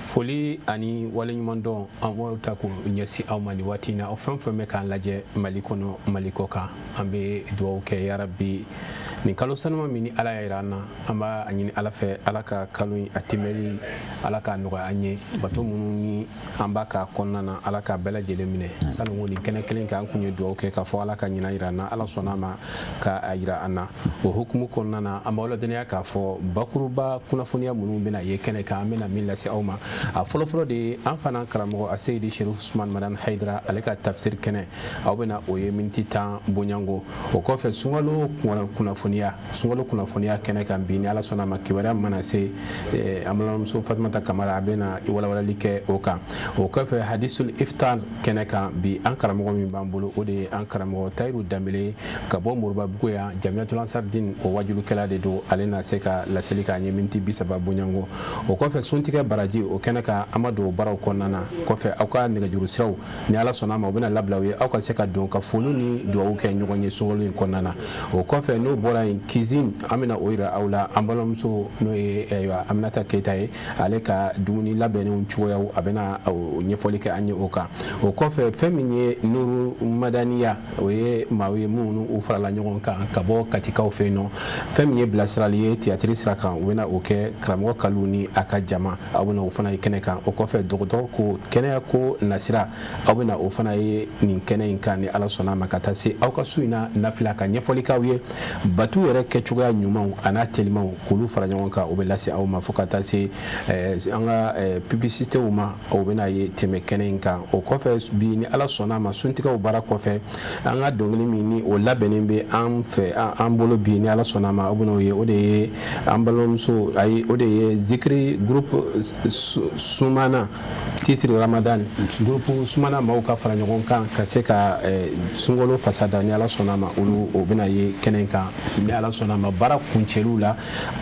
Foli ani waleɲumandɔn, an b'o ta k'o ɲɛsin aw ma nin waati in na. Aw fɛn o fɛn bɛ k'an lajɛ Mali kɔnɔ, Mali kɔ kan, an bɛ dugawu kɛ yarabi nin kalo sanuma min ni Ala y'a jira an na, an b'a ɲini Ala fɛ, Ala ka kalo in a tɛmɛli, Ala k'a nɔgɔya an ye. Bato minnu ni an b'a ka kɔnɔna na, Ala k'a bɛɛ lajɛlen minɛ. Salon nin kɛnɛ kelen kan, an kun ye dugawu kɛ k'a fɔ Ala ka ɲinan jira an na. Ala sɔnna a ma ka a jira an na. O hukumu kɔnɔna na, an b'aw ladɔnniya k'a fɔ bakuruba kunnafoniya minnu bɛna ye kɛnɛ kan, an bɛna min lase aw ma, a fɔlɔfɔlɔ de ye an fana karamɔgɔ Aseyidi Sherif Usman Madani Hayidara, ale ka tafsir kɛnɛ, aw bɛna o ye miniti 10 bonyango. O kɔfɛ, sunkalo kunnafoniya kɛnɛ kan bi, ni Ala sɔnna a ma, kibaruya mana se, an balimamuso Fatumata Kamara, a bɛna walawalali kɛ o kan. O kɔfɛ, hadisul iftar kɛnɛ kan bi, an karamɔgɔ min b'an bolo, o de ye an karamɔgɔ Tayiru Danbele ka bɔ Moribabugu yan, Jamiyatul Ansardin, o wajulukɛla de don. Ale na se ka laseli k'an ye miniti 30 bonyango. O kɔfɛ, suntigɛ baraji, o kɛnɛ kan, an ma don o baaraw kɔnɔna na. Kɔfɛ, aw ka nɛgɛjuru siraw, ni Ala sɔnna a ma, o bɛna labila aw ye, aw ka se ka don ka foli ni dugawu kɛ ɲɔgɔn ye sunkalo in kɔnɔna na. O kɔfɛ, n'o bɔra yen, cuisine, an bɛna o yira aw la. An balimamuso, n'o ye ayiwa Aminata Keyita ye, ale ka dumuni labɛnnenw cogoyaw, a bɛna ɲɛfɔli kɛ an ye o kan. O kɔfɛ, fɛn min ye Nuru Madaniya, o ye maaw ye minnu u farala ɲɔgɔn kan ka bɔ Katikaw fɛ yen nɔ. Fɛn min ye bilasirali ye théâtre sira kan, u bɛna o kɛ, karamɔgɔ Kalu ni a ka jama, aw bɛna o fana ye kɛnɛ kan. O kɔfɛ, dɔgɔtɔrɔ ko kɛnɛya ko nasira, aw bɛna o fana ye nin kɛnɛ in kan, ni Ala sɔnna a ma. Ka taa se aw ka su in na nafila ka ɲɛfɔli k'aw ye, batu yɛrɛ kɛcogoya ɲumanw a n'a telimanw, k'olu fara ɲɔgɔn kan, o bɛ lase aw ma, fo ka taa se an ka publicitéw ma, o bɛna ye tɛmɛ kɛnɛ in kan. O kɔfɛ bi, ni Ala sɔnna a ma, suntigɛw baara kɔfɛ, an ka dɔnkili min ni o labɛnnen bɛ an fɛ, an bolo bi, ni Ala sɔnna a ma, aw bɛn'o ye. O de ye an balimamuso, ayi, o de ye zikiri groupe Sumana, titre Ramadan. Groupe Sumana maaw ka fara ɲɔgɔn kan ka se ka sunkalo fasa da, ni Ala sɔnna a ma, olu o bɛna ye kɛnɛ kan. Ni Ala sɔnna a ma, baara kuncɛliw la,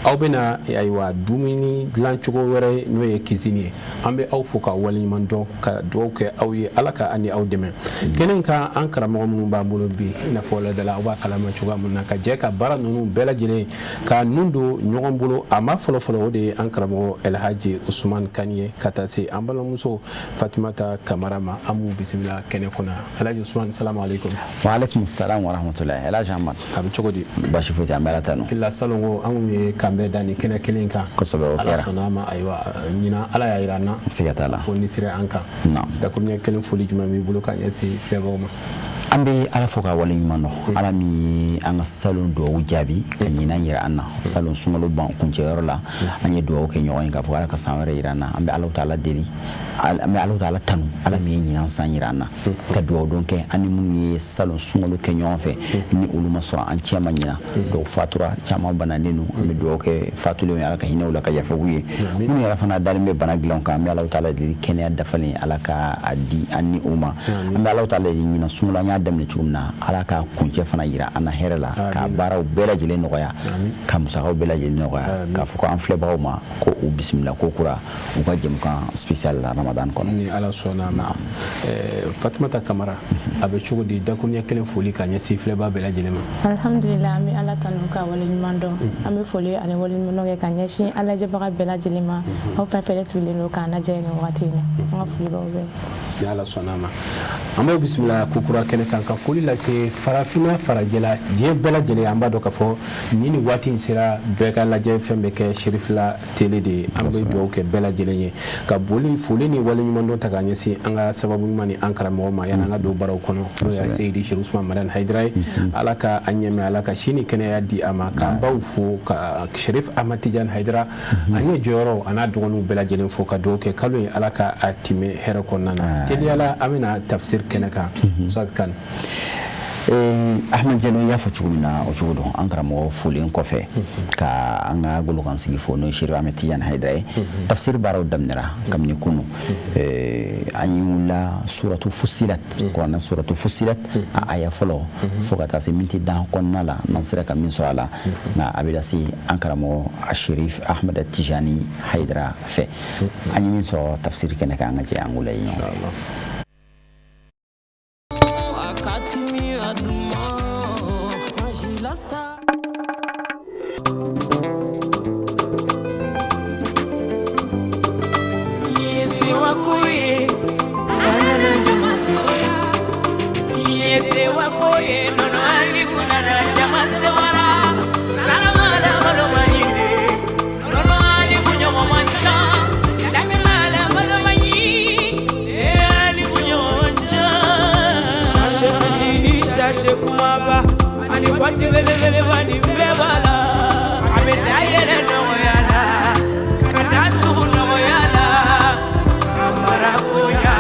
aw bɛna ayiwa dumuni dilancogo wɛrɛ, n'o ye cuisine ye. An bɛ aw fo ka waleɲuman dɔn, ka dugawu kɛ aw ye, Ala ka an ni aw dɛmɛ kɛnɛ in kan. An karamɔgɔ minnu b'an bolo bi, i n'a fɔ ladala aw b'a kalama cogoya min na, ka jɛ ka baara ninnu bɛɛ lajɛlen ka nun don ɲɔgɔn bolo, a ma fɔlɔfɔlɔ, o de ye an karamɔgɔ Elhaji Usman Kani ye, ka taa se an balimamuso Fatumata Kamara ma. An b'u bisimila kɛnɛ kɔnɔ. Elhaji Usman, salamu aleykum. Wa aleykum salam wa rahmatulah, Elhaji Ahmad. A bɛ cogo di? Basi foyi tɛ, an bɛ Ala tanu. Kila salongo, an kun ye kanbɛn da nin kɛnɛ kelen kan. Kosɛbɛ, o Ala kɛra. sɔnna a ma, ayiwa, ɲinan Ala y'a jira an na. Siga t'a la. Fo ni sera an kan. Naam. Dakuruɲɛ kelen, foli jumɛn b'i bolo ka ɲɛsin filɛbagaw ma? An bɛ Ala fo k'a waleɲuman dɔn, Ala min ye an ka salon dugawu jaabi ka ɲinan yira an na. Salon sunkalo ban kuncɛyɔrɔ la, an ye dugawu kɛ ɲɔgɔn ye k'a fɔ Ala ka san wɛrɛ yira an na. An bɛ Ala taala deli, an bɛ Ala taala tanu, Ala min ye ɲinan san yira an na, ka dugawu don kɛ an ni minnu ye salon sunkalo kɛ ɲɔgɔn fɛ, ni olu ma sɔrɔ an cɛ ma ɲinan. Dɔw fatura, caman bananen don. An bɛ dugawu kɛ fatulenw ye, Ala ka hinɛ u la ka yafa k'u ye. Minnu yɛrɛ fana dalen bɛ bana dilanw kan, an bɛ Ala taala deli, kɛnɛya dafalen, Ala ka a di an ni u ma. An bɛ Ala taala deli, ɲinan sunkalo, an y'a daminɛ cogo min na, Ala ka kuncɛ fana yira an na hɛrɛ la, ka baaraw bɛɛ lajɛlen nɔgɔya, ka musakaw bɛɛ lajɛlen nɔgɔya, k'a fɔ ko an filɛbagaw ma ko u bisimila ko kura u ka jɛmukan spécial la Ramadan kɔnɔ. Ni Ala sɔnna a ma. Fatumata Kamara, a bɛ cogo di? Dakuruɲɛ kelen, foli ka ɲɛsin filɛbaa bɛɛ lajɛlen ma. Alhamdulillah, an bɛ Ala tanu ka waleɲuman dɔn. An bɛ foli ani waleɲuman kɛ ka ɲɛsin an lajɛbaga bɛɛ lajɛlen ma, aw fɛn fɛn sigilen don k'an lajɛ nin wagati in na, an ka foli b'aw bɛɛ. Ni Ala sɔnna a ma, an b'aw bisimila kokura kɛnɛ kan, ka foli lase farafinna, farajɛla, diɲɛ bɛɛ lajɛlen. An b'a dɔn k'a fɔ ni waati in sera, bɛɛ ka lajɛ fɛn bɛ kɛ Serifila télé de ye. An bɛ dugawu kɛ bɛɛ lajɛlen ye, ka boli foli ni waleɲumandɔn ta ka ɲɛsin an ka sababu ɲuman ni an karamɔgɔ ma, yanni an ka don baaraw kɔnɔ, n'o ye Seyidi Sherif Usman Madani Hayidara ye. Ala ka an ɲɛmɛ, Ala ka si ni kɛnɛya di a ma. K'an baw fo, ka Sherif Ahmad Tidiane Hayidara, an ye jɔyɔrɔ a n'a dɔgɔninw bɛɛ lajɛlen fo, ka dugawu kɛ kalo in, Ala ka a timɛ hɛrɛ kɔnɔna na. Teliyala, an bɛna tafsir kɛnɛ kan, Ustaz Kane. Ahmed Jalo, i y'a fɔ cogo min na, o cogo don. An karamɔgɔ folen kɔfɛ, ka an ka golokansigi fo, n'o ye Sherif Ahmed Tidiane Hayidara ye, tafsir baaraw daminɛra kabini kunu. An ye wulila suratu Fusilat, kuranɛ suratu Fusilat, a aya fɔlɔ, fo ka taa se miniti dan kɔnɔna la, n'an sera ka min sɔrɔ a la, nka a bɛ lase an karamɔgɔ Sherif Ahmed Tijani Hayidara fɛ. An ye min sɔrɔ tafsir kɛnɛ kan, an ka jɛ an k'o lajɛ ɲɔgɔn fɛ. Waati belebeleba nin bɛɛ b'a la. A bɛ da yɛlɛ nɔgɔya la, ka da tugu nɔgɔya la, ka mara koɲa,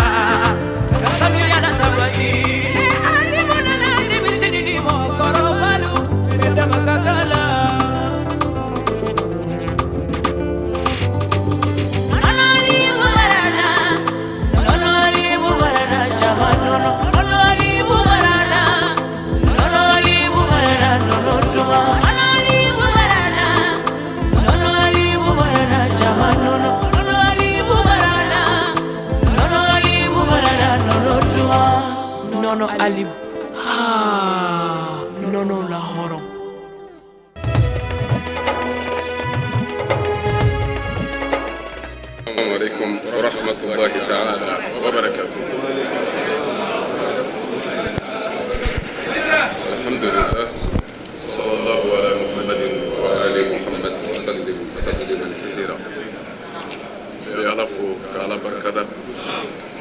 ka sanuya la sabati. Alimu nana denmisɛnnin ni mɔgɔkɔrɔbalu, bɛɛ dama ka k'a la. Nɔnɔ alimu marana, nɔnɔ alimu marana, jama nɔnɔ. Nɔnɔ alimu marana, nɔnɔ alimu marana, nɔnɔ duman. Nɔnɔ alimu marana, nɔnɔ alimu marana, jama nɔnɔ. Nɔnɔ alimu marana, nɔnɔ alimu marana, nɔnɔ duman. Nɔnɔ alimu, haa, nɔnɔ la hɔrɔn. السلام عليكم ورحمة الله تعالى وبركاته. الحمد لله، صلى الله على محمد وآل محمد وسلم تسليما كثيرا. Bɛ Ala fo ka Ala barikada,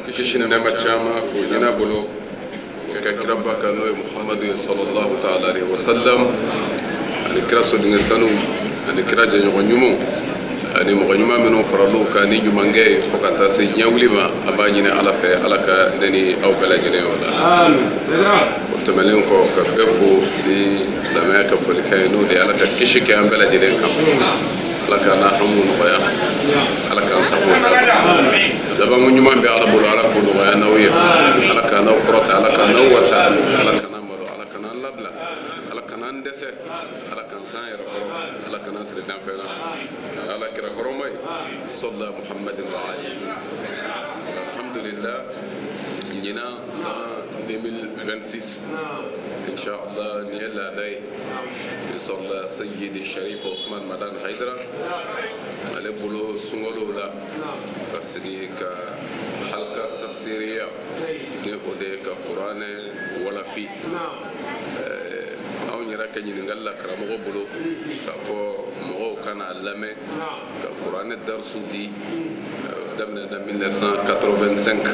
kisi ni nɛɛma caman k'o ɲin'a bolo ka kiraba kan, n'o ye Muhamadu ye sallallahu ta'ala alaihi wa sallam, ani kira sodenkɛ sanu, ani kira jɛɲɔgɔn ɲumanw, ani mɔgɔ ɲuman minnu faral'u kan ni ɲumankɛ ye fo ka taa se diɲɛ wuli ma. An b'a ɲini Ala fɛ, Ala ka ne ni aw bɛɛ lajɛlen o la. O tɛmɛnen kɔ, ka bɛɛ fo ni silamɛya ka folikan ye, n'o de ye Ala ka kisi kɛ an bɛɛ lajɛlen kan, Ala k'an n'a hamiw nɔgɔya, Ala k'an sago labanko ɲuman bɛ Ala bolo, Ala k'o nɔgɔya n'aw ye, Ala k'an n'aw kɔrɔta, Ala k'an n'aw wasa, Ala kan'an malo, Ala kan'an labila, Ala kan'an dɛsɛ, Ala k'an san yɛrɛ kɔrɔ, Ala kan'an siri danfɛn na, Ala kira kɔrɔma ye sɔlla Muhammadin wa ali. Alhamdulillah, ɲinan san 2026, inshallah, nin ye laada ye nin sɔrɔla Sayyidi Sharif Osman Madan Haidara ale bolo sunkalo la, ka sigi ka halka tafsiriya, ni o de ye ka kuranɛ walafi. Anw yɛrɛ ka ɲininkali la karamɔgɔ bolo k'a fɔ mɔgɔw kana lamɛn ka kuranɛ darisu di daminɛna 1985,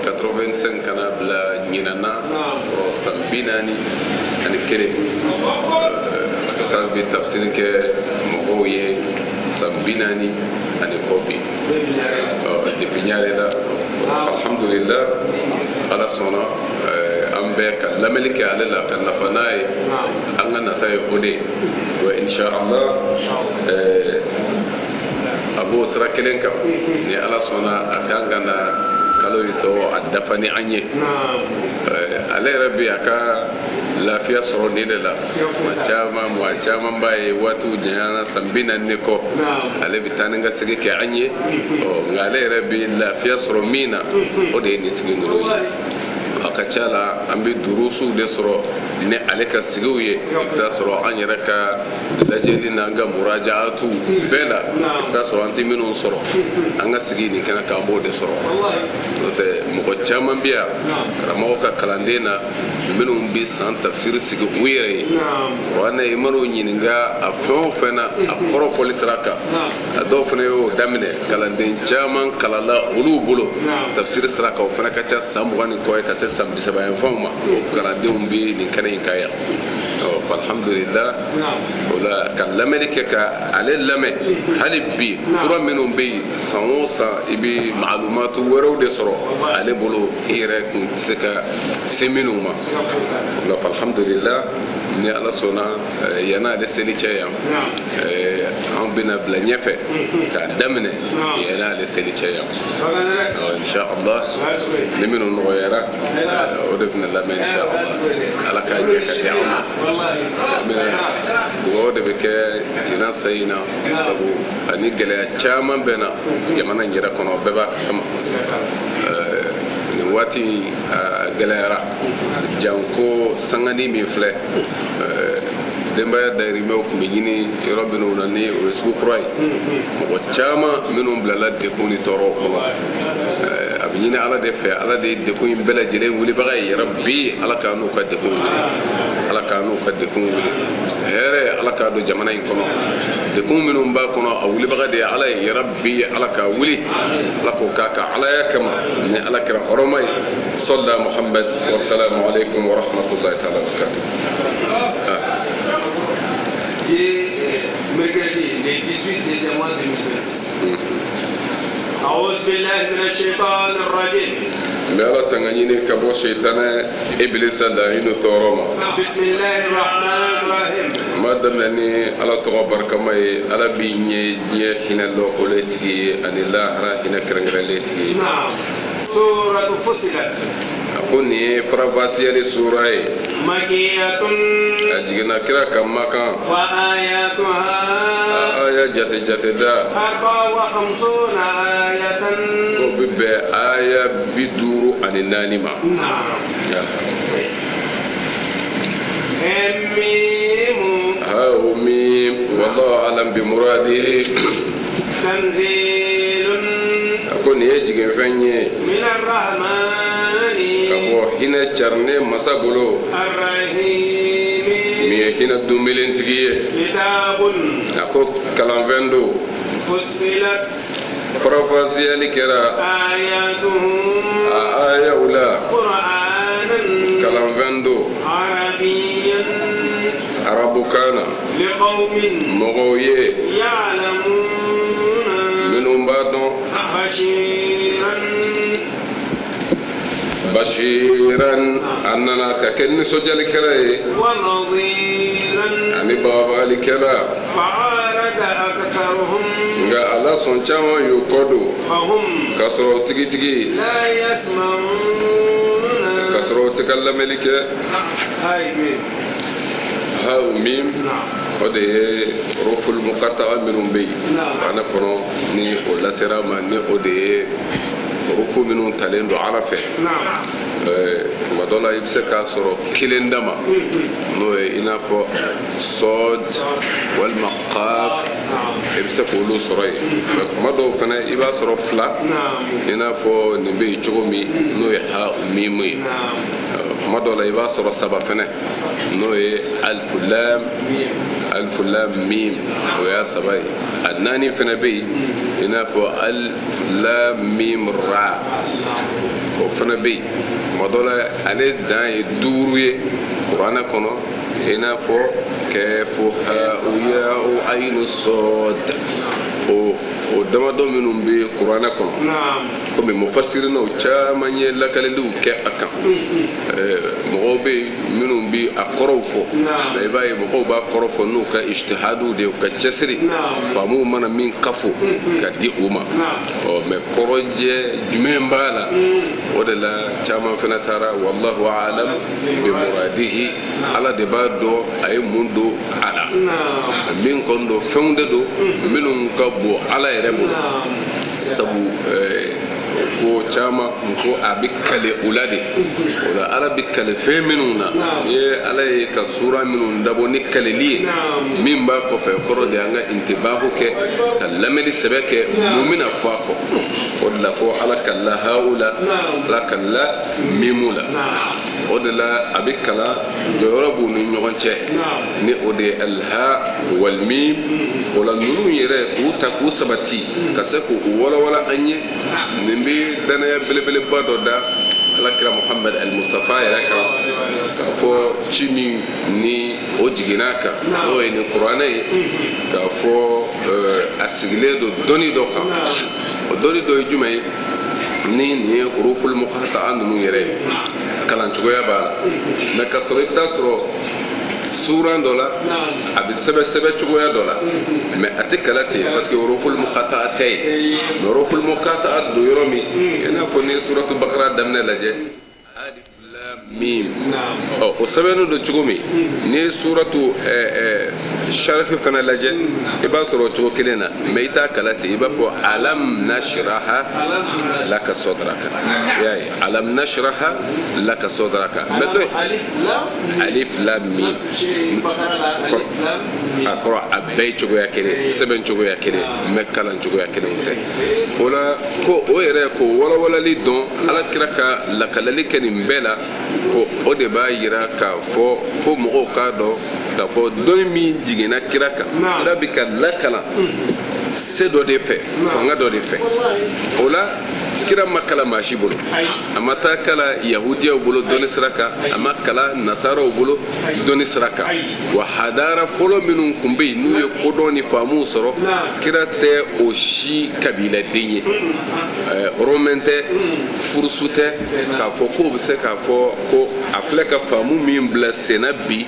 85 kana bila ɲinan na kɔrɔ san 41. Sa bɛ tafsiri kɛ mɔgɔw ye san 40 ani kɔ bi, depuis ɲare la. Alhamdulillah, Ala sɔnna an bɛɛ ka lamɛnni kɛ ale la ka nafa n'a ye, an ka nata ye o de ye wa inshallah a b'o sira kelen kan. Ni Ala sɔnna, a kan ka na kalo in tɔ a dafa ni an ye. Ale yɛrɛ bi a ka lafiya sɔrɔ nin de la. Maa caman b'a ye waatiw janyana, san 40 ni kɔ, ale bɛ taa ni ka segin kɛ an ye. Nka ale yɛrɛ bi lafiya sɔrɔ min na, o de ye nin sigi ninnu ye. A ka ca la, an bɛ durusuw de sɔrɔ ni ale ka sigiw ye. I bɛ taa sɔrɔ an yɛrɛ ka lajɛli n'an ka murajaatu bɛɛ la, i bɛ taa sɔrɔ an tɛ minnu sɔrɔ an ka sigi nin kɛnɛ kan, an b'o de sɔrɔ. N'o tɛ, mɔgɔ caman bɛ yan karamɔgɔ ka kalanden na minnu bɛ san tafsiri sigi u yɛrɛ ye. Kuranɛ, i man'o ɲininka a fɛn o fɛn na, a kɔrɔ fɔli sira kan, a dɔw fana y'o daminɛ, kalanden caman kalala olu bolo tafsiri sira kan. O fana ka ca san 20 ni kɔ ye ka se san 30 yanfanw ma, o kalandenw bɛ nin kɛnɛ in kan yan. Alhamdulillah, o la ka lamɛnni kɛ, ka ale lamɛn hali bi, kura minnu bɛ yen, san o san i bɛ maalumatu wɛrɛw de sɔrɔ ale bolo, i yɛrɛ kun tɛ se ka se minnu ma. O la alhamdulillah, ni Ala sɔnna, yan'ale seli cɛ yan, an bɛna bila ɲɛfɛ k'a daminɛ yan'ale seli cɛ yan, inshallah. Ni minnu nɔgɔyara, o de bɛna lamɛn, inshallah. Ala k'a ɲɛ ka di an ma. Dugawu de bɛ kɛ ɲinan sa in na, sabu ani gɛlɛya caman bɛ na jamana in yɛrɛ kɔnɔ, bɛɛ b'a kalama. Nin waati in a gɛlɛyara, janko sangani min filɛ, denbaya dayirimɛw tun bɛ ɲini yɔrɔ minnu na, ni o ye sugu kura ye, mɔgɔ caman minnu bilala degun ni tɔɔrɔw kɔnɔ. A bɛ ɲini Ala de fɛ, Ala de ye degun in bɛɛ lajɛlen wulibaga ye. Yarabi, Ala k'an n'u ka degun wuli, Ala k'an n'u ka degun wuli. Hɛrɛ, Ala k'a don jamana in kɔnɔ. Degun minnu b'a kɔnɔ a wulibaga de ye Ala ye, yarabi Ala k'a wuli, Ala k'o k'a ka alaya kama ni Ala kira hɔrɔma ye. Sɔlla Muhammad wa salamu aleykum wa rahmatullahi taala wa barakatuh. Mercredi le 18 décembre 2026. أعوذ بالله من الشيطان الرجيم. N bɛ Ala tanga ɲini ka bɔ seitanɛ ibilisa lahinu tɔɔrɔ ma. بسم الله الرحمن الرحيم. N b'a daminɛ ni Ala tɔgɔ barikama ye, Ala min ye diɲɛ hinɛ lɔkɔlen tigi ye ani lahara hinɛ kɛrɛnkɛrɛnlen tigi ye. نعم. سورة فصلت. A ko nin ye faranfasiyali sura ye. مكية. A jiginna kira kan Makan. وآياتها A aya jate jate da 54 آية. Ko bɛ bɛn aya 54 ma. نعم. ميم. Ha o mim, wallahu alam bi muradihi. تنزيل A ko nin ye jiginfɛn ye من الرحمن ka bɔ hinɛ carinen masa bolo الرحيم min ye hinɛ dunbelentigi ye. كتاب A ko kalanfɛn don فصلت faranfasiyali kɛra آياته a ayaw la قرآنا kalanfɛn don عربيا arabukan na لقوم mɔgɔw ye يعلمون minnu b'a dɔn. بشيرا Bashiran, a nana ka kɛ nisɔndiyalikɛla ye ونظيرا ani bagabagalikɛla. فعارض أكثرهم Nka a la sɔn caman y'u kɔ don فهم k'a sɔrɔ o tigitigi لا يسمعون. K'a sɔrɔ o tɛ ka lamɛnni kɛ. هاي ميم. Ha mim. نعم. O de ye huruful muqatta'a minnu bɛ yen kuranɛ kɔnɔ, ni o lasera ma, ni o de ye hurufu minnu talen don Ala fɛ. نعم. Tuma dɔ la i bɛ se k'a sɔrɔ kelen dama, n'o ye i n'a fɔ sɔd walima qaf, i bɛ se k'olu sɔrɔ yen. Mɛ tuma dɔw fana i b'a sɔrɔ fila, نعم. I n'a fɔ nin bɛ yen cogo min, n'o ye ha mimu ye. نعم. Tuma dɔw la i b'a sɔrɔ saba fana, n'o ye alifu lam alifu lam mim, o y'a saba ye. A naani fana bɛ yen, i n'a fɔ alif lam mim ra, o fana bɛ yen. Tuma dɔ la ale dan ye duuru ye kuranɛ kɔnɔ, i n'a fɔ kɛfu ha ya o ayinu sɔd, o damadɔ minnu bɛ kuranɛ kɔnɔ. نعم. Komi mufasirinaw caman ye lakaliliw kɛ a kan, mɔgɔw bɛ yen minnu bɛ a kɔrɔw fɔ, mɛ i b'a ye mɔgɔw b'a kɔrɔ fɔ n'u ka ijtihadiw de ye, u ka cɛsiri, faamuw mana min kafo ka di u ma. Ɔ mɛ kɔrɔjɛ jumɛn b'a la? O de la caman fana taara wallahu alam bi muradihi, Ala de b'a dɔn a ye mun don a la. نعم. Min kɔni don, fɛnw de don minnu ka bon Ala yɛrɛ bolo. نعم. Sabu ko caman ko a bɛ kale u la de, o la Ala bɛ kale fɛn minnu na, n'i ye Ala ye ka sura minnu dabɔ ni kaleli ye, min b'a kɔfɛ, kɔrɔ de an ka intibahu kɛ ka lamɛnni sɛbɛ kɛ mun bɛna fɔ a kɔ. O de la ko Ala kalila hawu la, Ala kalila mimu la. O de la a bɛ kalan jɔyɔrɔ b'u ni ɲɔgɔn cɛ, ni o de ye alha walmim. O la ninnu yɛrɛ k'u ta k'u sabati ka se k'u walawala an ye, nin bɛ danaya belebeleba dɔ da Ala kira Muhamad al-Mustafa yɛrɛ kan, k'a fɔ ci min ni o jiginna a kan, n'o ye nin kuranɛ ye, k'a fɔ a sigilen don dɔnni dɔ kan. O dɔnni dɔ ye jumɛn ye? Ni nin ye huruful muqatta'a ninnu yɛrɛ ye, kalan cogoya b'a la. Mɛ ka sɔrɔ i bɛ taa sɔrɔ suran dɔ la, a bɛ sɛbɛn sɛbɛn cogoya dɔ la, mɛ a tɛ kala ten, parce que huruful muqatta'a tɛ yen. Mɛ huruful muqatta'a don yɔrɔ min, i n'a fɔ n'i ye suratu Bakara daminɛ lajɛ, alif lam mim, ɔ o sɛbɛnnen don cogo min, n'i ye suratu sharhi fana lajɛ, i b'a sɔrɔ o cogo kelen na, mɛ i t'a kala ten. I b'a fɔ alam nashraha laka sadraka, i y'a ye, alam nashraha laka sadraka, mɛ dɔ alif lam mim, a kɔrɔ a bɛɛ ye cogoya kelen, sɛbɛn cogoya kelen, mɛ kalan cogoya kelen tɛ. O la ko o yɛrɛ ko walawalali dɔn, Ala kira ka lakalali kɛ nin bɛɛ la, ko o de b'a yira k'a fɔ fo mɔgɔw k'a dɔn. K'a fɔ dɔnni min jiginna kira kan, kira bɛ ka lakalan se dɔ de fɛ, fanga dɔ de fɛ. O la, kira ma kalan maa si bolo. A ma taa kalan yahudiyaw bolo dɔnni sira kan, a ma kalan nasaraw bolo dɔnni sira kan. Wa hadara fɔlɔ minnu tun bɛ yen, n'u ye kodɔn ni faamuw sɔrɔ, kira tɛ o si kabiladen ye. Romain tɛ, furusu tɛ, k'a fɔ k'o bɛ se k'a fɔ ko a filɛ ka faamu min bila senna bi,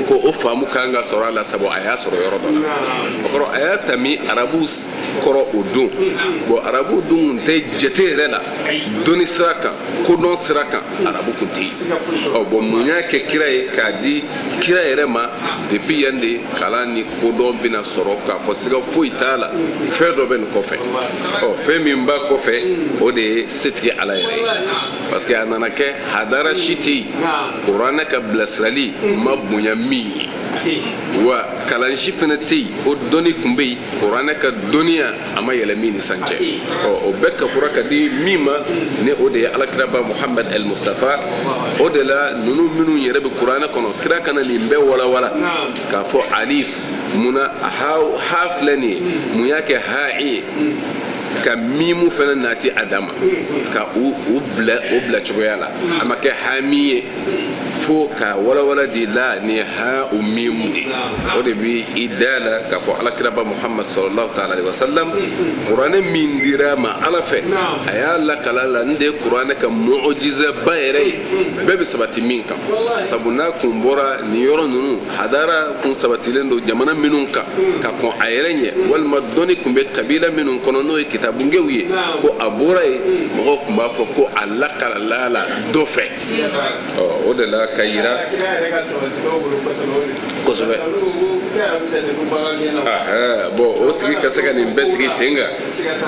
ko o faamu kan ka sɔrɔ a la, sabu a y'a sɔrɔ yɔrɔ dɔ la. O kɔrɔ, a y'a ta min arabuw kɔrɔ o don. Bon, arabu dun tɛ jate yɛrɛ la dɔnni sira kan, kodɔn sira kan, arabu tun tɛ yen. Ɔ bon, mun y'a kɛ kira ye k'a di kira yɛrɛ ma? Depuis yan de kalan ni kodɔn bɛna sɔrɔ, k'a fɔ siga foyi t'a la, fɛn dɔ bɛ nin kɔfɛ. Ɔ, fɛn min b'a kɔfɛ, o de ye setigi Ala yɛrɛ ye, parce que a nana kɛ hadara si tɛ yen kuranɛ ka bilasirali ma bonya min ye, wa kalan si fana tɛ yen ko dɔnni tun bɛ yen kuranɛ ka dɔnniya a ma yɛlɛ min ni san cɛ. Ɔ, o bɛɛ kafura ka di min ma, ni o de ye alakiraba Muhamad El Mustafa. O de la, ninnu minnu yɛrɛ bɛ kuranɛ kɔnɔ, kira kana nin bɛɛ walawala k'a fɔ alif munna ha, ha filɛ nin ye, mun y'a kɛ ha ye, ka mimu fana nati a dama ka u bila o bila cogoya la, a ma kɛ hami ye fo ka walawala di la ni ha u mimu de. O de bi i da la k'a fɔ alakiraba Muhammad sallallahu ta'ala alaihi wasallam, kuranɛ min dira ma Ala fɛ, a y'a lakala la n de ye kuranɛ ka mu'jizaba yɛrɛ ye, bɛɛ bɛ sabati min kan. Sabu n'a kun bɔra nin yɔrɔ ninnu, hadara kun sabatilen don jamana minnu kan ka kɔn a yɛrɛ ɲɛ, walima dɔnni kun bɛ kabila minnu kɔnɔ, n'o ye kitabungew ye, ko a bɔra yen, mɔgɔw tun b'a fɔ ko a lakalala la dɔ fɛ. Ɔ, o de la ka yira kosɛbɛ. Bon, o tigi ka se ka nin bɛɛ sigi sen kan,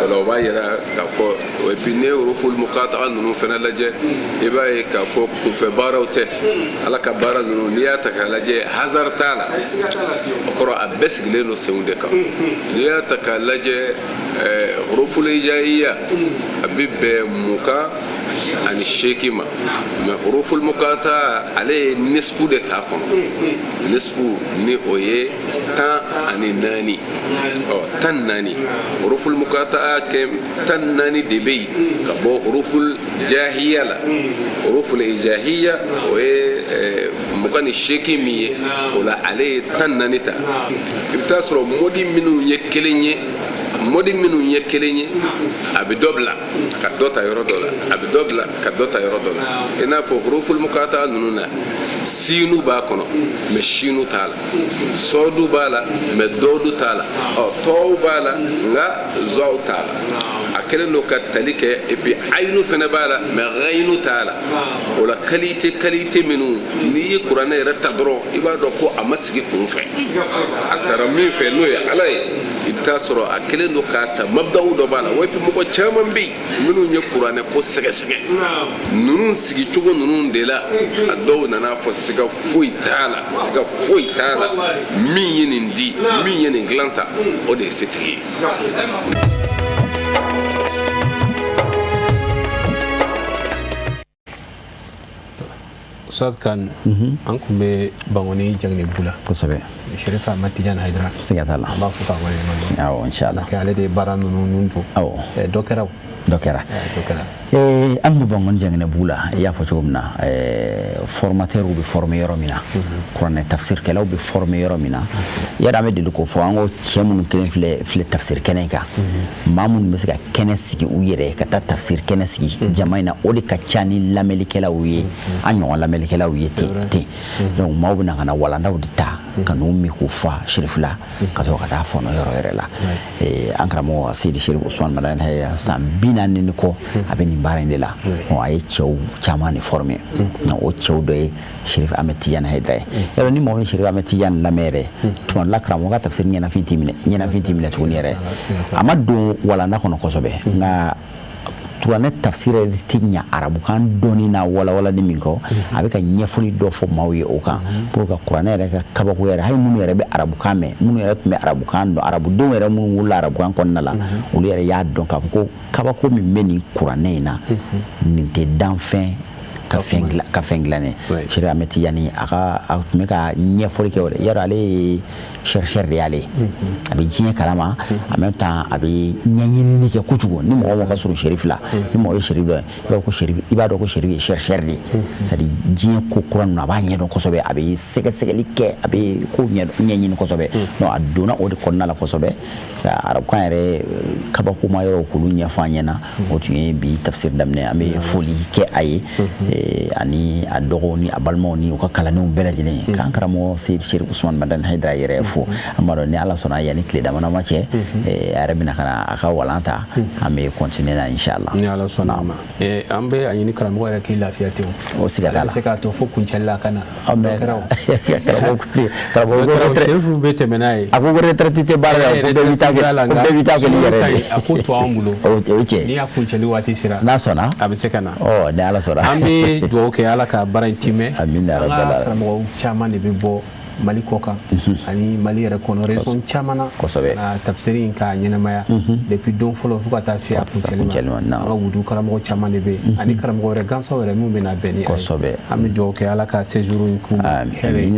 o la o b'a yira k'a fɔ. Et puis ne ye huruful muqata'a ninnu fana lajɛ, i b'a ye k'a fɔ kunfɛ baaraw tɛ. Ala ka baara ninnu, n'i y'a ta k'a lajɛ, hasard t'a la. O kɔrɔ, a bɛɛ sigilen don senw de kan. N'i y'a ta k'a lajɛ, huruful hijaiya a bɛ bɛn 28 ma, mais huruful muqata, ale ye nisfu de t'a kɔnɔ. Nisfu ni o ye 14. Ɔ, 14, huruful muqata kɛ 14 de bɛ yen ka bɔ huruful jahiya la. Huruful hijahiya, o ye 28 min ye, o la ale ye 14 ta. I bɛ taa sɔrɔ mɔdi minnu ye kelen ye, mɔdi minnu ye kelen ye, a bɛ dɔ bila ka dɔ ta yɔrɔ dɔ la, a bɛ dɔ bila ka dɔ ta yɔrɔ dɔ la. I n'a fɔ huruful mukata ninnu na, sinu b'a kɔnɔ mais sinu t'a la, sɔdu b'a la mais dɔdu t'a la, ɔ tɔw b'a la nka zɔw t'a la. A kɛlen don ka tali kɛ. Et puis ayinu fana b'a la mais ghayinu t'a la. O la, qualité qualité minnu, n'i ye kuranɛ yɛrɛ ta dɔrɔn, i b'a dɔn ko a ma sigi kun fɛ, a taara min fɛ, n'o ye Ala ye. I bɛ taa sɔrɔ a kɛlen don k'a ta mabdaw dɔ b'a la. Wa et puis mɔgɔ caman bɛ yen minnu ye kuranɛ ko sɛgɛsɛgɛ ninnu sigicogo ninnu de la, a dɔw nana fɔ siga foyi t'a la, siga foyi t'a la, min ye nin di, min ye nin dilan ta, o de ye setigi ye. Ustaz kan, an kun bɛ Bankoni Jaginɛbugu la. Kosɛbɛ. Sherifa Ahmad Tidiane Haidara. Siga t'a la. An b'a fo k'a waleɲuman dɔn. Awɔ, inshallah. Ale de ye baara ninnu don. Awɔ. Dɔ kɛra o. Dɔ kɛra. Dɔ kɛra. An bɛ Bankoni Jaginɛbugu la, i y'a fɔ cogo min na, formateurs bɛ former yɔrɔ min na, kuranɛ tafsirkɛlaw bɛ former yɔrɔ min na. Yadɔ, an bɛ deli k'o fɔ, an ko cɛ minnu kelen filɛ filɛ tafsir kɛnɛ in kan, maa minnu bɛ se ka kɛnɛ sigi u yɛrɛ ka taa tafsir kɛnɛ sigi jama in na, o de ka ca ni lamɛnlikɛlaw ye, an ɲɔgɔn lamɛnlikɛlaw ye ten ten. Donc maaw bɛ na ka na walandaw de ta ka n'u min k'u fa Sherifila, ka sɔrɔ ka taa fɔnɔ yɔrɔ yɛrɛ la. An karamɔgɔ Seyidi Sherif Usman Madani Hayidara, san 40 ni kɔ a bɛ nin baara in de la. A ye cɛw caman de former, o cɛw dɔ ye Sherif Ahmed Tidiane Hayidara ye. Yɔrɔ ni mɔgɔ min Sherif Ahmed Tidiane lamɛn yɛrɛ, tuma dɔ la karamɔgɔ ka tafsiri ɲɛnafin t'i minɛ, ɲɛnafin t'i minɛ tuguni yɛrɛ. A ma don walanda kɔnɔ kosɛbɛ, nka kuranɛ tafsir yɛrɛ tɛ ɲa arabukan dɔnni n'a walawalani min kɔ, a bɛ ka ɲɛfɔli dɔ fɔ maaw ye o kan, pour que kuranɛ yɛrɛ ka kabako yɛrɛ, hali minnu yɛrɛ bɛ arabukan mɛn, minnu yɛrɛ tun bɛ arabukan dɔn, arabudenw yɛrɛ minnu wolola arabukan kɔnɔna la, olu yɛrɛ y'a dɔn k'a fɔ ko kabako min bɛ nin kuranɛ in na, nin tɛ danfɛn Ka fɛn dilannen. Chérif Ahmed Tidiane, a ka a tun bɛ ka ɲɛfɔli kɛ o de yarɔ. Ale ye chercheur de y'ale, a bɛ diɲɛ kalama, en même temps a bɛ ɲɛɲinini kɛ kojugu. Ni mɔgɔ mɔgɔ ka surun Chérif la, ni mɔgɔ ye Chérif dɔn, i b'a dɔn ko Chérif, i b'a dɔn ko Chérif ye chercheur de ye, c'est à dire diɲɛ ko kura ninnu, a b'a ɲɛdɔn kosɛbɛ, a bɛ sɛgɛsɛgɛli kɛ, a bɛ ko ɲɛɲini kosɛbɛ. Donc a donna o de kɔnɔna la kosɛbɛ ka arabukan yɛrɛ kabakoma yɔrɔw k'olu ɲɛfɔ an ɲɛna. O tun ye bi tafsir daminɛ. An bɛ foli kɛ a ye ani a dɔgɔw ni a balimaw ni u ka kalandenw bɛɛ lajɛlen, k'an karamɔgɔ Seyidi Chérif Ousmane Madani Haidara yɛrɛ fo. An b'a dɔn ni Ala sɔnna, yanni tile dama dama cɛ, a yɛrɛ bɛna ka na a ka walan ta, an bɛ continuer na inchallah. Ni Ala sɔnna a ma, an bɛ a ɲini karamɔgɔ yɛrɛ k'i lafiya ten. O siga t'a la. A bɛ se k'a to fo kuncɛli la ka na. Mais karamɔgɔ Chérifu bɛ tɛmɛ n'a ye. A ko retraite tɛ baara la, ko bɛɛ b'i ta kɛ, ko bɛɛ b'i ta kɛ n'i yɛrɛ ye. A ko to an bolo. O cɛ. N'i y'a kuncɛli waati sera. N'a sɔnna. A bɛ se ka na. Ɔ, ni Ala sɔnna. An bɛ dugawu kɛ, Ala ka baara in timɛ. Amina. An ka karamɔgɔw caman de bɛ bɔ Mali kɔ kan ani Mali yɛrɛ kɔnɔ, région caman na. Na tafsiri in k'a ɲɛnamaya depuis don fɔlɔ fo ka taa se a kuncɛli ma. An ka wudu karamɔgɔ caman de bɛ yen ani karamɔgɔ wɛrɛ gansanw yɛrɛ minnu bɛ na bɛn ni a ye. An bɛ dugawu kɛ, Ala ka séjour in k'u hɛrɛ ye. O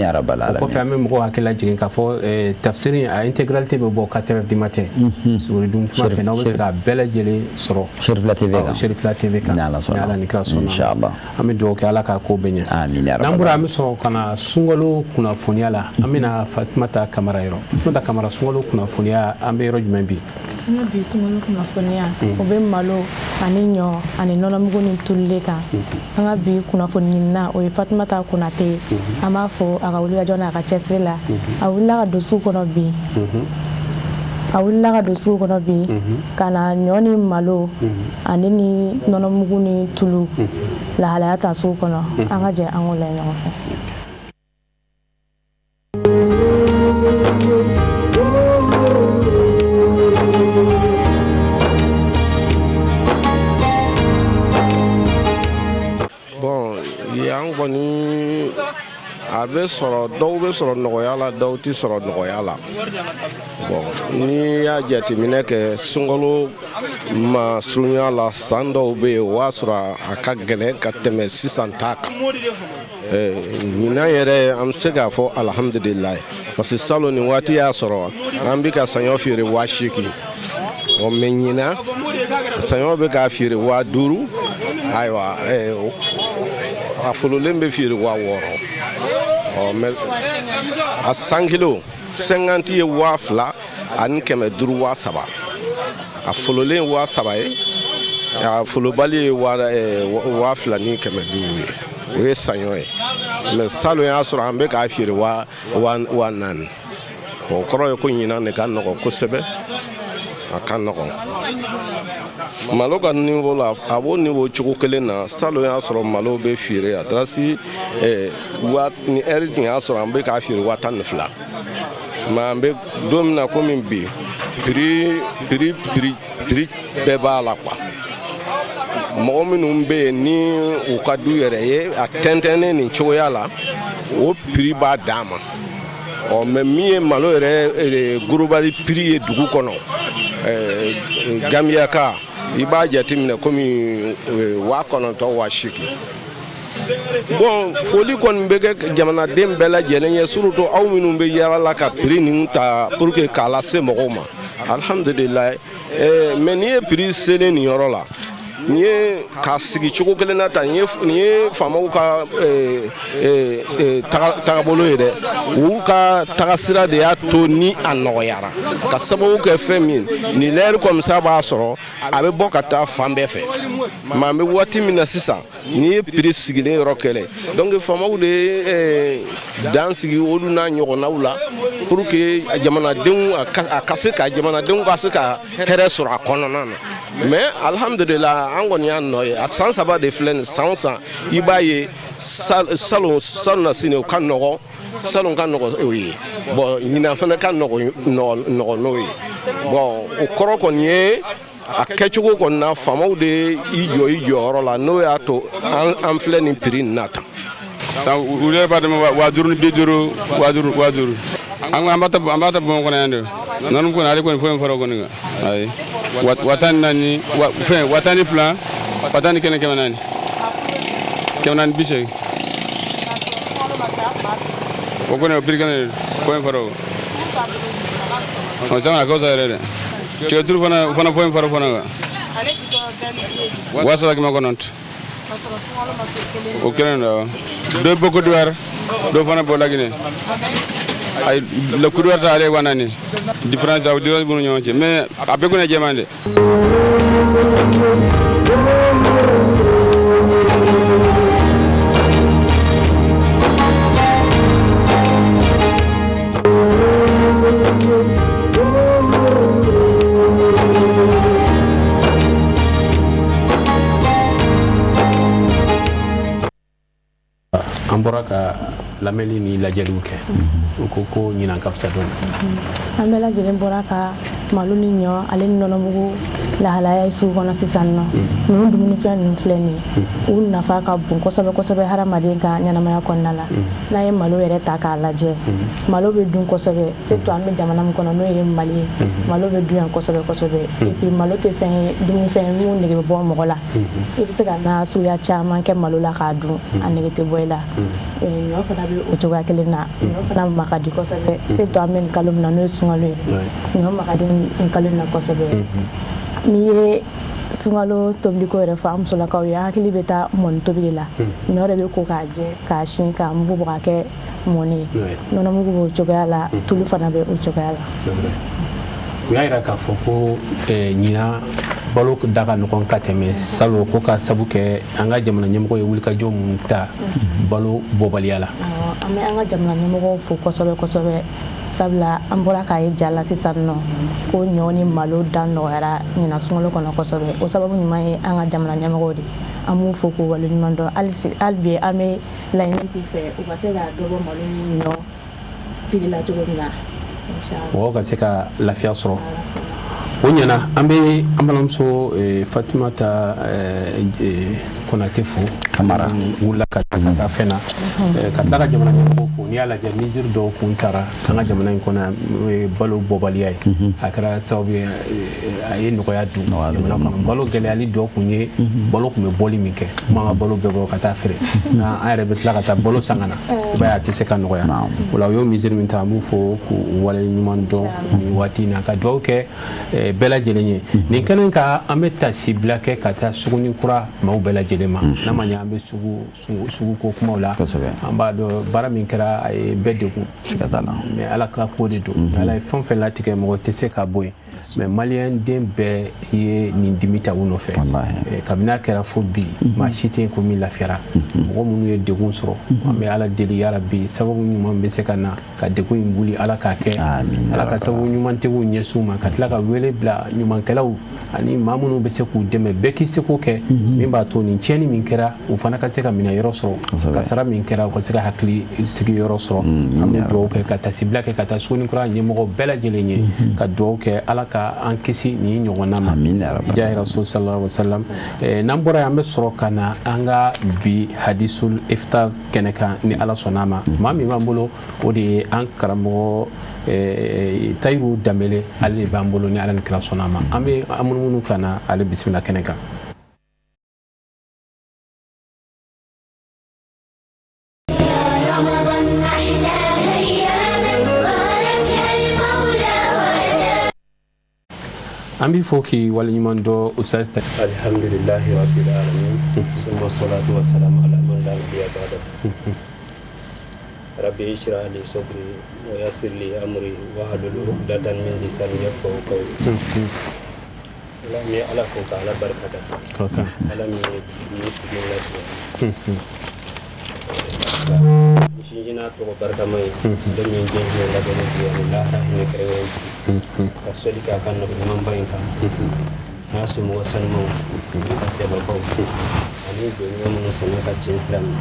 kɔfɛ, an bɛ mɔgɔw hakili lajigin k'a fɔ tafsiri a intégralité bɛ bɔ 4 heures du matin suguri dun tuma fɛ. N'aw bɛ fɛ k'a bɛɛ lajɛlen sɔrɔ. Cherifila TV kan. Cherifila TV kan. Ni Ala sɔnna. Ni Ala ni kira sɔnna. Inchallah. An bɛ dugawu kɛ, Ala k'a ko bɛɛ ɲɛ. Amina. N'an bɔra, an bɛ sɔrɔ ka na sunkalo kunnafoniya la. An bɛna Fatumata Kamara yɔrɔ. Fatumata Kamara, sunkalo kunnafoniya, an bɛ yɔrɔ jumɛn bi? An ka bi sunkalo kunnafoniya, o bɛ malo ani ɲɔ ani nɔnɔmugu ni tululen kan. An ka bi kunnafoni ɲinina, o ye Fatumata Konate ye. An b'a fɔ a ka wulikajɔ n'a ka cɛsiri la. A wulila ka don sugu kɔnɔ bi, a wulila ka don sugu kɔnɔ bi ka na ɲɔ ni malo ani ni nɔnɔmugu ni tulu lahalaya ta sugu kɔnɔ. An ka jɛ an k'o lajɛ ɲɔgɔn fɛ. Bon, yan kɔni a bɛ sɔrɔ, dɔw bɛ sɔrɔ nɔgɔya la, dɔw tɛ sɔrɔ nɔgɔya la. Bon, n'i y'a jateminɛ kɛ sunkalo ma surunya la, san dɔw bɛ yen, o y'a sɔrɔ a ka gɛlɛn ka tɛmɛ sisan ta kan. Ɲinan yɛrɛ, an bɛ se k'a fɔ alihamudulilayi, parce que salon nin waati y'a sɔrɔ an bɛ ka saɲɔ feere 8000. Ɔ, mais ɲinan saɲɔ bɛ k'a feere 5000. Ayiwa, a fololen bɛ feere 6000. Ɔ, mais a 100 kilo 50 ye 2500, 3000. A fololen 3000 ye, a folobali ye 2500 ye. O ye saɲɔ ye. Mais salon y'a sɔrɔ an bɛ k'a feere 4000. O kɔrɔ ye ko ɲinan de ka nɔgɔn kosɛbɛ, a ka nɔgɔn. Malo ka niveau la, a b'o niveau cogo kelen na. Salon y'a sɔrɔ malo bɛ feere a taara si wa ni ɛri tun y'a sɔrɔ an bɛ k'a feere 12,000. Mais an bɛ don min na komi bi, prix bɛɛ b'a la quoi. Mɔgɔ minnu bɛ yen ni u ka du yɛrɛ ye a tɛntɛnnen nin cogoya la, o prix b'a dan ma. Ɔ, mais min ye malo yɛrɛ global prix ye dugu kɔnɔ, Gambiyaka, i b'a jateminɛ komi 9000, 8000. Bon, foli kɔni bɛ kɛ jamanaden bɛɛ lajɛlen ye, surtout aw minnu bɛ yaala la ka prix ninnu ta pour que k'a lase mɔgɔw ma. Alihamudulilayi. Mais n'i ye prix selen nin yɔrɔ la, nin ye k'a sigi cogo kelen na ta, nin ye faamaw ka tagabolo ye dɛ. U ka tagasira de y'a to ni a nɔgɔyara, ka sababu kɛ fɛn min nin l'heure comme ça b'a sɔrɔ a bɛ bɔ ka taa fan bɛɛ fɛ. Mais an bɛ waati min na sisan, n'i ye prix sigilen yɔrɔ kɛlɛ, donc faamaw de ye dan sigi olu n'a ɲɔgɔnnaw la pour que jamanadenw a ka se ka jamanadenw ka se ka hɛrɛ sɔrɔ a kɔnɔna na. Mais alihamudulila, an kɔni y'a nɔ ye. A san 3 de filɛ nin, san o san i b'a ye salon salon na sini o ka nɔgɔn, salon ka nɔgɔn o ye. Bon, ɲinan fana ka nɔgɔn nɔgɔn n'o ye. Bon, o kɔrɔ kɔni ye a kɛcogo kɔni na, faamaw de i jɔ i jɔyɔrɔ la, n'o y'a to an filɛ nin prix nin na tan. San olu yɛrɛ b'a dɛmɛ 5500, 5000, 5000. An an b'a ta, an b'a ta Bamakɔ kɔnɔ yan de. Nɔnɔ kɔni, ale kɔni foyi fara o kɔni kan. Ayi, 14,000 fɛn 12,000, 11,400. 480. O kɔni o prix kelen de foyi fara o. Ɔ sisan a ka fisa yɛrɛ dɛ. Tigɛtulu fana o fana foyi fara o fana kan. 3900. O kelen don awɔ. Dɔ bɛ bɔ Côte d'Ivoire, dɔ fana bɔ Laginɛ. Ayi le Côte d'Ivoire ta ale ye 4000. Différence awɔ différence b'u ni ɲɔgɔn cɛ mais a bɛɛ kɔni ye jɛman de. An bɔra ka lamɛnni ni lajɛliw kɛ, u ko ko ɲinan ka fisa dɔɔni. An bɛɛ lajɛlen bɔra ka malo ni ɲɔ ale ni nɔnɔmugu lahalaya ye sugu kɔnɔ sisan nɔ. Ninnu dumunifɛn ninnu filɛ nin ye, u nafa ka bon kosɛbɛ kosɛbɛ hadamaden ka ɲɛnamaya kɔnɔna la. N'an ye malo yɛrɛ ta k'a lajɛ, malo bɛ dun kosɛbɛ, surtout an bɛ jamana min kɔnɔ n'o ye Mali ye, malo bɛ dun yan kosɛbɛ kosɛbɛ. Et puis malo tɛ fɛn ye, dumunifɛn ye mun nege bɛ bɔ mɔgɔ la. I bɛ se ka na suguya caman kɛ malo la k'a dun, a nege tɛ bɔ i la. Ɲɔ fana bɛ o cogoya kelen na, ɲɔ fana ma ka di kosɛbɛ, surtout an bɛ nin kalo min na n'o ye sunkalo ye, ɲɔ ma ka di nin kalo in na kosɛbɛ. N'i ye sunkalo tobiliko yɛrɛ fɔ an musolakaw ye, an hakili bɛ taa mɔni tobi de la. Ɲɔ de bɛ ko k'a jɛ, k'a sin, k'a mugu bɔ k'a kɛ mɔni ye. Nɔnɔmugu b'o cogoya la, tulu fana bɛ o cogoya la. U y'a jira k'a fɔ ko ɲinan balo da ka nɔgɔn ka tɛmɛ salon ko ka sabu kɛ an ka jamana ɲɛmɔgɔ ye wulikajɔ minnu ta balo bɔbaliya la. An bɛ an ka jamana ɲɛmɔgɔw fo kosɛbɛ kosɛbɛ, sabula an bɔra k'a ye ja la sisan nɔ ko ɲɔ ni malo da nɔgɔyara ɲinan sunkalo kɔnɔ kosɛbɛ. O sababu ɲuman ye an ka jamana ɲɛmɔgɔw de, an b'u fo k'u waleɲuman dɔn. Hali bi an bɛ laɲini k'u fɛ u ka se ka dɔ bɔ malo ni ɲɔ prix la cogo min na, mɔgɔw ka se ka lafiya sɔrɔ. O ɲɛna, an bɛ an balimamuso Fatumata Konate fo. Kamara wulila ka taa fɛn na, ka tila ka jamana ɲɛmɔgɔw fo. N'i y'a lajɛ, mesure dɔw kun taara an ka jamana in kɔnɔ, n'o ye balo bɔbaliya ye, a kɛra sababu ye a ye nɔgɔya don jamana kɔnɔ. Balo gɛlɛyali dɔ kun ye balo kun bɛ bɔli min kɛ, kuma an ka balo bɛɛ bɔ ka taa feere, an yɛrɛ bɛ tila ka taa balo san ka na, i b'a ye a tɛ se ka nɔgɔya. O la u y'o mesure min ta, an b'u fo k'u waleɲuman dɔn nin waati in na, ka dugawu kɛ bɛɛ lajɛlen ye. Nin kɛnɛ kan, an bɛ tasibila kɛ ka taa suguni kura maaw bɛɛ lajɛlen ma. N'a ma ɲɛ, an bɛ sugu ko kumaw la, an b'a dɔn baara min kɛra a ye bɛɛ degun, mais Ala ka ko de don. Ala ye fɛn o fɛn latigɛ, mɔgɔ tɛ se ka bɔ yen, mais maliyɛn den bɛɛ ye nin dimi ta u nɔfɛ kabini a kɛra fo bi, maa si tɛ yen ko min lafiyara. Mɔgɔ minnu ye degun sɔrɔ, an bɛ Ala deli, yarabi sababu ɲuman bɛ se ka na ka degun in wuli, Ala k'a kɛ, Ala ka sababu ɲumantigiw ɲɛsin u ma, ka tila ka wele bila ɲumankɛlaw ani maa minnu bɛ se k'u dɛmɛ, bɛɛ k'i seko kɛ min b'a to nin tiɲɛni min kɛra, u fana ka se ka minɛ yɔrɔ sɔrɔ, kasara min kɛra, u ka se ka hakili sigi yɔrɔ sɔrɔ. An bɛ dugawu kɛ ka tasibila kɛ ka taa Suguninkura ɲɛmɔgɔ bɛɛ lajɛlen ye, ka dugawu kɛ Ala ka an kisi nin ɲɔgɔnna ma, jahi rasul sallallahu alaihi wasallam. N'an bɔra yen, an bɛ sɔrɔ ka na an ka bi hadisul iftar kɛnɛ kan ni Ala sɔnna a ma. Maa min b'an bolo, o de ye an karamɔgɔ Tayiru Danbele, ale de b'an bolo ni Ala ni kira sɔnna a ma. An bɛ an munumunu ka na ale bisimila kɛnɛ kan. An b'i fo k'i waleɲuman dɔn, Ustaz. Alhamdulillahi rabbil alamin, summa salatu wa salam ala man la nabiyya ba'dahu. Rabbi ishrah li sadri wa yassir li amri wa hlul 'uqdatan min lisani yafqahu qawli. Ala min Ala fo ka Ala barika da. Ala min ye nin sigi lafiya. N sinsinna tɔgɔ barikama ye, ale min ye diɲɛ hinɛ labɛnni sigi ani lahara hinɛ kɛrɛnkɛrɛn jigi. Ka sɔli k'a ka nabi ɲumanba in kan, n'a somɔgɔ sanumaw, n'a ka sahabaw ani jɔnɲuman minnu sɔnna ka tiɲɛ sira minɛ.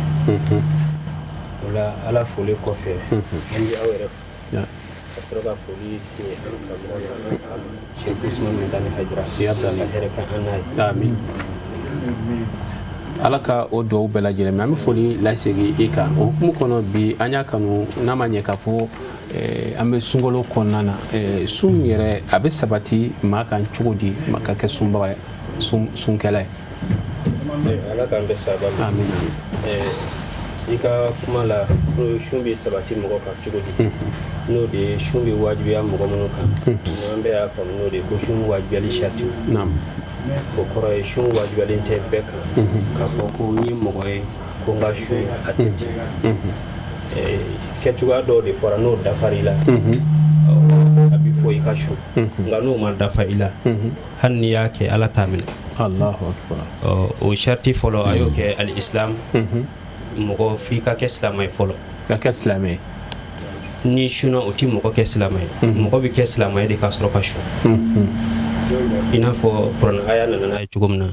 O la, Ala foli kɔfɛ, an bɛ aw yɛrɛ fo ka sɔrɔ ka foli se an karamɔgɔ ma, an fa ma, Cheikh Usman Madani Hayidara, ka hɛrɛ kɛ an n'a ye. Amin, Ala ka o dugawu bɛɛ lajɛlen mɛn. An bɛ foli lasegin i kan. O hukumu kɔnɔ, bi an y'a kanu, n'a ma ɲɛ k'a fɔ an bɛ sunkalo kɔnɔna na, sun yɛrɛ a bɛ sabati maa kan cogo di ka kɛ sunbaga ye, sunkɛla ye? Ala k'an bɛɛ sababa ma. Amin. I ka kuma la, n'o ye sun bɛ sabati mɔgɔ kan cogo di, n'o de ye sun bɛ wajibiya mɔgɔ minnu kan, an bɛɛ y'a faamu n'o de ye ko sun wajibiyali saritiw. O kɔrɔ ye sun wajibiyalen tɛ bɛɛ kan k'a fɔ ko n ye mɔgɔ ye ko n ka sun, a tɛ ten. Kɛcogoya dɔw de fɔra, n'o dafara i la, a bɛ fɔ i ka sun, nka n'o ma dafa i la, hali n'i y'a kɛ, Ala t'a minɛ. Allahu akbar. O sariti fɔlɔ, a y'o kɛ al-islam, mɔgɔ f'i ka kɛ silamɛ ye fɔlɔ. Ka kɛ silamɛ ye. N'i sunna, o ti mɔgɔ kɛ silamɛ ye. Mɔgɔ bɛ kɛ silamɛ ye de ka sɔrɔ ka sun, i n'a fɔ kuranɛ aya nana n'a ye cogo min na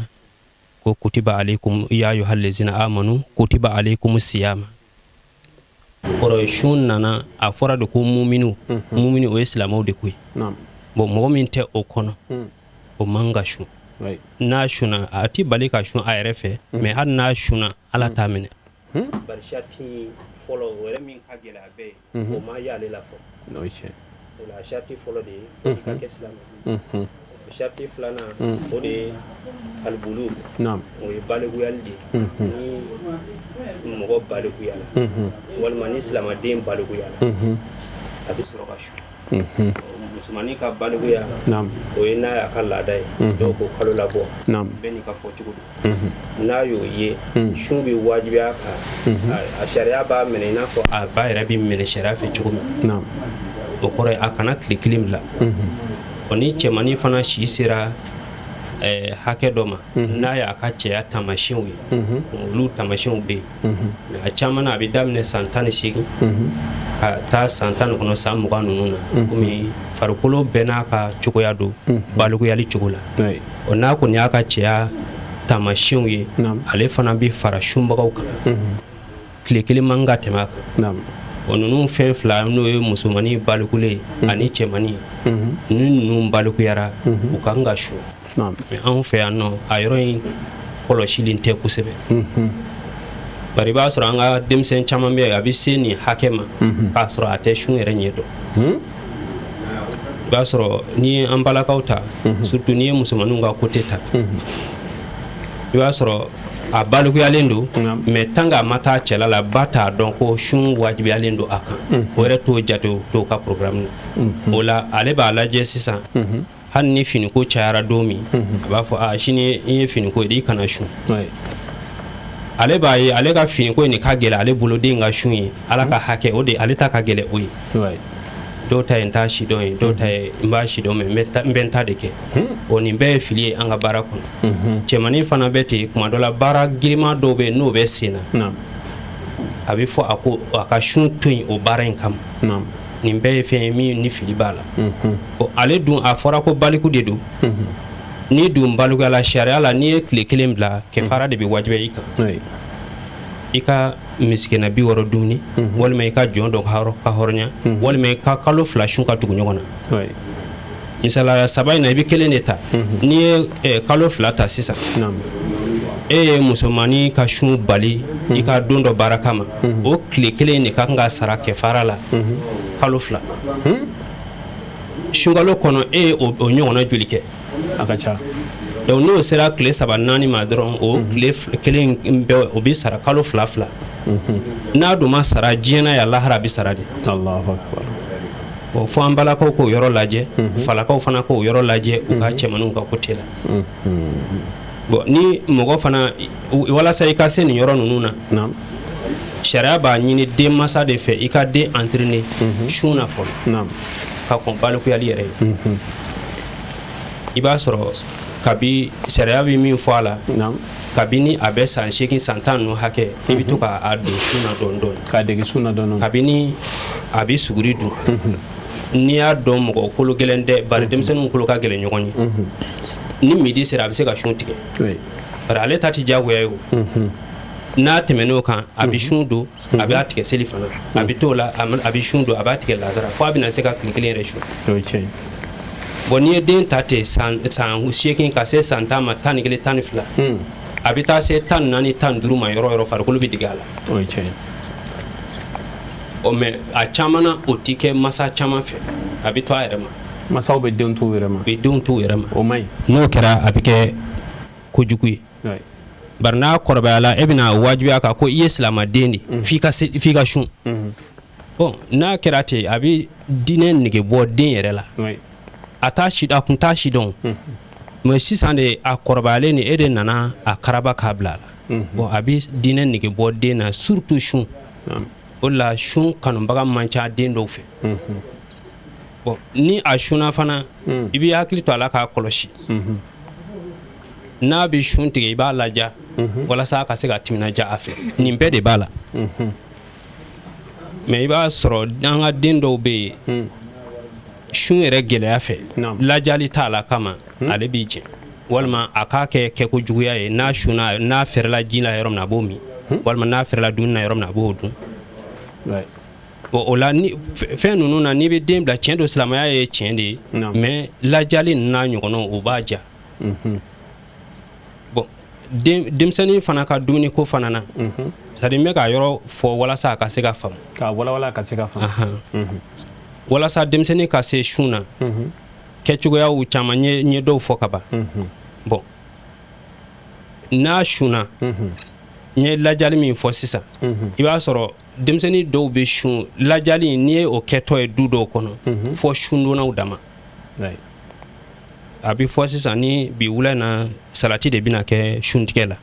ko kutiba aleykum ya ayyuhal lezina amanu kutiba aleykum siyama. Kɔrɔ ye sun nana, a fɔra de ko muminu. Muminu, o ye silamɛw de ko ye. Bon, mɔgɔ min tɛ o kɔnɔ, o man ka sun. N'a sunna, a ti bali ka sun a yɛrɛ fɛ, mais hali n'a sunna, Ala t'a minɛ, bari sariti fɔlɔ, o yɛrɛ min ka gɛlɛ a bɛɛ ye, o ma y'ale la fɔlɔ. O ye tiɲɛ. O la, sariti fɔlɔ de ye fo i ka kɛ silamɛ ye. Sariti filanan, o de ye alibulu, o ye balikuyali de ye. Ni mɔgɔ balikuyala, walima ni silamɛden balikuyala, a bɛ sɔrɔ ka sun. Musomannin ka balikuya, o ye n'a y'a ka laada ye, dɔw ko kalo labɔ, bɛɛ n'i ka fɔ cogo don. N'a y'o ye, sun bɛ wajibiya kan, a sariya b'a minɛ i n'a fɔ a ba yɛrɛ bɛ minɛ sariya fɛ cogo min. O kɔrɔ ye a kana tile kelen bila. O ni cɛmannin fana si sera hakɛ dɔ ma, n'a y'a ka cɛya taamasiyɛnw ye, olu taamasiyɛnw bɛ yen, a caman na a bɛ daminɛ san 18 ka taa san 19, san 20 ninnu na, komi farikolo bɛɛ n'a ka cogoya don balikuyali cogo la. O n'a kɔni y'a ka cɛya taamasiyɛnw ye, ale fana bɛ fara sunbagaw kan, tile kelen man ka tɛmɛ a kan. O ninnu fɛn fila, n'o ye musomannin balikulen ani cɛmannin, ni ninnu balikuyara, u kan ka sun. Mais anw fɛ yan nɔ, a yɔrɔ in kɔlɔsilen tɛ kosɛbɛ, bari i b'a sɔrɔ an ka denmisɛn caman bɛ yen, a bɛ se nin hakɛ ma k'a sɔrɔ a tɛ sun yɛrɛ ɲɛ dɔn. I b'a sɔrɔ n'i ye an balakaw ta, surtout n'i ye musomaninw ka côté ta, i b'a sɔrɔ a balikuyalen don, mais tant que a ma taa cɛla la, ba t'a dɔn ko sun wajibiyalen don a kan. O yɛrɛ t'o jate, o t'o ka programme na. O la, ale b'a lajɛ sisan, hali ni finiko cayara don min, a b'a fɔ a sini i ye finiko ye, i kana sun. Ale b'a ye ale ka finiko in de ka gɛlɛn ale bolo, den ka sun ye Ala ka hakɛ, o de ale ta ka gɛlɛn o ye. Dɔw ta ye n t'a si dɔn ye, dɔw ta ye n b'a si dɔn, mais n bɛ n ta de kɛ. O nin bɛɛ ye fili ye an ka baara kɔnɔ. Cɛmannin fana bɛ ten, tuma dɔ la baara giriman dɔw bɛ yen, n'o bɛ sen na, a bɛ fɔ a ko a ka sun to yen o baara in kama. Nin bɛɛ ye fɛn ye min ni fili b'a la. Bon, ale dun, a fɔra ko baliku de don. N'i dun balikuyala, sariya la, n'i ye tile kelen bila, kɛfara de bɛ wajibiya i kan, i ka misikina 60 dumuni, walima i ka jɔn dɔ ka hɔrɔnya, walima i ka kalo 2 sun ka tugu ɲɔgɔn na. Misalaya saba in na, i bɛ kelen de ta. N'i ye kalo 2 ta sisan, e ye musomannin ka sun bali i ka don dɔ baara kama, o tile kelen de ka kan ka sara kɛfara la kalo 2. Sunkalo kɔnɔ, e ye o ɲɔgɔnna joli kɛ? A ka ca. Donc n'o sera tile 3 4 ma dɔrɔn, o tile kelen bɛɛ, o bɛ sara kalo 2 2. N'a dun ma sara diɲɛ na yan, lahara a bɛ sara de. Allahu akbar. Bon, fo an balakaw k'o yɔrɔ lajɛ, falakaw fana k'o yɔrɔ lajɛ u ka cɛmaninw ka côté la. Bon, ni mɔgɔ fana, walasa i ka se nin yɔrɔ ninnu na, sariya b'a ɲini denmansa de fɛ i ka den entraîner sun na fɔlɔ ka kɔn balikuyali yɛrɛ ye. I b'a sɔrɔ kabi sariya bɛ min fɔ a la, kabini a bɛ san 8, san 10 ninnu hakɛ, i bɛ to k'a don sun na dɔɔni dɔɔni. K'a dege sun na dɔɔni. Kabini a bɛ suguri dun, n'i y'a dɔn mɔgɔ kolo gɛlɛn tɛ, bari denmisɛnninw kolo ka gɛlɛn ɲɔgɔn ye, ni midi sera, a bɛ se ka sun tigɛ, bari ale ta tɛ diyagoya ye. O n'a tɛmɛn'o kan, a bɛ sun don, a b'a tigɛ seli fana, a bɛ t'o la, a bɛ sun don, a b'a tigɛ lazara, fo a bɛna se ka tile kelen yɛrɛ sun. Bon, n'i ye den ta ten, san 8 ka se san 10 ma, 11, 12, a bɛ taa se 14, 15 ma, yɔrɔ yɔrɔ farikolo bɛ dege a la. Ɔ, mais a caman na, o ti kɛ masa caman fɛ, a bɛ to a yɛrɛ ma. Masaw bɛ denw to u yɛrɛ ma. U bɛ denw to u yɛrɛ ma. O man ɲi. N'o kɛra, a bɛ kɛ kojugu ye. Bari n'a kɔrɔbayala, e bɛna wajibiya kan ko i ye silamaden de, f'i ka se, f'i ka sun. Bon, n'a kɛra ten, a bɛ diinɛ nege bɔ den yɛrɛ la. A t'a si, a kun t'a si dɔn, mais sisan de a kɔrɔbayalen ni e de nana a karaba k'a bila a la. Bon, a bɛ diinɛ nege bɔ den na, surtout sun. O de la sun kanubaga man ca den dɔw fɛ. Bon, ni a sunna fana, i b'i hakili to a la k'a kɔlɔsi. N'a bɛ sun tigɛ, i b'a laja walasa a ka se ka timinadiya a fɛ. Nin bɛɛ de b'a la. Mais i b'a sɔrɔ an ka den dɔw bɛ yen, sun yɛrɛ gɛlɛya fɛ, lajali t'a la kama, ale b'i jɛn walima a k'a kɛ kɛko juguya ye. N'a sunna, n'a fɛrɛla ji la yɔrɔ min na, a b'o min, walima n'a fɛrɛla dumuni na yɔrɔ min na, a b'o dun. Bon, o la, ni fɛn ninnu na, n'i bɛ den bila, tiɲɛ don, silamɛya ye tiɲɛ de ye, mais lajali ninnu n'a ɲɔgɔnnaw, o b'a ja. Bon, denmisɛnnin fana ka dumuni ko fana na, c'est à dire n bɛ ka yɔrɔ fɔ walasa a ka se ka faamu. K'a walawala ka se ka faamu. Walasa denmisɛnnin ka se sun na, kɛcogoyaw caman n ye dɔw fɔ ka ban. Bon, n'a sunna, n ye lajali min fɔ sisan, i b'a sɔrɔ denmisɛnnin dɔw bɛ sun. Lajali, n'i ye o kɛtɔ ye du dɔw kɔnɔ, fɔ sundonnaw dama. A bɛ fɔ sisan ni bi wula in na, salati de bɛna kɛ suntigɛ la,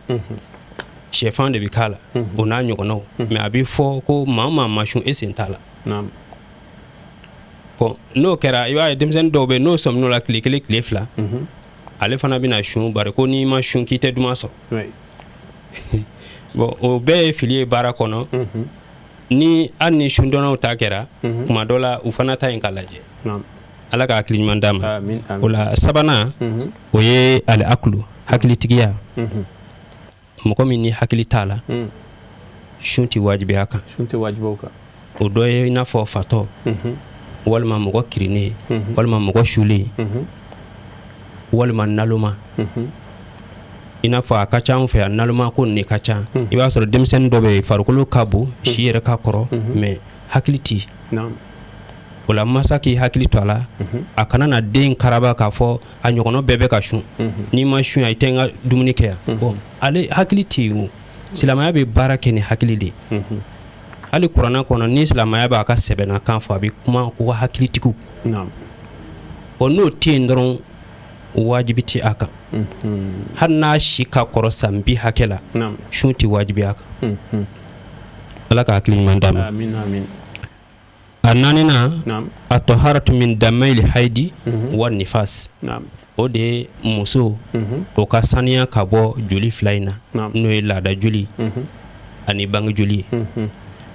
sɛfan de bɛ k'a la, o n'a ɲɔgɔnnaw. Mais a bɛ fɔ ko maa o maa ma sun, e sen t'a la. Bon, n'o kɛra, i b'a ye denmisɛnnin dɔw bɛ yen, n'o sɔmin'o la tile kelen, tile fila, ale fana bɛna sun, bari ko n'i ma sun k'i tɛ duman sɔrɔ. Bon, o bɛɛ ye fili ye baara kɔnɔ. Ni hali ni sundonnaw ta kɛra, tuma dɔ la u fana ta in ka lajɛ. Ala ka hakili ɲuman d'a ma. O la, sabanan, o ye al akulu, hakilitigiya. Mɔgɔ min ni hakili t'a la, sun tɛ wajibiya kan. Sun tɛ wajibi kan. O dɔ ye i n'a fɔ fatɔ, walima mɔgɔ kirinnen, walima mɔgɔ sulen, walima naloma. I n'a fɔ a ka ca anw fɛ yan, naloma ko nin ka ca. I b'a sɔrɔ denmisɛnnin dɔ bɛ yen, farikolo ka bon, si yɛrɛ ka kɔrɔ, mais hakili tɛ. O la, masa k'i hakili to a la, a kana na den karaba k'a fɔ a ɲɔgɔnna bɛɛ bɛ ka sun, n'i ma sun yan, i tɛ n ka dumuni kɛ yan. Bon, ale hakili tɛ yen. O silamɛya bɛ baara kɛ ni hakili de ye. Hali kuranɛ kɔnɔ, ni silamɛya b'a ka sɛbɛnna kan fɔ, a bɛ kuma ko hakilitigiw. Bon, n'o tɛ yen dɔrɔn, wajibi tɛ a kan. Hali n'a si ka kɔrɔ san 60 hakɛ la, sun tɛ wajibi a kan. Ala ka hakili ɲuman d'a ma. A naaninan, a tɔharatu min damayil hayidi wa nifas. O de ye muso o ka saniya ka bɔ joli fila in na, n'o ye laada joli ani bange joli ye.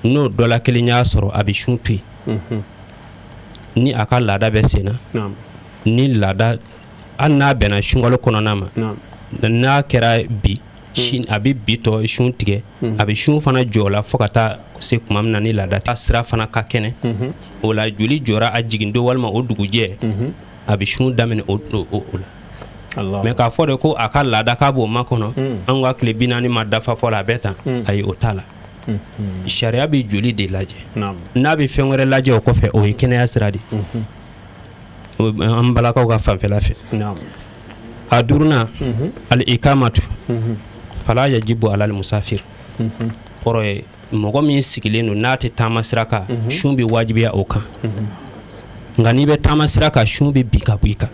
N'o dɔ la kelen y'a sɔrɔ, a bɛ sun to yen. Ni a ka laada bɛ sen na, ni laada, hali n'a bɛnna sunkalo kɔnɔna ma, n'a kɛra bi, a bɛ bi tɔ sun tigɛ, a bɛ sun fana jɔ la fo ka taa se tuma min na ni laada ta sira fana ka kɛnɛ. O la, joli jɔra a jigin don walima o dugujɛ, a bɛ sun daminɛ o la. Mais k'a fɔ de ko a ka laada k'a b'o makɔnɔ, an ka tile 40 ma dafa fɔlɔ, a bɛ tan, ayi, o t'a la. Sariya bɛ joli de lajɛ. N'a bɛ fɛn wɛrɛ lajɛ o kɔfɛ, o ye kɛnɛya sira de, an balakaw ka fanfɛla fɛ. A duurunan, al ikamatu fala yajibu alal musafir. Kɔrɔ ye, mɔgɔ min sigilen don, n'a tɛ taama sira kan, sun bɛ wajibiya o kan. Nka n'i bɛ taama sira kan, sun bɛ bin ka bɔ i kan.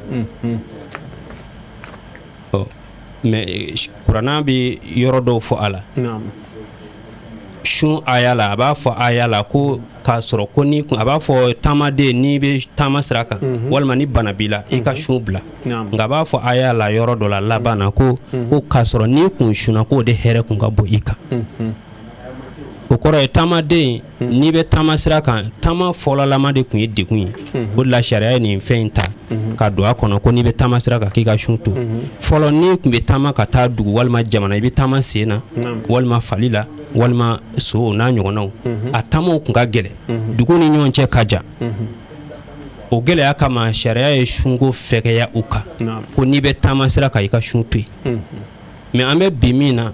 Mais kuranna bɛ yɔrɔ dɔw fɔ a la, sun aya la, a b'a fɔ aya la ko k'a sɔrɔ ko ni a b'a fɔ taamaden, n'i bɛ taama sira kan walima ni bana b'i la, i ka sun bila. Nka a b'a fɔ aya la yɔrɔ dɔ la laban na ko k'a sɔrɔ n'i kun sunna, k'o de hɛrɛ kun ka bon i kan. O kɔrɔ ye, taamaden, n'i bɛ taama sira kan, taama fɔlɔlama de tun ye degun ye. O de la sariya ye nin fɛn in ta ka don a kɔnɔ ko n'i bɛ taama sira kan, k'i ka sun to. Fɔlɔ, n'i tun bɛ taama ka taa dugu walima jamana, i bɛ taama sen na walima fali la walima so n'a ɲɔgɔnnaw, a taamaw tun ka gɛlɛn, dugu ni ɲɔgɔn cɛ ka jan. O gɛlɛya kama, sariya ye sunko fɛgɛya u kan ko n'i bɛ taama sira kan, i ka sun to yen. Mais an bɛ bi min na,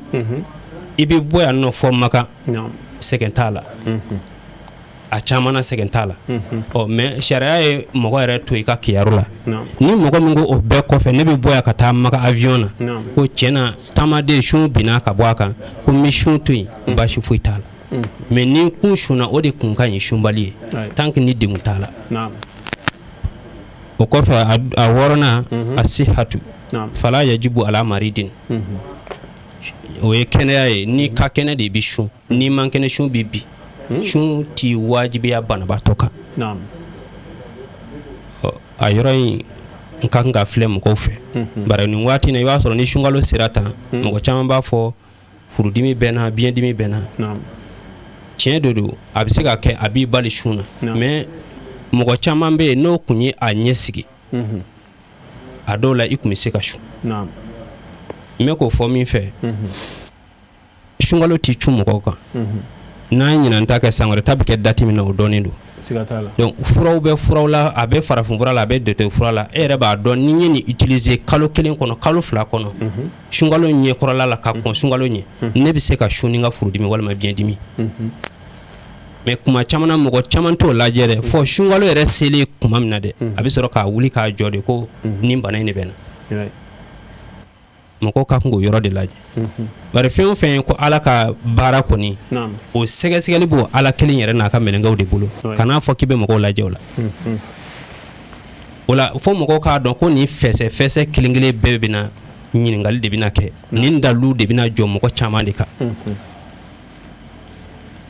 i bɛ bɔ yan nɔ fɔ Makan, sɛgɛn t'a la. A caman na sɛgɛn t'a la. Ɔ mais sariya ye mɔgɔ yɛrɛ to i ka kiyaru la. Ni mɔgɔ min ko o bɛɛ kɔfɛ ne bɛ bɔ yan ka taa Maka avion na, ko tiɲɛ na taamaden sun binna ka bɔ a kan, ko n bɛ sun to yen, baasi foyi t'a la. Mais ni kun sunna, o de kun ka ɲi sunbali ye, tant que ni degun t'a la. O kɔfɛ, a wɔɔrɔnan, asihatu fala yajibu ala maridin, o ye kɛnɛya ye. N'i ka kɛnɛ de bɛ sun, n'i man kɛnɛ, sun bɛ bin. Sun ti wajibiya banabaatɔ kan. A yɔrɔ in n ka kan ka filɛ mɔgɔw fɛ, bari nin waati na, i b'a sɔrɔ ni sunkalo sera tan, mɔgɔ caman b'a fɔ furudimi bɛ n na, biyɛndimi bɛ n na. Tiɲɛ de don, a bɛ se ka kɛ a b'i bali sun na, mais mɔgɔ caman bɛ yen, n'o tun ye a ɲɛ sigi, a dɔw la i tun bɛ se ka sun. N bɛ k'o fɔ min fɛ, sunkalo tɛ cun mɔgɔw kan. N'an ɲinan ta kɛ, san wɛrɛ ta bɛ kɛ date min na, o dɔnnen don. Donc furaw bɛ furaw la, a bɛ farafin fura la, a bɛ docteur fura la. E yɛrɛ b'a dɔn ni n ye nin utiliser kalo kelen kɔnɔ, kalo 2 kɔnɔ, sunkalo ɲɛkɔrɔla la, ka kɔn sunkalo ɲɛ, ne bɛ se ka sun ni n ka furudimi walima biyɛndimi. Mais kuma caman na, mɔgɔ caman t'o lajɛ dɛ, fɔ sunkalo yɛrɛ selen kuma min na dɛ, a bɛ sɔrɔ k'a wuli k'a jɔ de ko nin bana in de bɛ n na. Mɔgɔw ka kan k'o yɔrɔ de lajɛ, bari fɛn o fɛn ye ko Ala ka baara kɔni, o sɛgɛsɛgɛli b'o Ala kelen yɛrɛ n'a ka mɛlɛkɛw de bolo. Kan'a fɔ k'i bɛ mɔgɔw lajɛ o la. O la, fo mɔgɔw k'a dɔn ko nin fɛsɛ fɛsɛ kelen kelen bɛɛ bɛna ɲininkali de bɛna kɛ, nin dalilu de bɛna jɔ mɔgɔ caman de kan.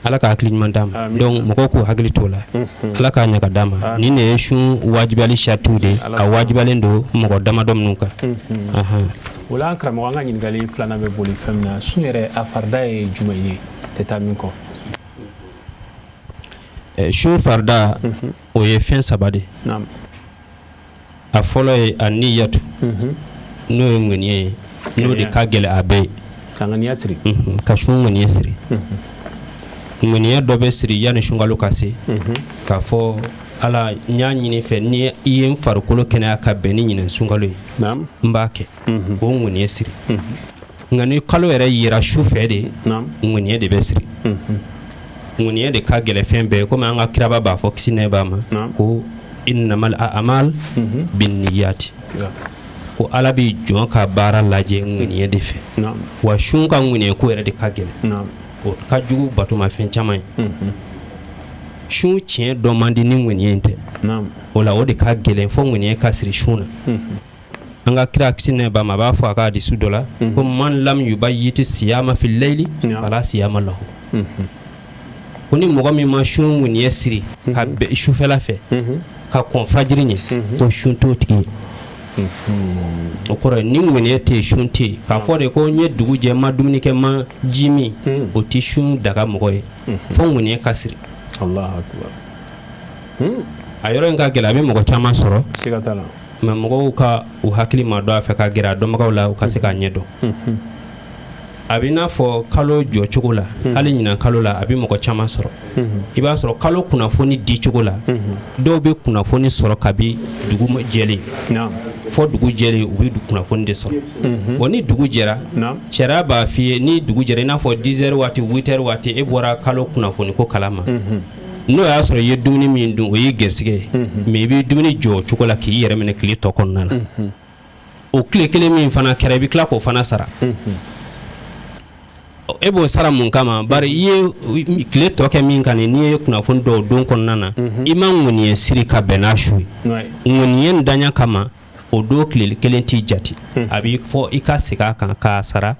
Ala ka hakili ɲuman d'a ma. Donc mɔgɔw k'u hakili t'o la. Ala k'a ɲɛ ka d'a ma. Nin de ye sun wajibiyali saritiw de, a wajibiyalen don mɔgɔ damadɔ minnu kan. O la, an karamɔgɔ, an ka ɲininkali filanan bɛ boli fɛn min na, sun yɛrɛ a farida ye jumɛn ye, tɛ taa min kɔ? Sun farida, o ye fɛn saba de. A fɔlɔ ye a niyatu, n'o ye ŋaniya ye, n'o de ka gɛlɛ a bɛɛ ye. Ka ŋaniya siri. Ka sun ŋaniya siri. Ŋaniya dɔ bɛ siri yanni sunkalo ka se, k'a fɔ Ala, n y'a ɲini fɛ, ni i ye n farikolo kɛnɛya ka bɛn ni ɲinɛ sunkalo ye, n b'a kɛ, k'o ŋaniya siri. Nka ni kalo yɛrɛ yera su fɛ de, ŋaniya de bɛ siri. Ŋaniya de ka gɛlɛ fɛn bɛɛ ye, komi an ka kiraba b'a fɔ, kisi nɛ b'a ma, ko innamal a'mal binniyati, ko Ala bɛ jɔn ka baara lajɛ ŋaniya de fɛ. Wa sun ka ŋaniya ko yɛrɛ de ka gɛlɛn, o ka jugu batomafɛn caman ye. Sun tiɲɛ dɔ man di ni ŋaniya in tɛ. O la, o de ka gɛlɛn, fo ŋaniya ka siri sun na. An ka kira, kisi nɛ b'a ma, a b'a fɔ a ka hadisu dɔ la ko man lam yubayyiti siyama fil layli fala siyama lahu, ko ni mɔgɔ min ma sun ŋaniya siri ka bɛn sufɛla fɛ ka kɔn fajiri ɲɛ, ko sun t'o tigi ye. O kɔrɔ ye, ni ŋaniya tɛ yen, sun tɛ yen. K'a fɔ de ko n ye dugu jɛ, n ma dumuni kɛ, n ma ji min, o tɛ sun daga mɔgɔ ye, fo ŋaniya ka siri. A yɔrɔ in ka gɛlɛn, a bɛ mɔgɔ caman sɔrɔ, mais mɔgɔw ka u hakili ma dɔn a fɛ ka gɛrɛ a dɔnbagaw la, u ka se k'a ɲɛ dɔn. A bɛ n'a fɔ kalo jɔcogo la, hali ɲinan kalo la, a bɛ mɔgɔ caman sɔrɔ. I b'a sɔrɔ kalo kunnafoni di cogo la, dɔw bɛ kunnafoni sɔrɔ kabi dugu jɛlen, fɔ dugu jɛlen u bɛ kunnafoni de sɔrɔ. Bon, ni dugu jɛra, sariya b'a f'i ye, ni dugu jɛra, i n'a fɔ 10 heures waati, 8 heures waati, e bɔra kalo kunnafoni ko kalama, n'o y'a sɔrɔ i ye dumuni min dun, o y'i gɛrisigɛ ye, mais i bɛ dumuni jɔ o cogo la k'i yɛrɛ minɛ tile tɔ kɔnɔna na. O tile kelen min fana kɛra, i bɛ tila k'o fana sara. E b'o sara mun kama? Bari i ye tile tɔ kɛ min kan, n'i ye kunnafoni dɔw don kɔnɔna na, i ma ŋaniya siri ka bɛn n'a su ye, ŋaniya daɲa kama, o don tile kelen t'i jate. A b'i fɔ i ka segin a kan k'a sara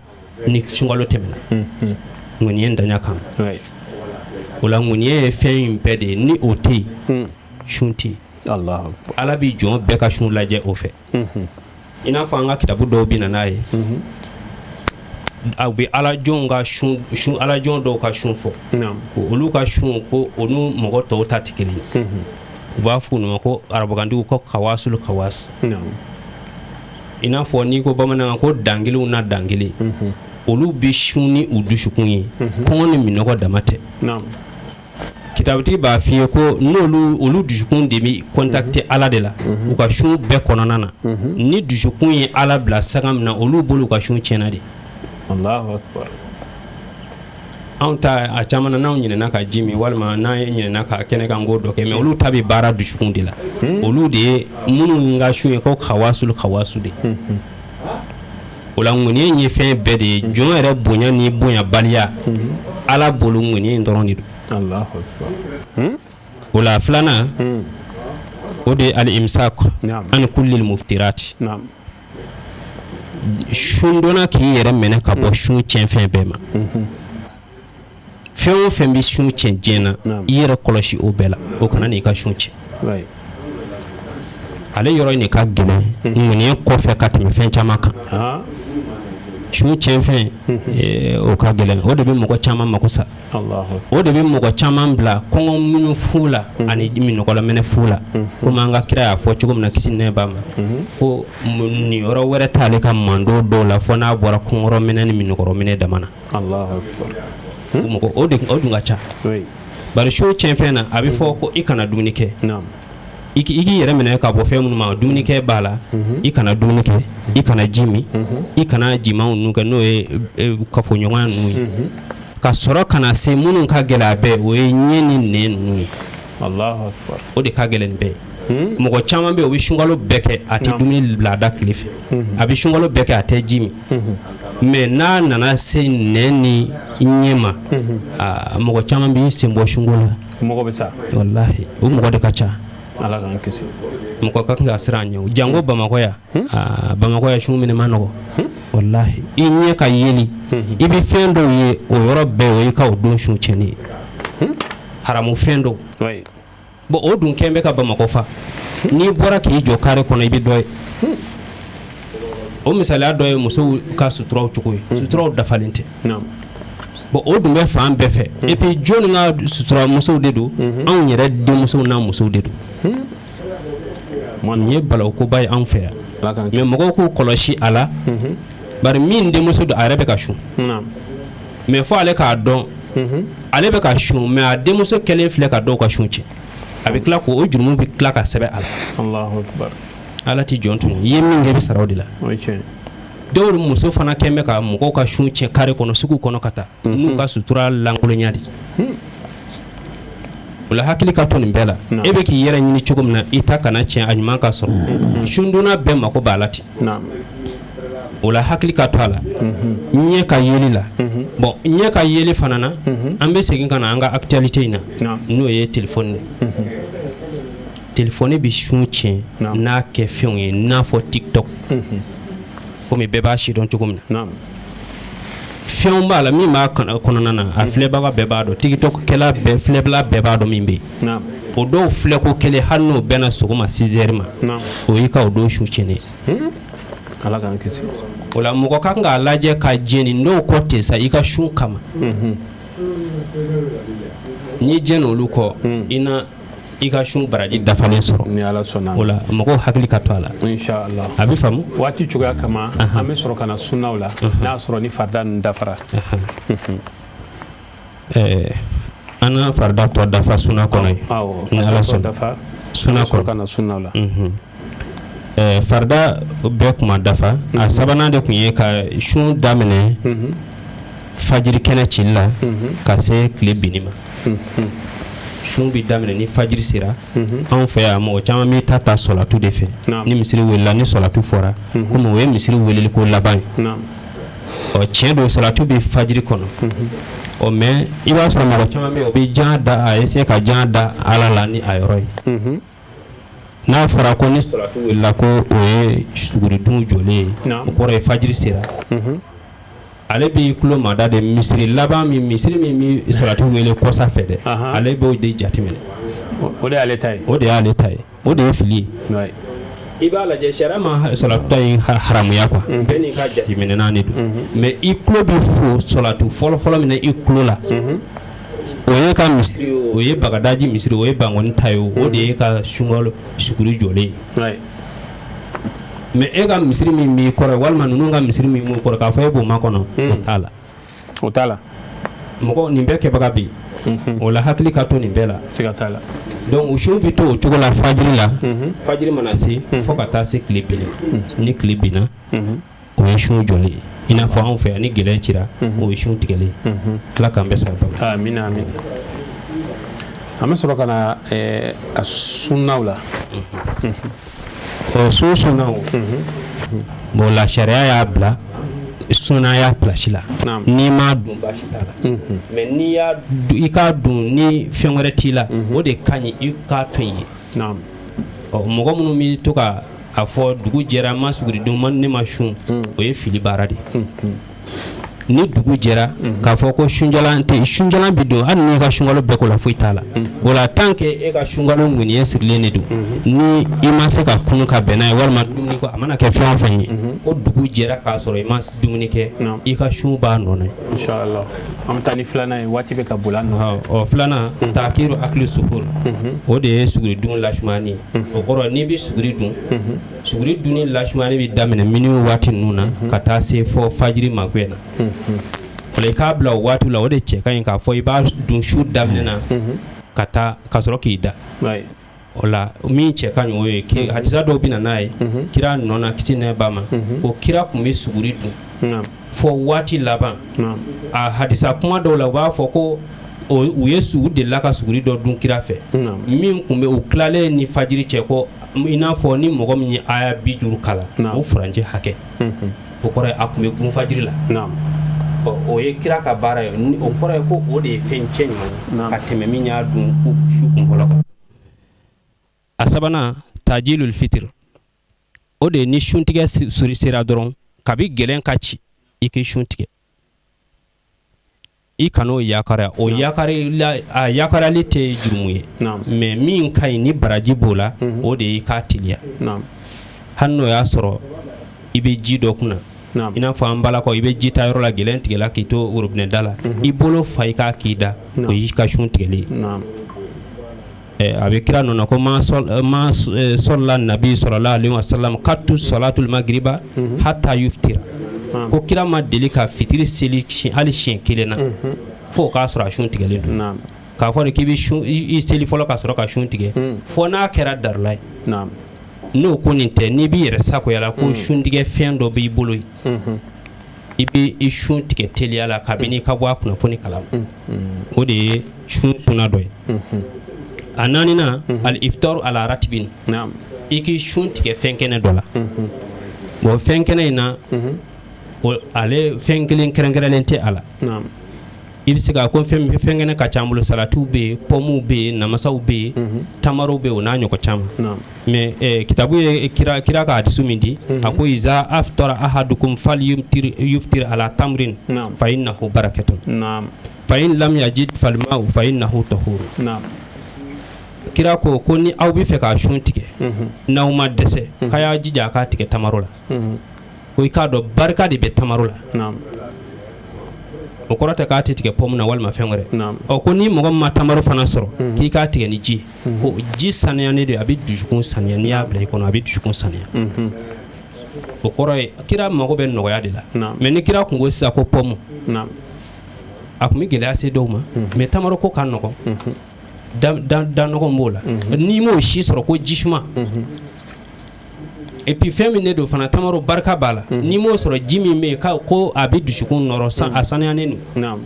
ni sunkalo tɛmɛna, ŋaniya daɲa kama. O la, ŋaniya ye fɛn in bɛɛ de ye. Ni o tɛ yen, sun tɛ yen. Ala bɛ jɔn bɛɛ ka sun lajɛ o fɛ. I n'a fɔ an ka kitabu dɔw bɛ na n'a ye, a bɛ alajɔnw ka sun, alajɔn dɔw ka sun fɔ, ko olu ka sun, ko olu mɔgɔ tɔw ta tɛ kelen ye. U b'a fɔ olu ma ko arabukantigiw ko kawasul kawas, i n'a fɔ n'i ko bamanankan ko dankelenw na dankelen. Olu bɛ sun ni u dusukun ye, kɔngɔ ni minɔgɔ dama tɛ. Kitabutigi b'a f'i ye ko n'olu olu dusukun de bɛ contacter Ala de la u ka sun bɛɛ kɔnɔna na, ni dusukun ye Ala bila sanga min na, olu bolo u ka sun tiɲɛna de. Anw ta a caman na, n'anw ɲinɛna ka ji min walima n'an ɲinɛna ka kɛnɛ kan ko dɔ kɛ, mais olu ta bɛ baara dusukun de la. Olu de ye minnu ka sun ye ko kawasul kawasu de. O la ŋaniya in ye fɛn bɛɛ de ye. Jɔn yɛrɛ bonya ni bonyabaliya Ala bolo, ŋaniya in dɔrɔn de don. O la filanan, o de ye al-imsak an kullil muftirati. Sundonna k'i yɛrɛ minɛ ka bɔ sun tiɲɛfɛn bɛɛ ma. Fɛn o fɛn bɛ sun tiɲɛ diɲɛ na, i yɛrɛ kɔlɔsi o bɛɛ la, o kana n'i ka sun tiɲɛ. Ale yɔrɔ in de ka gɛlɛn ŋaniya kɔfɛ ka tɛmɛ fɛn caman kan. Sun tiɲɛfɛn, o ka gɛlɛn. O de bɛ mɔgɔ caman mako sa, o de bɛ mɔgɔ caman bila kɔngɔ muɲu fu la ani minnɔgɔlaminɛ fu la. Komi an ka kira y'a fɔ cogo min na, kisi nɛɛma b'a ma, ko nin yɔrɔ wɛrɛ t'ale ka mando dɔw la fo n'a bɔra kɔngɔrɔminɛ ni minnɔgɔrɔminɛ dama na. Mɔgɔ o dun ka ca. Bari sun tiɲɛfɛn na, a bɛ fɔ ko i kana dumuni kɛ, i k'i yɛrɛ minɛ ka bɔ fɛn minnu ma, dumunikɛ b'a la. I kana dumuni kɛ, i kana ji min, i kana jimaw ninnu kɛ, n'o ye kafoɲɔgɔnya ninnu ye, ka sɔrɔ ka na se minnu ka gɛlɛn a bɛɛ, o ye ɲɛ ni nɛn ninnu ye. O de ka gɛlɛn nin bɛɛ ye. Mɔgɔ caman bɛ yen, o bɛ sunkalo bɛɛ kɛ, a tɛ dumuni bila a da tile fɛ, a bɛ sunkalo bɛɛ kɛ, a tɛ ji min, mais n'a nana se nɛn ni ɲɛ ma, mɔgɔ caman b'i sen bɔ sunko la. Mɔgɔ bɛ sa. Walahi, o mɔgɔ de ka ca. Ala k'an kisi. Mɔgɔ ka kan ka siran a ɲɛ, janko Bamakɔ yan. Bamakɔ yan, sun minɛ man nɔgɔ walahi. I ɲɛ ka yeli, i bɛ fɛn dɔw ye, o yɔrɔ bɛɛ, o y'i ka o don sun tiɲɛni ye, haramu fɛn dɔw. Bon, o dun kɛn bɛ ka Bamakɔ fa. N'i bɔra k'i jɔ carré kɔnɔ, i bɛ dɔ ye. O misaliya dɔ ye musow ka suturaw cogo ye. Suturaw dafalen tɛ. Bon, o dun bɛ fan bɛɛ fɛ. Et puis jɔnni ka sutura musow de don? Anw yɛrɛ denmusow n'a musow de don. Nin ye balawukoba ye anw fɛ yan, mais mɔgɔw k'u kɔlɔsi a la. Bari min denmuso don, a yɛrɛ bɛ ka sun, mais fo ale k'a dɔn ale bɛ ka sun, mais a denmuso kɛlen filɛ ka dɔw ka sun tiɲɛ. A bɛ tila k'o jurumu bɛ tila ka sɛbɛn a la. Ala tɛ jɔn tun i ye min kɛ, i bɛ sara o de la. Dɔw muso fana kɛn bɛ ka mɔgɔw ka sun tiɲɛ carré kɔnɔ, sugu kɔnɔ, ka taa n'u ka sutura lankolonya de. O la hakili ka to nin bɛɛ la. E bɛ k'i yɛrɛ ɲini cogo min na, i ta kana tiɲɛ, a ɲuman ka sɔrɔ. Sundonna bɛɛ mako b'a la ten. O la hakili ka to a la, ɲɛ ka yeli la. Bon, ɲɛ ka yeli fana na, an bɛ segin ka na an ka actualité in na, n'o ye téléphone ye. Téléphone bɛ sun tiɲɛ n'a kɛ fɛnw ye, n'a fɔ TikTok, komi bɛɛ b'a sidɔn cogo min na. Fɛnw b'a la min b'a kɔnɔna na, a filɛbaga bɛɛ b'a dɔn, TikTok kɛla bɛɛ, filɛbila bɛɛ b'a dɔn min bɛ yen. O dɔw filɛ ko kelen, hali n'o bɛnna sɔgɔma 6 heures ma, o y'i ka o don su tiɲɛnen ye. Ala k'an kisi. O la mɔgɔ kan k'a lajɛ ka jɛni n'o kɔ ten sa i ka sun kama. N'i jɛn olu kɔ, i na i ka sun baraji dafalen sɔrɔ. Ni Ala sɔnna. O la mɔgɔw hakili ka to a la. Inshallah. A bɛ faamu. Waati cogoya kama, an bɛ sɔrɔ ka na sunaw la, n'a y'a sɔrɔ ni farida ninnu dafara. An na farida tɔ dafa suna kɔnɔ yen. Awɔ. Ni Ala sɔnna. Dafa. Suna sɔrɔ kɔnɔ. Ka na sunaw la. Farida bɛɛ kuma dafa. A sabanan de tun ye ka sun daminɛ fajiri kɛnɛ cili la ka se tile binni ma. Sun bɛ daminɛ ni fajiri sera. Anw fɛ yan, mɔgɔ caman bɛ taa ta sɔlatu de fɛ. Ni misiri welela, ni sɔlatu fɔra, komi o ye misiri weleli ko laban ye. Ɔ, tiɲɛ don, sɔlatu bɛ fajiri kɔnɔ. Ɔ, mais i b'a sɔrɔ mɔgɔ caman bɛ yen, o bɛ jan da, a essayer ka jan da Ala la ni a yɔrɔ ye. N'a fɔra ko ni sɔlatu welela, ko o ye suguridun jɔlen ye, o kɔrɔ ye fajiri sera. Ale b'i tulo mada de misiri laban min, misiri min bɛ sɔlatu wele kɔsa fɛ dɛ, ale b'o de jateminɛ. O de y'ale ta ye. O de y'ale ta ye, o de ye fili ye. I b'a lajɛ, sariya ma sɔlatu ta in haramuya quoi, bɛɛ n'i ka jateminɛna de don. Mais i tulo bɛ fo sɔlatu fɔlɔ-fɔlɔ min na i tulo la, o ye ka misiri, o ye Bagadaji misiri, o ye Bankɔni ta ye, o de ye ka sunkalo suguri jɔlen ye. Mais e ka misiri min b'i kɔrɔ, walima ninnu ka misiri min b'u kɔrɔ, k'a fɔ e b'o makɔnɔ, o t'a la. O t'a la. Mɔgɔ nin bɛɛ kɛbaga bɛ yen. O la hakili ka to nin bɛɛ la. Siga t'a la. Donc o sun bɛ to o cogo la fajiri la. Fajiri mana se fo ka taa se tile binni ma. Ni tile binna, O ye sun jɔlen ye. I n'a fɔ anw fɛ yan, ni gɛlɛn cira, o ye sun tigɛlen ye. Ala k'an bɛɛ sababa ma. Amina, amin. An bɛ sɔrɔ ka na a sunnaw la. Ɔ, sun sunnaw, bon, la sariya y'a bila sunnaya place la. N'i m'a dun, baasi t'a la, mais n'i y'a i k'a dun ni fɛn wɛrɛ t'i la, o de ka ɲi i k'a to yen. Ɔ, mɔgɔ minnu bɛ to ka a fɔ dugu jɛra, n ma suguri dun, ma ne ma sun, o ye fili baara de ye. Ni dugu jɛra, k'a fɔ ko sunjalan tɛ, sunjalan bɛ don, hali n'i ka sunkalo bɛɛ ko la, foyi t'a la. O la, tant que e ka sunkalo ŋaniya sirilen de don, ni i ma se ka kunu ka bɛn n'a ye, walima dumuni ko, a mana kɛ fɛn o fɛn ye, ko dugu jɛra k'a sɔrɔ i ma dumuni kɛ, i ka sun b'a nɔ na. Inshallah, an bɛ taa ni filanan ye, waati bɛ ka boli an nɔfɛ. Ɔ, filanan, takiru akili suhur, o de ye suguri dun lasumani ye. O kɔrɔ, n'i bɛ suguri dun, suguri dunni lasumani bɛ daminɛ minuit waati ninnu na ka taa se fɔ fajiri magoya na. O la, i k'a bila o waati la, o de cɛ ka ɲi k'a fɔ i b'a dun su daminɛ na ka taa ka sɔrɔ k'i da. O la, min cɛ ka ɲi, o ye hadisa dɔw bɛ na n'a ye kira nɔ na, kisi nɛ ba ma, ko kira tun bɛ suguri dun fɔ waati laban. A hadisa kuma dɔw la, u b'a fɔ ko u ye u delila ka suguri dɔ dun kira fɛ min tun bɛ u tilalen ni fajiri cɛ, ko i n'a fɔ ni mɔgɔ min ye aya 50 kalan, o furancɛ hakɛ. O kɔrɔ ye a tun bɛ gun fajiri la. O ye kira ka baara ye. O kɔrɔ ye ko o de ye fɛn cɛ ɲuman ye ka tɛmɛ min y'a dun su kun fɔlɔ kan. A sabanan, tajilul fitir, o de ye ni suntigɛ sera dɔrɔn, kabi gɛlɛn ka ci, i k'i sun tigɛ, i kan'o yakariya. O a yakariyali tɛ jurumu ye, mais min ka ɲi ni baraji b'o la, o de ye i k'a teliya, hali n'o y'a sɔrɔ i bɛ ji dɔ kunna. I n'a fɔ an balakaw, i bɛ ji ta yɔrɔ la, gɛlɛn tigɛla k'i to robinet da la, i bolo fa i k'a k'i da, o y'i ka sun tigɛlen ye. A bɛ kira nɔ na ko ma sɔlla nabi sallallahu alaihi wasallam qattu salatul magriba hatta yuftira, ko kira ma deli ka fitiri seli hali siɲɛ kelen na fo o k'a sɔrɔ a sun tigɛlen don. K'a fɔ de k'i bɛ sun i seli fɔlɔ ka sɔrɔ ka sun tigɛ, fo n'a kɛra darula ye. N'o ko nin tɛ, n'i b'i yɛrɛ sagoya la ko suntigɛ fɛn dɔ b'i bolo yen, i bɛ i sun tigɛ teliya la kabini i ka bɔ a kunnafoni kalama. O de ye sun sunna dɔ ye. A naaninan, al iftaru ala ratibin, i k'i sun tigɛ fɛn kɛnɛ dɔ la. Bon, fɛn kɛnɛ in na, ale fɛn kelen kɛrɛnkɛrɛnlen tɛ a la. I bɛ se ka ko fɛn kɛnɛ ka ca an bolo, salatiw bɛ yen, pɔmuw bɛ yen, namasaw bɛ yen, tamarow bɛ yen, o n'a ɲɔgɔn caman. Mais kitabu ye kira ka hadisu min di, a ko iza aftara ahadukum falyuftir ala tamrin fa innahu barakatun fa in lam yajid falma'u fa innahu tahuru. Kira ko ko ni aw bɛ fɛ ka sun tigɛ, n'aw ma dɛsɛ, k'a y'a jija a k'a tigɛ tamaro la. Ko i k'a dɔn barika de bɛ tamaro la. O kɔrɔ tɛ k'a tɛ tigɛ pomme na walima fɛn wɛrɛ. Ɔ, ko ni mɔgɔ min ma tamaro fana sɔrɔ, k'i k'a tigɛ ni ji, ko ji sanuyalen de, a bɛ dusukun sanuya. N'i y'a bila i kɔnɔ, a bɛ dusukun sanuya. O kɔrɔ ye kira mago bɛ nɔgɔya de la. Mais ni kira tun ko sisan ko pomme, a tun bɛ gɛlɛya se dɔw ma. Mais tamaro ko ka nɔgɔn, da nɔgɔn b'o la. N'i m'o si sɔrɔ, ko jisuma. Et puis fɛn min de don fana, tamaro barika b'a la. N'i m'o sɔrɔ, ji min bɛ yen ko a bɛ dusukun nɔrɔ, a sanuyanen don.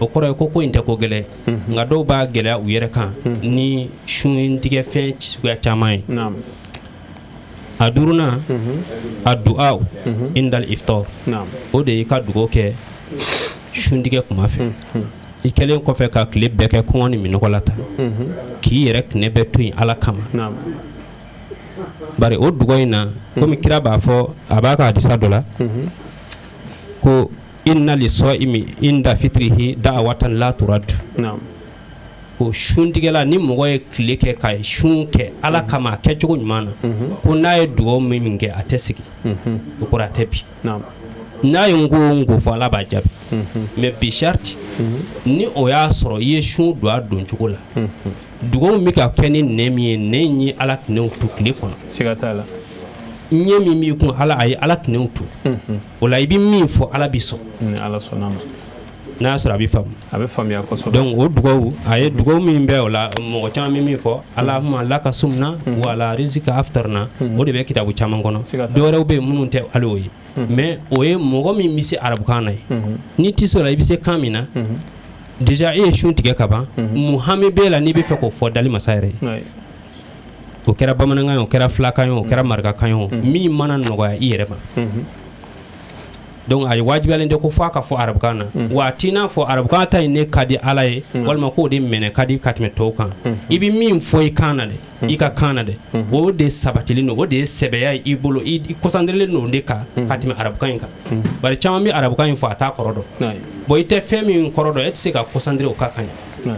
O kɔrɔ ye ko ko in tɛ ko gɛlɛn, nka dɔw b'a gɛlɛya u yɛrɛ kan ni suntigɛ fɛn suguya caman ye. A duurunan, a du'a indal iftar, o de y'i ka dugawu kɛ suntigɛ kuma fɛ. I kɛlen kɔfɛ ka tile bɛɛ kɛ kɔngɔ ni minɔgɔ la tan, k'i yɛrɛ tile bɛɛ to yen Ala kama. Bari o dugawu in na, komi kira b'a fɔ a b'a ka hadisa dɔ la ko inna li sɔimi inda fitrihi da'watan la turad, ko suntigɛla, ni mɔgɔ ye tile kɛ ka sun kɛ Ala kama a kɛcogo ɲuman na, ko n'a ye dugawu min kɛ, a tɛ sigi. O kɔrɔ, a tɛ bi n'a ye n ko n ko fɔ, Ala b'a jaabi. Mais bi sariti, ni o y'a sɔrɔ i ye sun don a don cogo la, dugawu bɛ ka kɛ ni nɛn min ye, nɛn ye Ala tinɛw to tile kɔnɔ. Siga t'a la. Ɲɛ min b'i kun, Ala a ye Ala tinɛw to o la, i bɛ min fɔ, Ala bɛ sɔn. Ni Ala sɔnna ma. N'a y'a sɔrɔ a bɛ faamu. A bɛ faamuya kosɛbɛ. Donc o dugawu, a ye dugawu min bɛ o la, mɔgɔ caman bɛ min fɔ, Allahumma laka sumna wa ala rizika aftarna, o de bɛ kitabu caman kɔnɔ. Dɔwɛrɛw bɛ yen minnu tɛ hali o ye, mais o ye mɔgɔ min bɛ se arabukan na ye. N'i tɛ se o la, i bɛ se kan min na déjà, e ye sun tigɛ ka ban, mun hami b'e la n'i bɛ fɛ k'o fɔ dali masa yɛrɛ ye? O kɛra bamanankan ye, o kɛra filakan ye, o kɛra marakakan ye, o min mana nɔgɔya i yɛrɛ ma. Donc a ye wajibiyalen tɛ ko f'a ka fɔ arabukan na. Wa a t'i n'a fɔ arabukan ta in ne ka di Ala ye, walima k'o de mɛnɛ ka di ka tɛmɛ tɔw kan. I bɛ min fɔ i kan na dɛ, i ka kan na dɛ, o de sabatilen don, o de ye sɛbɛya ye i bolo, i concentrelen don o de kan ka tɛmɛ arabukan in kan. Bari caman bɛ arabukan in fɔ, a t'a kɔrɔ dɔn. Bon, i tɛ fɛn min kɔrɔ dɔn, e tɛ se ka concentrer o kan ka ɲɛ.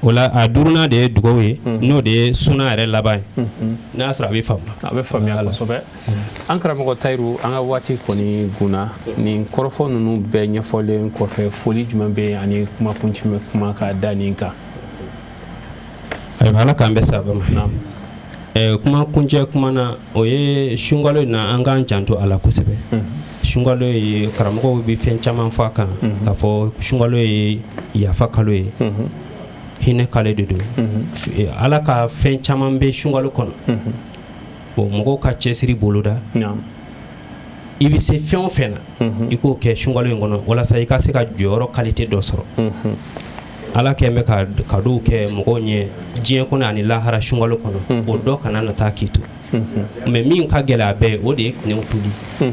O la, a duurunan de ye dugawu ye, n'o de ye suna yɛrɛ laban ye. N'a y'a sɔrɔ a bɛ faamu. A bɛ faamuya kosɛbɛ. An karamɔgɔ Tayiru, an ka waati kɔni gunna. Nin kɔrɔfɔ ninnu bɛɛ ɲɛfɔlen kɔfɛ, foli jumɛn bɛ yen ani kuma kuncɛ kuma ka da nin kan? Ayiwa, Ala k'an bɛɛ sababa ma. Kuma kuncɛ kuma na, o ye sunkalo in na, an k'an janto a la kosɛbɛ. Sunkalo ye, karamɔgɔw bɛ fɛn caman fɔ a kan, k'a fɔ sunkalo ye yafa kalo ye, hinɛ kalo de don. Ala ka fɛn caman bɛ sunkalo kɔnɔ. Bon, mɔgɔw ka cɛsiri boloda, i bɛ se fɛn o fɛn na, i k'o kɛ sunkalo in kɔnɔ, walasa i ka se ka jɔyɔrɔ qualité dɔ sɔrɔ. Ala kɛn bɛ ka cadeau kɛ mɔgɔw ɲɛ diɲɛ kɔnɔ ani lahara sunkalo kɔnɔ. O dɔ kana na taa k'i to. Mais min ka gɛlɛn a bɛɛ ye, o de ye tinɛw tuli.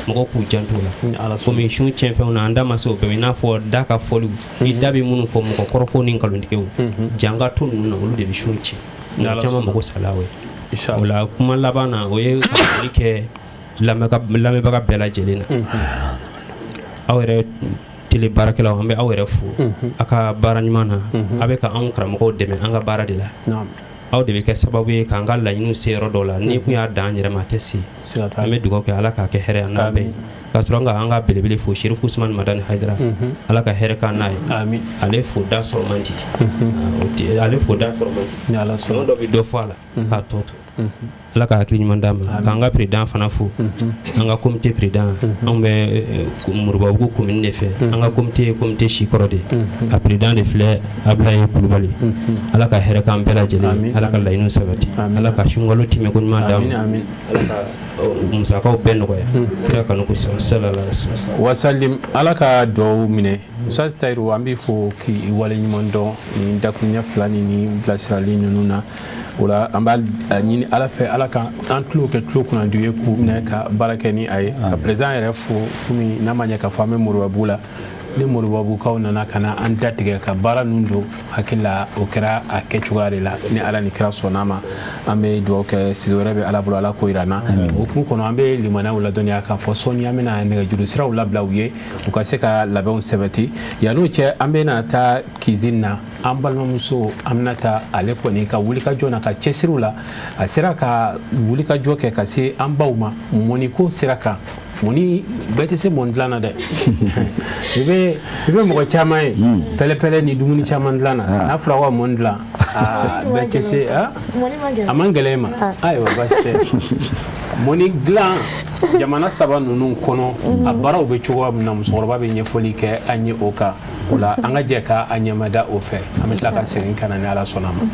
Mɔgɔw k'u janto o la, komi sun tiɲɛfɛnw na, an da ma se o bɛɛ ma, i n'a fɔ da ka fɔliw, ni da bɛ minnu fɔ, mɔgɔ kɔrɔfɔw ni nkalontigɛw, janga to ninnu na, olu de bɛ sun tiɲɛ. Mɔgɔ caman mago sala o ye. O la, kuma laban na, o ye ka foli kɛ lamɛnbaga bɛɛ lajɛlen na. Aw yɛrɛ télé baarakɛlaw, an bɛ aw yɛrɛ fo a ka baara ɲuman na. A bɛ ka anw karamɔgɔw dɛmɛ an ka baara de la. Aw de bɛ kɛ sababu ye k'an ka laɲiniw se yɔrɔ dɔw la. N'i kun y'a dan an yɛrɛ ma, a tɛ se. An bɛ dugawu kɛ, Ala k'a kɛ hɛrɛ an n'a bɛɛ ye. Ka sɔrɔ ka an ka belebele fo, Serifu Usumani Madani Hayidara, Ala ka hɛrɛ k'an n'a ye. Ale fo da sɔrɔ man di, ale fo da sɔrɔ man di. Tuma dɔ bɛ dɔ fɔ a la k'a tɔ to. Ala ka hakili ɲuman d'an ma. K'an ka président fana fo, an ka comité président. Anw bɛ Moribabugu commune de fɛ. An ka comité ye comité sikɔrɔ de, a président de filɛ, Abulaye Kulubali. Ala ka hɛrɛ k'an bɛɛ lajɛlen, Ala ka laɲiniw sabati, Ala ka sunkalo tɛmɛ ko ɲuman d'an ma, Ala ka musakaw bɛɛ nɔgɔya kira kanu kosɔn, sallallahu alaihi wasallim. Ala ka dugawu minɛ. Musa Tayiru, an b'i fo k'i waleɲuman dɔn nin dakuruɲɛ fila ni bilasirali ninnu na. O la, an b'a ɲini Ala fɛ, Ala ka an tulo kɛ tulo kunnandi ye k'u minɛ ka baara kɛ ni a ye. Ka président yɛrɛ fo, komi n'a ma ɲɛ k'a fɔ an bɛ Moribabugu la, ni Moribabugukaw nana ka na an datigɛ ka baara ninnu don hakili la, o kɛra a kɛcogoya de la. Ni Ala ni kira sɔnna ma, an bɛ dugawu kɛ, sigi wɛrɛ bɛ Ala bolo, Ala k'o jira an na. O hukumu kɔnɔ, an bɛ limaniyaw ladɔnniya k'a fɔ sɔɔni an bɛna nɛgɛjuru siraw labila u ye, u ka se ka labɛnw sɛbɛti. Yann'o cɛ, an bɛna taa cuisine na. An balimamuso Aminata, ale kɔni ka wulikajɔ n'a ka cɛsiriw la, a sera ka wulikajɔ kɛ ka se an baw ma mɔniko sira kan. Mɔni, bɛɛ tɛ se mɔni dilan na dɛ. I bɛ mɔgɔ caman ye pɛlɛpɛlɛ ni dumuni caman dilan na, n'a fɔra ko ka mɔni dilan, bɛɛ tɛ se. A man gɛlɛn ma? Ayiwa, baasi tɛ. Mɔni dilan jamana saba ninnu kɔnɔ, a baaraw bɛ cogoya min na, musokɔrɔba bɛ ɲɛfɔli kɛ an ye o kan. O la, an ka jɛ ka a ɲɛmada o fɛ. An bɛ tila ka segin ka na ni Ala sɔnna ma.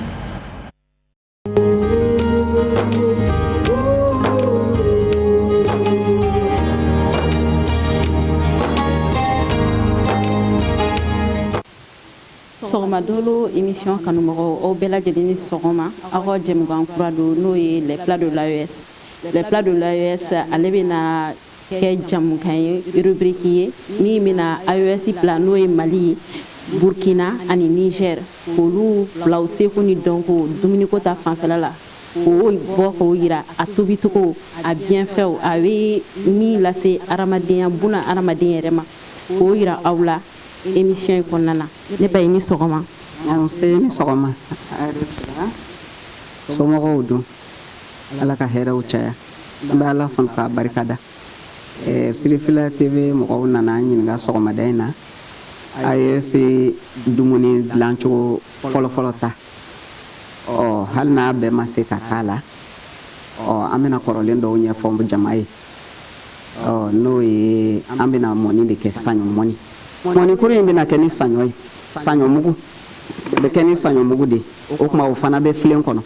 Sɔgɔma dolo émission kanumɔgɔw, aw bɛɛ lajɛlen ni sɔgɔma. Aw ka jɛmukan kura don, n'o ye les plats de l'AES. Les plats de l'AES, ale bɛna kɛ jamukan ye, rubrique ye min bɛna AES plat, n'o ye Mali ye, Burkina ani Niger, k'olu bila u seko ni dɔnko dumuniko ta fanfɛla la, k'o bɔ k'o yira, a tobicogo, a bienfaits, a bɛ min lase hadamadenya, buna hadamaden yɛrɛ ma, k'o yira aw la émission in kɔnɔna na. Ne ba, i ni sɔgɔma. Nse, ni sɔgɔma. Somɔgɔw dun? Ala ka hɛrɛw caya. An bɛ Ala fana k'a barikada. Sirifila TV mɔgɔw nana an ɲininka sɔgɔmada in na AES dumuni dilancogo fɔlɔfɔlɔ ta. Ɔ, hali n'a bɛɛ ma se ka k'a la, ɔ, an bɛna kɔrɔlen dɔw ɲɛfɔ jama ye. Ɔ, n'o ye, an bɛna mɔni de kɛ, saɲɔ mɔni. Mɔnikuru in bɛna kɛ ni saɲɔ ye, saɲɔmugu. O bɛ kɛ ni saɲɔmugu de ye. O tuma o fana bɛ filen kɔnɔ.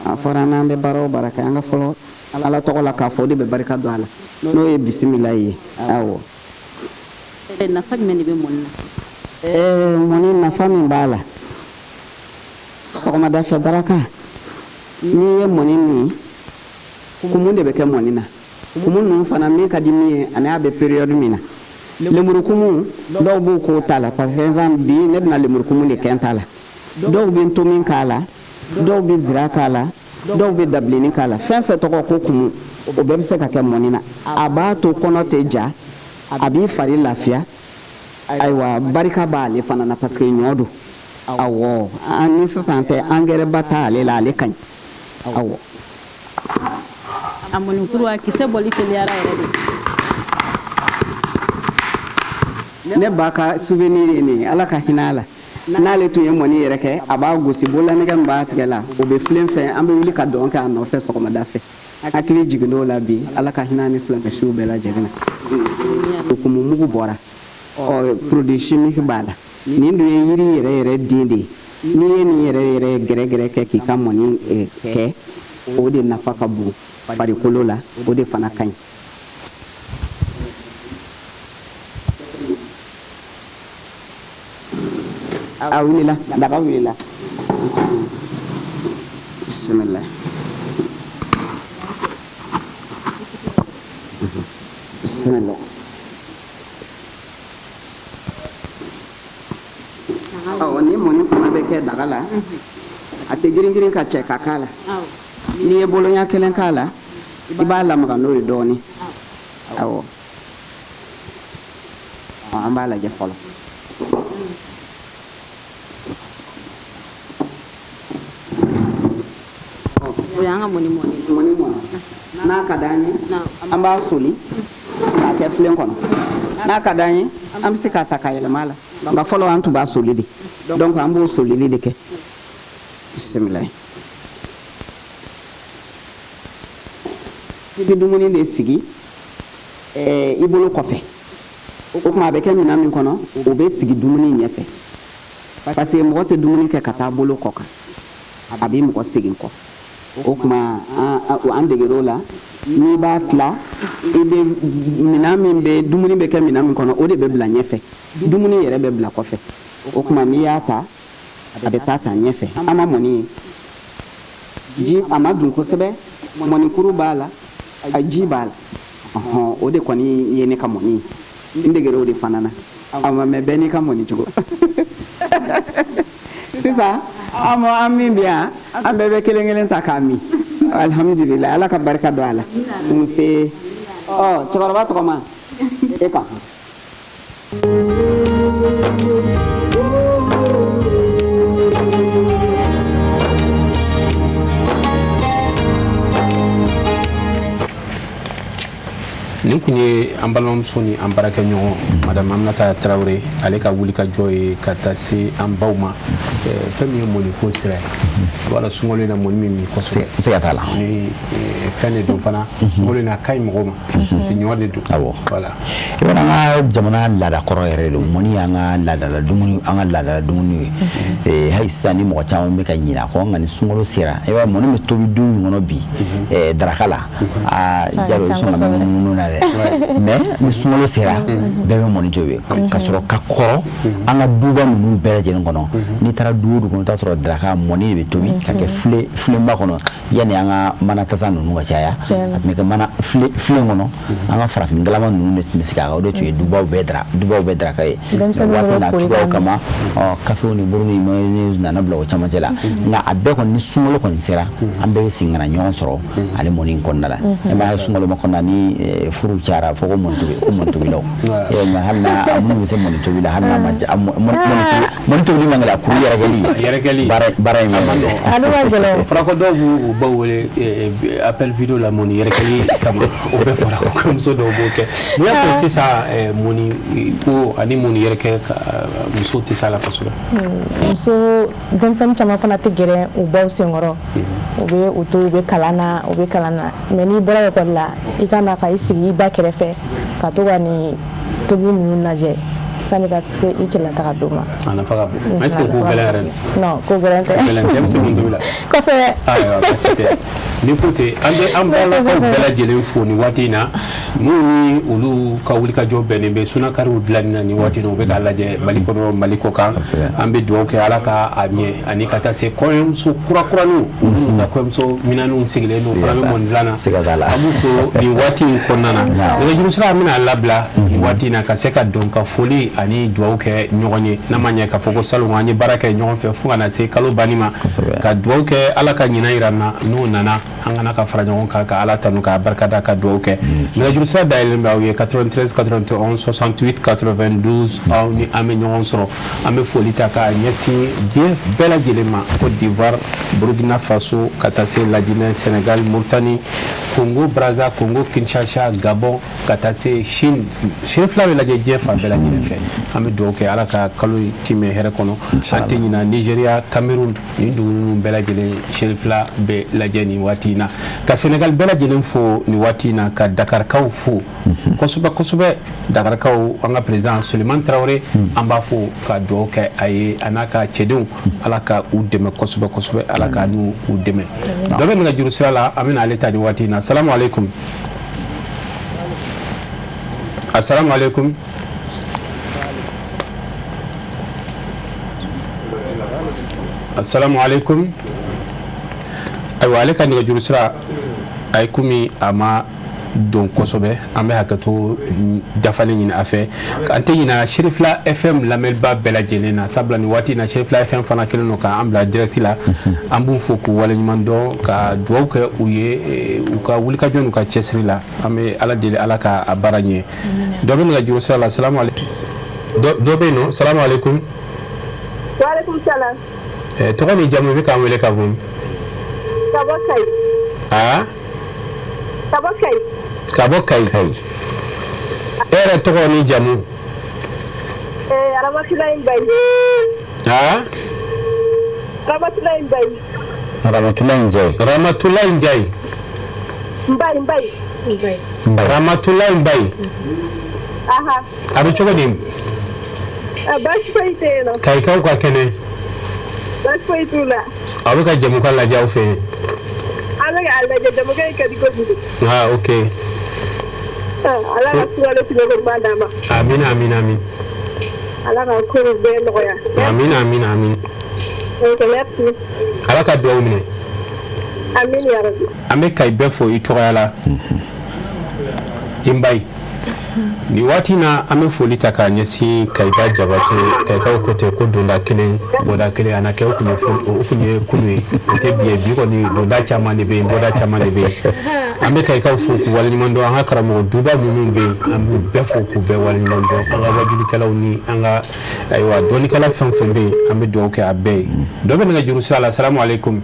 A fɔra n'an bɛ baara o baara kɛ, an ka fɔlɔ Ala tɔgɔ la k'a fɔ, o de bɛ barika don a la, n'o ye bisimila ye. Awɔ. Nafa jumɛn de bɛ mɔni na? Mɔni nafa min b'a la, sɔgɔmada fɛ daraka, n'i ye mɔni min, kumu de bɛ kɛ mɔni na. Kumu ninnu fana, min ka di min ye ani a bɛ période min na, lemurukumu dɔw b'u k'o ta la. Par exemple, bi ne bɛna lemurukumu de kɛ n ta la. Dɔw bɛ ntomi k'a la, dɔw bɛ zira k'a la, dɔw bɛ dabilenni k'a la. Fɛn fɛn tɔgɔ ko kumu, o bɛɛ bɛ se ka kɛ mɔni na. A b'a to kɔnɔ tɛ ja, a b'i fari lafiya. Ayiwa, barika b'ale fana na parce que ɲɔ don. Awɔ, an ni sisan tɛ, angɛrɛ ba t'ale la, ale ka ɲi. Awɔ. A mɔnikuru, a kisɛ bɔli teliyara yɛrɛ de. Ne ba ka souvenir ye nin ye, Ala ka hinɛ a la. N'ale tun ye mɔni yɛrɛ kɛ, a b'a gosi, bololanɛgɛ min b'a tigɛ la, o bɛ filen fɛ, an bɛ wuli ka dɔn kɛ a nɔfɛ sɔgɔmada fɛ. Hakili jiginn'o la bi. Ala ka hinɛ ni silamɛsiw bɛɛ lajɛlen na. Kumumugu bɔra, ɔ produit chimique b'a la. Nin dun ye yiri yɛrɛ yɛrɛ den de ye. N'i ye nin yɛrɛ yɛrɛ gɛrɛgɛrɛ kɛ k'i ka mɔni kɛ, o de nafa ka bon farikolo la, o de fana ka ɲi. A wulila, daga wulila. Bismillah, bismillah. Ɔ, ni mɔni fana bɛ kɛ daga la, a tɛ girin girin ka cɛ ka k'a la. N'i ye boloɲa kelen k'a la, i b'a lamaga n'o ye dɔɔnin. Awɔ, an b'a lajɛ fɔlɔ. O y'an ka mɔni mɔni. Mɔni mɔni n'a ka d'an ye, an b'a soli k'a kɛ filen kɔnɔ. N'a ka d'an ye, an bɛ se k'a ta k'a yɛlɛma a la. Nka fɔlɔ, an tun b'a soli de. Donc an b'o solili de kɛ. Bisimilayi. I bɛ dumuni de sigi i bolo kɔfɛ. O tuma a bɛ kɛ minɛn min kɔnɔ, o bɛ sigi dumuni ɲɛfɛ, parce que mɔgɔ tɛ dumuni kɛ ka taa bolo kɔ kan, a bɛ mɔgɔ segin kɔ. O tuma an deger'o la. N'i b'a tila, i bɛ minɛn min bɛ dumuni bɛ kɛ minɛn min kɔnɔ, o de bɛ bila ɲɛfɛ, dumuni yɛrɛ bɛ bila kɔfɛ. O tuma n'i y'a ta, a bɛ taa ta ɲɛfɛ. An ma mɔni ye, ji a ma dun kosɛbɛ, mɔnikuru b'a la, a ji b'a la. Ɔhɔn, o de kɔni ye ne ka mɔni ye, n degera o de fana na. A ma mɛ, bɛɛ n'i ka mɔni cogo. Sisan an an min bɛ yan, an bɛɛ bɛ kelen kelen ta k'a min. Alihamudulilayi, Ala ka barika don a la. Nse. Ɔ, cɛkɔrɔba tɔgɔma e kan. Nin kun ye an balimamuso ni an baarakɛɲɔgɔn Madame Aminata Tarawele, ale ka wulikajɔ ye ka taa se an baw ma, fɛn min ye mɔniko sira ye. A b'a dɔn, sunkalo in na, mɔni min min kosɛbɛ. Siga t'a la. Ni fɛn de don fana, sunkalo in na, a ka ɲi mɔgɔw ma parce que ɲɔ de don. Awɔ. Voilà. I b'a dɔn, an ka jamana laada kɔrɔ yɛrɛ don. Mɔni y'an ka laadala dumuni, an ka laadala dumuni ye. Hali sisan ni mɔgɔ caman bɛ ka ɲinɛ a kɔ, nka ni sunkalo sera, i b'a ye mɔni bɛ tobi du min kɔnɔ bi, daraka la, aa jalo, i bɛ sɔn ka munumunu na dɛ. Mais ni sunkalo sera, bɛɛ bɛ mɔni tobi ka sɔrɔ ka kɔrɔ. An ka duba ninnu bɛɛ lajɛlen kɔnɔ, n'i taara du o du kɔnɔ, i bɛ t'a sɔrɔ daraka mɔni de bɛ tobi ka kɛ filenba kɔnɔ. Yanni an ka mana tasa ninnu ka caya, a tun bɛ kɛ mana filen kɔnɔ. An ka farafin galama ninnu de tun bɛ sigi a kan, o de tun ye dubaw bɛɛ daraka ye. Waati n'a cogoyaw kama, ɔ kafew ni buru ni mayonnaise nana bila o camancɛ la. Nka a bɛɛ kɔni, ni sunkalo kɔni sera, an bɛɛ bɛ segin ka na ɲɔgɔn sɔrɔ ale mɔni in kɔnɔna la. E m'a ye, sunkalo ma kɔnɔna ni furu cayara, fo ko mɔni tobi, ko mɔni tobilaw. Mɛ hali n'a minnu bɛ se mɔni tobi la, hali n'a ma mɔni tobili man gɛlɛn, a kuru yɛrɛkɛli baara in man gɛlɛn. Ale ka gɛlɛn. Fɔra ko dɔw b'u baw wele appel vidéo la mɔni yɛrɛkɛli kama. O bɛɛ fɔra ko kɔɲɔmuso dɔw b'o kɛ. N'i y'a fɔ sisan, mɔni ko ani mɔni yɛrɛkɛ, musow tɛ s'a la kosɛbɛ. Muso denmisɛnnin caman fana tɛ gɛrɛ u baw senkɔrɔ. U bɛ u to, u bɛ kalan na, u bɛ kalan na. Mais n'i bɔra ekɔli la, i ka na ka i sigi i ba kɛrɛfɛ ka to ka nin Tobili ninnu lajɛ sani ka se i cɛlataga don ma. A nafa ka bon. Mais est ce que ko gɛlɛn yɛrɛ don? Non, ko gɛlɛn tɛ. Gɛlɛn tɛ, e bɛ se mun tobi la? Kosɛbɛ. Ayiwa, baasi tɛ. Ni ko ten, an bɛ an balakaw bɛɛ lajɛlen fo nin waati in na, minnu ni olu ka wulikajɔ bɛnnen bɛ sunakariw dilanni na nin waati in na, u bɛ k'a lajɛ Mali kɔnɔ, Mali kɔ kan. An bɛ dugawu kɛ Ala ka a ɲɛ, ani ka taa se kɔɲɔmuso kurakuraniw, minnu ka kɔɲɔmuso minɛnw sigilen don, fana bɛ mɔni dilan na. An b'u fo nin waati in kɔnɔna na. Nɛgɛjuru sira, an bɛna labila nin waati in na ka se ka don ka foli ani dugawu kɛ ɲɔgɔn ye, n'a ma ɲɛ k'a fɔ ko salon an ye baara kɛ ɲɔgɔn fɛ fo ka na se kalo banni ma, ka dugawu kɛ Ala ka ɲinan yira an na, n'o nana an kana ka fara ɲɔgɔn kan ka Ala tanu k'a barikada ka dugawu kɛ. Nɛgɛjuru sira dayɛlɛlen bɛ aw ye 93 91 68 92, aw ni an bɛ ɲɔgɔn sɔrɔ. An bɛ foli ta k'a ɲɛsin diɲɛ bɛɛ lajɛlen ma, Côte d'Ivoire, Burkina Faso, ka taa se Lajinɛ, Sénégal, Mauritanie, Congo Brazza, Congo Kinshasa, Gabon, ka taa se Chine. Cherifila bɛ lajɛ diɲɛ fan bɛɛ lajɛlen fɛ. An bɛ dugawu kɛ Ala ka kalo timɛ hɛrɛ kɔnɔ. An tɛ ɲina Nigéria, Cameroun, nin dugu ninnu bɛɛ lajɛlen Cherifila bɛ lajɛ nin waati in na. Ka Sénégal bɛɛ lajɛlen fo nin waati in na, ka Dakarikaw fo kosɛbɛ kosɛbɛ. Dakarikaw, an ka président Sulemani Tarawele, an b'a fo ka dugawu kɛ a ye, a n'a ka cɛdenw, Ala ka u dɛmɛ kosɛbɛ kosɛbɛ, Ala ka n'u u dɛmɛ. Dɔ bɛ nɛgɛjuru sira la, an bɛna ale ta nin waati in na. Salamu aleykum. Assalamu alaikum. Assalamu alaikum. Ayiwa, ale ka nɛgɛjuru sira a ye komi a ma don kosɛbɛ, an bɛ hakɛto dafalen ɲini a fɛ. An tɛ ɲina Cherifila FM lamɛnba bɛɛ lajɛlen na, sabula nin waati in na Cherifila FM fana kɛlen don k'an bila direct la. An b'u fo k'u waleɲuman dɔn, ka dugawu kɛ u ye u ka wulikajɔ n'u ka cɛsiri la. An bɛ Ala deli Ala ka a baara ɲɛ. Dɔ bɛ nɛgɛjuru sira la. Salamu aleykum. Dɔ bɛ yen nɔ. Salamu aleykum. Waaleykum salam. Tɔgɔ ni jamu, i bɛ k'an wele ka bɔ? Ka bɔ Kayi. Aa? Ka bɔ Kayi. Ka bɔ Kayi. E yɛrɛ tɔgɔ ni jamu? Ramatulayi Mbaye. Aa? Ramatulayi Mbaye. Ramatulayi Njaye. Ramatulayi Njaye. Mbaye Mbaye. Ramatulayi Mbaye. Aha. A bɛ cogo di? Baasi foyi tɛ yen nɔ. Kayikaw ka kɛnɛ? Baasi foyi t'u la. Aw bɛ ka jamukan lajɛ aw fɛ yen? An bɛ k'a lajɛ, jamukan in ka di kojugu. Ah, ok. Ala ka sunkalo tɛmɛko ɲuman d'an ma. Amin amin amin. Ala ka kow bɛɛ nɔgɔya. Amin amin amin. Ok, merci. Ala ka dugawu minɛ. Amin ya rabi. An bɛ Kayi bɛɛ fo i tɔgɔya la. I Mbaye. Nin waati na, an bɛ foli ta k'a ɲɛsin Kayiba Jabate. Kayikaw ko ten ko donda kelen, bɔda kelen, a na kɛ o kun ye, o kun ye kunu ye, o tɛ bi ye. Bi kɔni, donda caman de bɛ yen, bɔda caman de bɛ yen. An bɛ Kayikaw fo k'u waleɲuman dɔn. An ka karamɔgɔ duba minnu bɛ yen, an b'u bɛɛ fo k'u bɛɛ waleɲuman dɔn. An ka wajulikɛlaw ni an ka, ayiwa, dɔnnikɛla fɛn fɛn bɛ yen, an bɛ dugawu kɛ a bɛɛ ye. Dɔ bɛ nɛgɛjuru sira la. Salamu aleykum.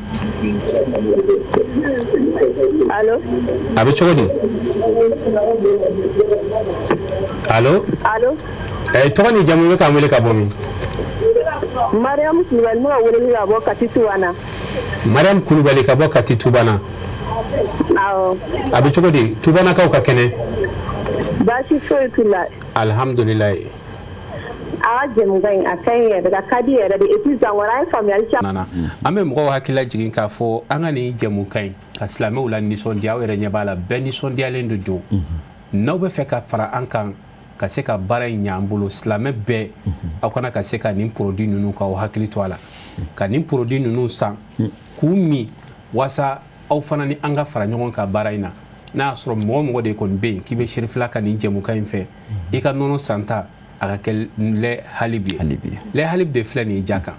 Allo. A bɛ cogo di? Allo. Allo. Tɔgɔ ni jamu, i bɛ k'an wele ka bɔ min? Mariam Kulubali, ne ka weleli ka bɔ Kati Tubana. Mariam Kulubali ka bɔ Kati Tubana. Awɔ. A bɛ cogo di? Tubanakaw ka kɛnɛ? Baasi foyi t'u la. Alhamdulilayi. A ka jɛmukan in, a ka ɲi yɛrɛ, a ka di yɛrɛ de, et puis sankɔrɔ an ye faamuyali caman. Nana, an bɛ mɔgɔw hakili lajigin k'a fɔ an ka nin jɛmukan in ka silamɛw la nisɔndiya. Aw yɛrɛ ɲɛ b'a la, bɛɛ nisɔndiyalen de don. N'aw bɛ fɛ ka fara an kan ka se ka baara in ɲɛ an bolo, silamɛ bɛɛ, aw kana ka se ka nin produit ninnu, k'aw hakili to a la ka nin produit ninnu san k'u min, walasa aw fana ni an ka fara ɲɔgɔn kan baara in na. N'a y'a sɔrɔ mɔgɔ mɔgɔ de kɔni bɛ yen k'i bɛ Cherifila ka nin jɛmukan in fɛ, i ka nɔnɔ santa a ka kɛ lait Halib ye. Lait Halib de filɛ nin ye ja kan.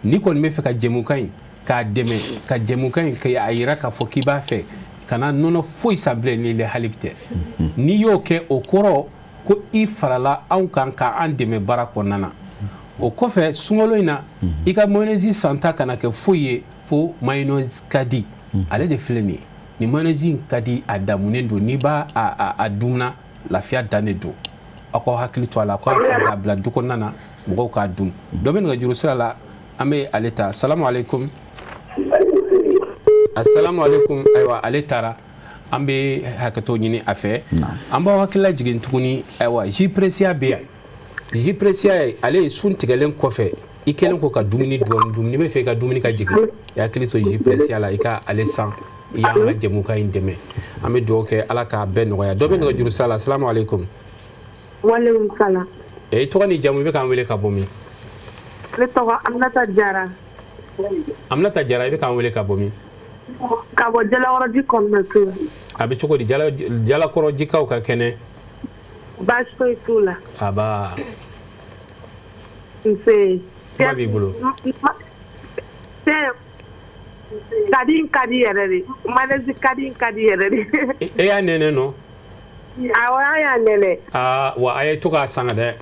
N'i kɔni bɛ fɛ ka jɛmukan in k'a dɛmɛ, ka jɛmukan in k'a yira k'a fɔ k'i b'a fɛ, kana nɔnɔ foyi san bilen ni lait Halib tɛ. N'i y'o kɛ, o kɔrɔ ko i farala anw kan k'an dɛmɛ baara kɔnɔna na. O kɔfɛ, sunkalo in na, i ka mayonnaise santa kana kɛ foyi ye fo mayonnaise ka di. Ale de filɛ nin ye. Nin mayonnaise in ka di, a damunen don, n'i b'a a dunna, lafiya dan de don. Aw k'aw hakili to a la, aw k'a san k'a bila du kɔnɔna na, mɔgɔw k'a dun. Dɔ bɛ nɛgɛjuru sira la, an bɛ ale ta. Salamu aleykum. Asalamu aleykum. Ayiwa, ale taara. An bɛ hakɛto ɲini a fɛ. An b'aw hakili lajigin tuguni, ayiwa, jus Precia bɛ yan. Jus Precia ye, ale ye sun tigɛlen kɔfɛ, i kɛlen kɔ ka dumuni dɔɔni dun, n'i bɛ fɛ i ka dumuni ka jigin, i hakili to jus Precia la, i ka ale san, i y'an ka jɛmukan in dɛmɛ. An bɛ dugawu kɛ, Ala k'a bɛɛ nɔgɔya. Dɔ bɛ nɛgɛjuru sira la. Asalamu aleykum. Walekum salam. I tɔgɔ ni jamu, i bɛ k'an wele ka bɔ min? Ne tɔgɔ Aminata Jara. Aminata Jara, i bɛ k'an wele ka bɔ min? Ka bɔ Jalakɔrɔji kɔnɔna. A bɛ cogo di, Jalakɔrɔjikaw ka kɛnɛ? Baasi foyi t'u la. Aba. Nse. Kuma b'i bolo. Kadi ka di yɛrɛ de, mayonnaise kadi ka di yɛrɛ de. E y'a nɛnɛ nɔ? Awɔ, an y'a nɛnɛ. Aa, wa a ye to k'a san dɛ.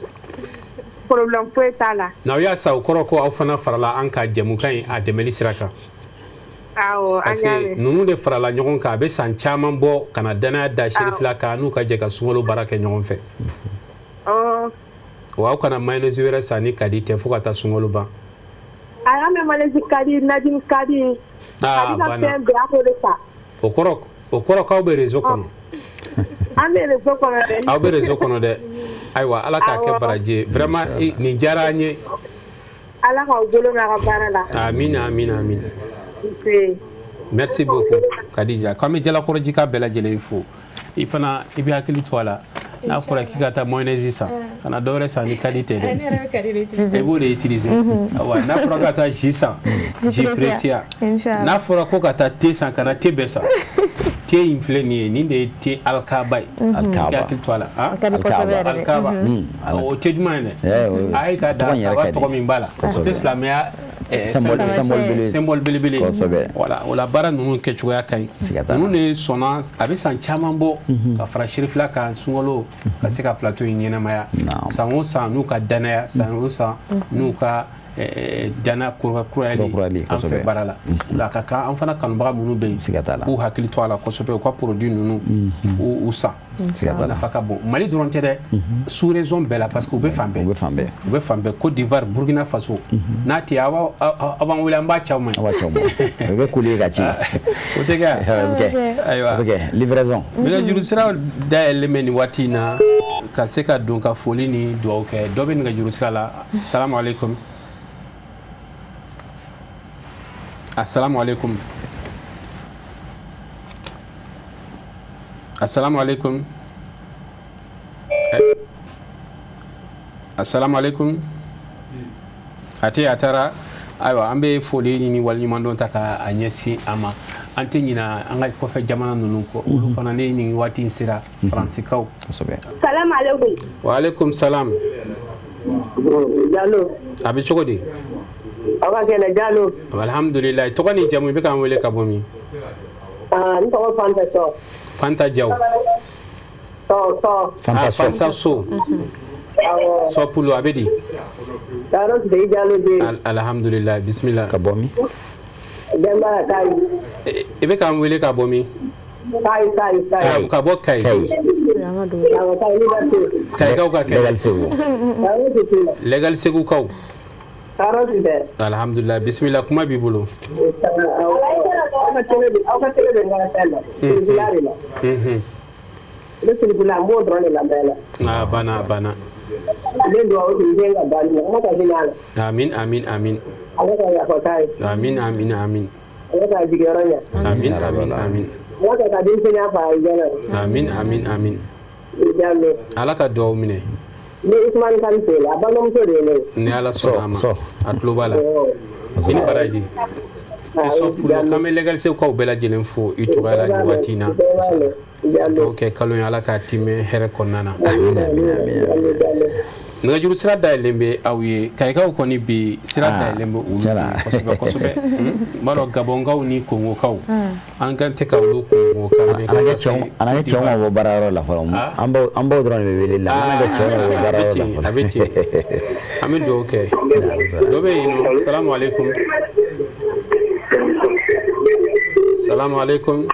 Problème foyi t'a la. N'aw y'a san, o kɔrɔ ko aw fana farala an ka jɛmukan in a dɛmɛli sira kan. Awɔ, an Parce y'a que mɛn. ninnu de farala ɲɔgɔn kan, a bɛ san caman bɔ, ka na danaya da Serifila kan, n'u ka jɛ ka sunkalo baara kɛ ɲɔgɔn fɛ. Wa aw kana mayonnaise wɛrɛ san ni kadi tɛ fo ka taa sunkalo ban. A y'a mɛn, mayonnaise kadi, najini kadi. Aa, Kadi ka banna. fɛn bɛɛ, an b'o de san. O kɔrɔ k'aw bɛ réseau kɔnɔ. An bɛ réseau kɔnɔ dɛ. Aw bɛ réseau kɔnɔ dɛ. Ayiwa, Ala k'a kɛ baraji ye. Vraiment, nin diyara an ye. Ala k'aw bolo mɛn a ka baara la. Amina, amina, amina. Nse. Merci beaucoup Kadija. K'an bɛ Jalakɔrɔjika bɛɛ lajɛlen fo. I fana, i bɛ hakili to a la, n'a fɔra k'i ka taa mayonnaise san, kana dɔ wɛrɛ san ni kadi tɛ dɛ. Ne yɛrɛ bɛ kadi de utiliser. I b'o de utiliser. Awa, n'a fɔra ka taa jus san, jus Precia. Inchallah. N'a fɔra ko ka taa thé san, kana thé bɛɛ san. Thé in filɛ nin ye, nin de ye thé Alikaba ye. Alikaba. I hakili to a la. A ka di kosɛbɛ yɛrɛ de. Alikaba. O thé duman ye dɛ. A ye ka da Tɔgɔ in yɛrɛ kaba ka di. tɔgɔ min b'a la, o tɛ silamɛya Symbole, symbole belebele. Symbole belebele. Kosɛbɛ. Voilà, o la baara ninnu kɛcogoya ka ɲi. Siga t'a la. Ninnu de sɔnna, a bɛ san caman bɔ, ka fara Serifila kan sunkalo ka se ka plateau in ɲɛnamaya. San o san n'u ka danaya, san o san n'u ka dana kurayali Kurakurali, an fɛ kosɛbɛ. baara la. O la a ka kan an fana kanubaga minnu bɛ yen, Siga t'a la. k'u hakili to a la kosɛbɛ, u ka produit ninnu u san. Siga t'a la. Nafa ka bon Mali dɔrɔn tɛ dɛ, sous région bɛɛ la, parce que u bɛ fan bɛɛ. U bɛ fan bɛɛ. U bɛ fan bɛɛ, Côte d'Ivoire, Burkina Faso. N'a tɛ, aw b'an wele, an b'a ci aw ma. Aw b'a ci aw ma. O bɛ kɛ colis ye ka ci. O tɛ kɛ? O bɛ kɛ. Ayiwa. O bɛ kɛ livraison. Nɛgɛjuru sira dayɛlɛlen bɛ nin waati in na ka se ka don ka foli ni dugawu kɛ. Dɔ bɛ nɛgɛjuru sira la. Salamu aleykum. Asalamu aleykum. Asalamu aleykum. Asalamu aleykum. A tɛ, a taara. Ayiwa, an bɛ foli ni waleɲumandɔn ta ka a ɲɛsin a ma. An tɛ ɲina an ka kɔfɛ jamana ninnu kɔ, olu fana ne nin waati in sera, Faransikaw. Kosɛbɛ. Salam aleykum. Wa aleykum salam. Jalo. A bɛ cogo di? Aw ka kɛnɛ, Jalo. Alhamdulilayi. Tɔgɔ ni jamu, i bɛ k'an wele ka bɔ min? Ah, n tɔgɔ Fanta Sɔ. Fanta Jaw. Sɔ, Sɔ. Fanta Ah, Sɔ. Fanta So. Awɔ. Sɔ Pulu, a bɛ di? Tɔɔrɔ si tɛ i, Jalo den. Alhamdulilayi, bisimila. Ka bɔ min? Denbaya Kayi. I bɛ k'an wele ka bɔ min? Kayi, Kayi, Kayi. Ka bɔ Kayi. Awɔ, Kayi Liberté. Kayikaw ka kɛnɛ? Legal Segu. Tɔɔrɔ si t'u la. Legal Segukaw. Tɔɔrɔ si tɛ. Alhamdulilayi, bisimila, kuma b'i bolo. Aw ka télé bɛ, aw ka télé bɛ n ka fɛn la. Sirifila de la. Ne sirifila, n b'o dɔrɔn de lamɛn la. A banna, a banna. N bɛ dugawu kɛ n den ka banni Ala ka hinɛ a la. Amin, amin, amin. Ala ka yafa k'a ye. Amin, amin, amin. Ala k'a jigiyɔrɔ ɲɛ. Amin, amin, amin. Ala ka denmisɛnninya fa a ɲɛna. Amin, amin, amin. I Jalo. Ala ka dugawu minɛ. Ni Usumani Kani Seyla, a balimamuso de ye ne ye. Ni Ala sɔnna a ma, a tulo b'a la. I ni baraji. I Sɔ Pulu, k'an bɛ Legal Segukaw bɛɛ lajɛlen fo i cogoya la nin waati in na. Dugawu kɛ kalo in, Ala k'a timɛ hɛrɛ kɔnɔna na. Nɛgɛjuru sira dayɛlɛn bɛ aw ye. Kayikaw kɔni, bi sira dayɛlɛn bɛ olu ye kosɛbɛ kosɛbɛ. N b'a dɔn Gabɔnkaw ni Kongokaw, an kan tɛ ka olu kungo kan. An ka cɛw, an ka cɛw ma bɔ baarayɔrɔ la fɔlɔ. An baw dɔrɔn de bɛ wele la. An ka cɛw ma bɔ baarayɔrɔ la fɔlɔ. A bɛ ten, an bɛ dugawu kɛ. Dɔ bɛ yen nɔ. Salamu aleykum. Salamu aleykum.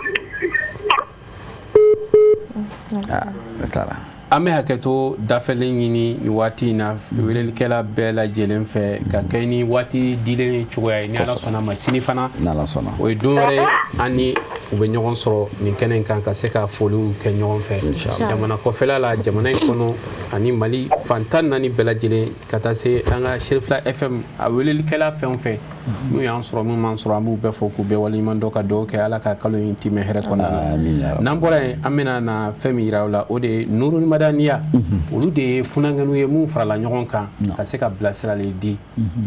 An bɛ hakɛto dafɛlen ɲini nin waati in na welelikɛla bɛɛ lajɛlen fɛ, ka kɛ ni waati dilen cogoya ye. Ni Ala sɔnna ma, sini fana, n'Ala sɔnna, o ye don wɛrɛ ye. An ni u bɛ ɲɔgɔn sɔrɔ nin kɛnɛ in kan ka se ka foliw kɛ ɲɔgɔn fɛ jamana kɔfɛla la, jamana in kɔnɔ ani Mali fan 14 bɛɛ lajɛlen, ka taa se an ka Serifila FM a welelikɛla fɛn o fɛn n'u y'an sɔrɔ, minnu m'an sɔrɔ, an b'u bɛɛ fo k'u bɛɛ waleɲuman dɔn, ka dugawu kɛ Ala ka kalo in timɛ hɛrɛ kɔnɔna na. N'an bɔra yen, an bɛna na fɛn min yira aw la, o de ye Nurul Madaniya. Olu de ye funankɛninw ye mun farala ɲɔgɔn kan ka se ka bilasirali di.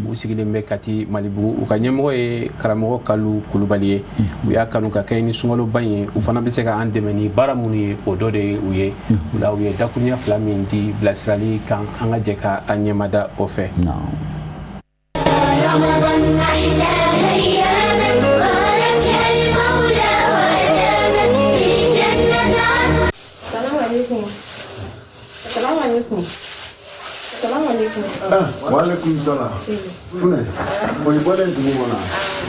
U sigilen bɛ Kati Malibugu. U ka ɲɛmɔgɔ ye karamɔgɔ Kalu Kulubali ye. U y'a kanu ka kɛ ni sunkaloba in ye, u fana bɛ se ka an dɛmɛ ni baara minnu ye, o dɔ de ye u ye. O la, u ye dakuruɲɛ fila min di bilasirali kan, an ka jɛ ka an ɲɛmada o fɛ. رمضان أحلى أيامك باركها المولى وأدامك الجنة. السلام عليكم، السلام عليكم، السلام عليكم. Ah, waalaikum salam. Funɛ, o i bɔlen dugu kɔnɔ,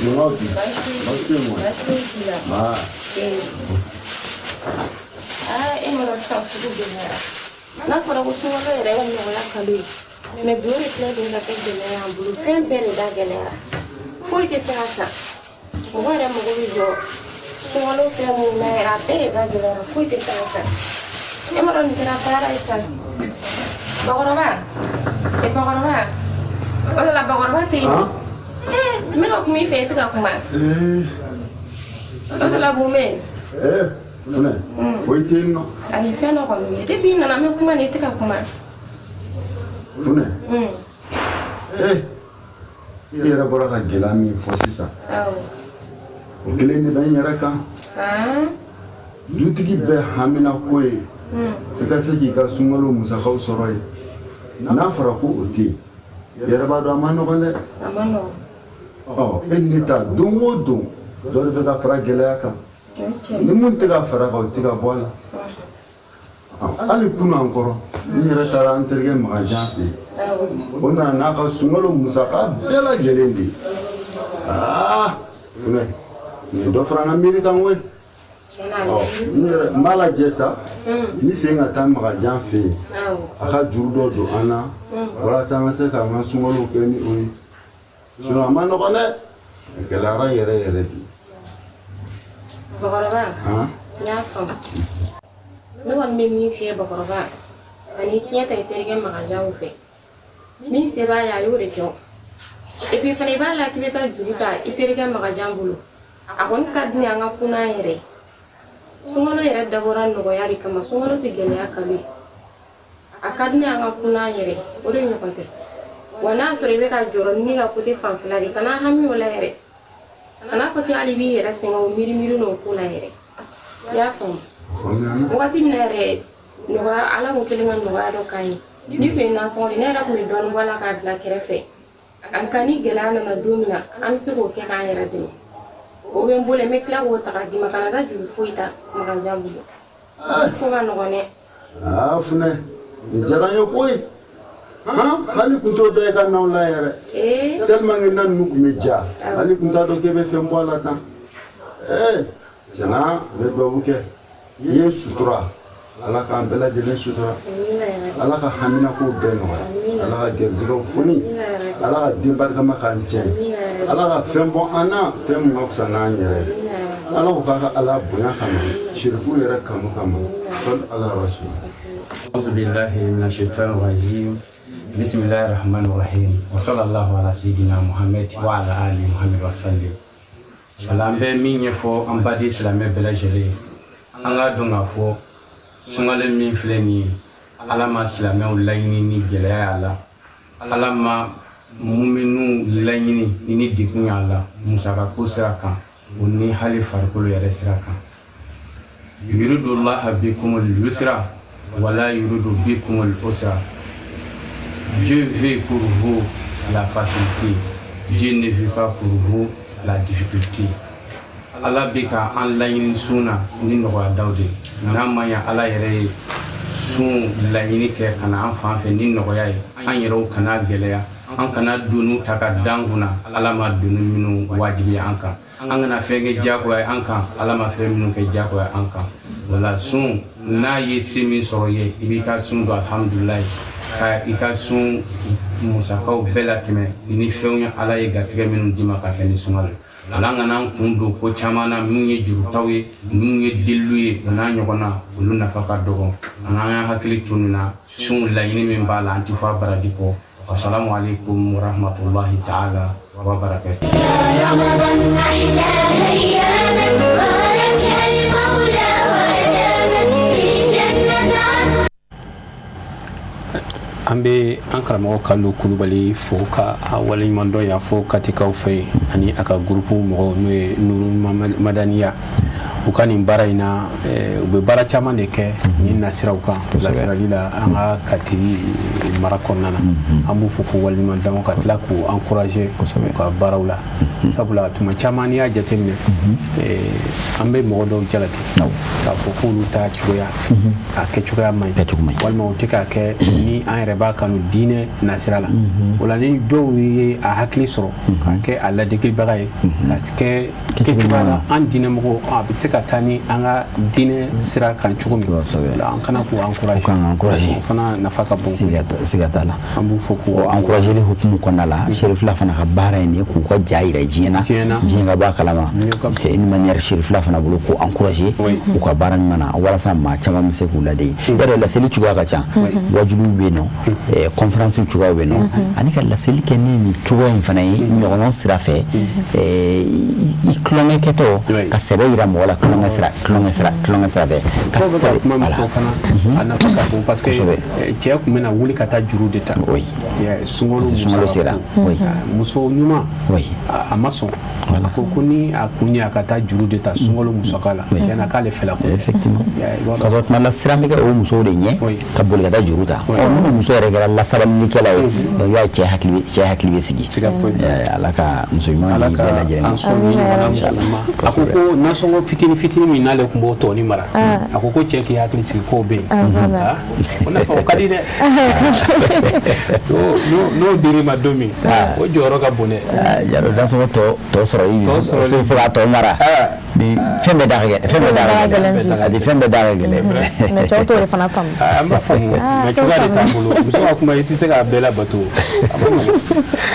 nɔgɔw di? Baasi tɛ yen wa? Baasi foyi t'i la. Aa. Aa, e mana sisan sugu gɛlɛyara. N'a fɔra ko sunkalo yɛrɛ ye nɔgɔya kalo ye, mais bi o de filɛ nin ye ka kɛ gɛlɛya y'an bolo. Fɛn bɛɛ de da gɛlɛyara, foyi tɛ se ka san. Mɔgɔ yɛrɛ mago bɛ jɔ sunkalo fɛn mun na yɛrɛ, a bɛɛ de da gɛlɛyara, foyi tɛ se ka san. E ma dɔn nin kɛra baara ye sa. Bakɔrɔba, e bakɔrɔba, o de la bakɔrɔba tɛ yen. Ee, n bɛ ka kuma i fɛ, e tɛ ka kuma. O de la mun bɛ yen? Eh, funɛ, foyi tɛ yen nɔ. Ayi, fɛn dɔ kɔni bɛ yen. Depuis i nana, n bɛ kuma na, i tɛ ka kuma. Funɛ, eh, i yɛrɛ bɔra ka gɛlɛya min fɔ sisan, o kelen de bɛ n yɛrɛ kan. Dutigi bɛɛ hamina ko ye i ka se k'i ka sunkalo musakaw sɔrɔ yen. N'a fɔra ko o tɛ yen, i yɛrɛ b'a dɔn a ma nɔgɔn dɛ. A ma nɔgɔn. Ɔ, e ni ne ta, don o don dɔ de bɛ ka fara gɛlɛya kan. Ni mun tɛ ka fara kan, o tɛ ka bɔ a la. Hali kunun an kɔrɔ, n yɛrɛ taara an terikɛ Makanjan fɛ yen, o nana n'a ka sunkalo musaka bɛɛ lajɛlen de ye. Aa funɛ, nin ye dɔ fara an ka miiri kan koyi. Ɔ, n yɛrɛ n b'a lajɛ sa, n bɛ segin ka taa Makanjan fɛ yen, a ka juru dɔ don an na walasa an ka se k'an ka sunkalow kɛ ni o ye. Sinon a ma nɔgɔn dɛ, a gɛlɛyara yɛrɛ yɛrɛ bi. Bakɔrɔba, Han. n y'a faamu. Ne kɔni bɛ min f'i ye bakɔrɔba, ani tiɲɛ ta i terikɛ Makanjanw fɛ, min se b'a ye, a y'o de kɛ. O et puis fana, i b'a la k'i bɛ taa juru ta i terikɛ Makanjan bolo. A kɔni ka di ne ye an ka kunna an yɛrɛ ye. Sunkalo yɛrɛ dabɔra nɔgɔya de kama, sunkalo tɛ gɛlɛya kalo ye. A ka di ne ye an ka kunna an yɛrɛ ye, o de ɲɔgɔn tɛ wa. N'a sɔrɔ i bɛ ka jɔrɔ ni ka côté fanfɛla de, kana hami o la yɛrɛ. Kana fɔ k'i hali i b'i yɛrɛ sɛgɛn o miiri miiri n'o ko la yɛrɛ, i y'a faamu? Wagati min na yɛrɛ, nɔgɔya, Ala ko kelen ka nɔgɔya dɔ k'an ye, ni tun ye nasɔngɔ di, ne yɛrɛ tun bɛ dɔɔnin bɔ a la k'a bila kɛrɛfɛ. Nka ni gɛlɛya nana don min na, an bɛ se k'o kɛ k'an yɛrɛ dɛmɛ. O bɛ n bolo, n bɛ tila k'o ta k'a d'i ma. Kana taa juru foyi ta Makanjan bolo, ko ka nɔgɔn dɛ. Aa funɛ, nin diyara n ye koyi. Han, hali kun t'o dɔn e ka naw la yɛrɛ, tellement que na ninnu tun bɛ ja, hali kun t'a dɔn k'e bɛ fɛn bɔ a la tan. Ee, tiɲɛna, n bɛ dugawu kɛ i ye. Sutura, Ala k'an bɛɛ lajɛlen sutura, Ala ka haminakow bɛɛ nɔgɔya, Ala ka gɛrisigɛw foni, Ala ka den barikama k'an tiɲɛ, Ala ka fɛn bɔ an na, fɛn mun ka fisa n'an yɛrɛ ye. Ala ko k'a ka Ala bonya kama, sirifu yɛrɛ kanu kama, sɔli ala rasul. أعوذ بالله من الشيطان الرجيم، بسم الله الرحمن الرحيم، وصلى الله على سيدنا محمد وعلى آل محمد وسلم. Wala, an bɛ min ɲɛfɔ an baden silamɛ bɛɛ lajɛlen ye, an k'a dɔn k'a fɔ sunkalo min filɛ nin ye, Ala ma silamɛw laɲini ni gɛlɛya y'a la, Ala ma muminuw laɲini ni degun y'a la, musakako sira kan o ni hali farikolo yɛrɛ sira kan. يريد الله بكم اليسر ولا يريد بكم العسر. Dieu veut pour vous la facilité. Dieu ne veut pas pour vous la difficulté. Ala bɛ ka an laɲini sun na ni nɔgɔya daw de ye. N'a ma ɲɛ, Ala yɛrɛ ye sun laɲini kɛ ka na an fan fɛ ni nɔgɔya ye. An yɛrɛw kana gɛlɛya, an kana doniw ta ka da an kunna, Ala ma doni minnu wajibiya an kan. An kana fɛn kɛ diyagoya ye an kan, Ala ma fɛn minnu kɛ diyagoya an kan. Wala, sun n'a ye se min sɔrɔ ye, i b'i ka sun don, alhamdulilayi, ka i ka sun musakaw bɛɛ latɛmɛ ni fɛnw ye Ala ye garijɛgɛ minnu d'i ma ka kɛ ni sunkalo ye. Ala an kana an kun don ko caman na minnu ye jurutaw ye, minnu ye deliliw ye, o n'a ɲɔgɔnna, olu nafa ka dɔgɔ. An k'an hakili to nin na, sun laɲini min b'a la, an ti fɔ a baraji kɔ. Wasalamu alaikum warahmatullahi ta'ala wa barakatuh. An bɛ an karamɔgɔ Kalilu Kulubali fo ka a waleɲumandɔn yan fo Katikaw fɛ yen, ani a ka groupe mɔgɔw, n'o ye Nuru Madaniya. U ka nin baara in na, u bɛ baara caman de kɛ nin nasiraw kan, bilasirali la an ka Kati mara kɔnɔna na. An b'u fo k'u waleɲuman dɔn, ka tila k'u encourager u ka baaraw la, sabula tuma caman n'i y'a jateminɛ, an bɛ mɔgɔ dɔw jalaki k'a fɔ k'olu ta cogoya a kɛcogoya man ɲi, walima u tɛ k'a kɛ ni an yɛrɛ b'a kanu diinɛ nasira la. O la ni dɔw ye a hakili sɔrɔ k'a kɛ a ladegelibaga ye, k'a kɛ kɛcogoya la, an diinɛmɔgɔw a bɛ se ka taa ni an ka diinɛ sira kan cogo min, an kana k'u encourager, o fana nafa ka bon. Siga t'a la. An b'u fo k'u encourager hukumu kɔnɔna la. Serifila fana ka baara ye nin ye, k'u ka ja yira diɲɛ na, diɲɛ ka bɔ a kalama. C'est une manière Serifila fana bolo k'u encourager u ka baara ɲuman na, walasa maa caman bɛ se k'u ladege. Yadɔ laseli cogoya ka ca, wajuliw bɛ yen nɔ, conférence cogoyaw bɛ yen nɔ, ani ka laseli kɛ ni nin cogoya in fana ye ɲɔgɔnɔn sira fɛ, i tulonkɛ kɛtɔ ka sɛbɛ yira mɔgɔ la, tulonkɛ sira fɛ ka sɛbɛ. Kuma min fɔ fana, a nafa ka bon, parce que cɛ tun bɛna wuli ka taa juru de ta, sunkalo sera, muso ɲuman a ma sɔn, a ko ni a kun ye a ka taa juru de ta sunkalo musaka la, tiɲɛna k'ale fɛla ko. Effectivement, ka sɔrɔ tuma la siran bɛ kɛ o musow de ɲɛ ka boli ka taa juru ta. Ɔ minnu muso yɛrɛ kɛra lasabalilikɛla ye, donc i b'a ye cɛ hakili bɛ sigi. Ala ka muso ɲuman di bɛɛ lajɛlen ma. A ko ko nasɔngɔ fitini fitini min n'ale tun b'o tɔni mara, a ko cɛ k'i hakili sigi k'o bɛ yen. O nafa o ka di dɛ. N'o dir'i ma don min, o jɔyɔrɔ ka bon dɛ. Yarɔ nasɔngɔ tɔ sɔrɔ i bi fo k'a tɔ mara. Fɛn bɛɛ da ka gɛlɛn, fɛn bɛɛ da ka gɛlɛn. Mais cɛw t'o de fana faamu. An b'a faamu, mais cogoya de t'an bolo. Muso ka kuma i tɛ se k'a bɛɛ labato.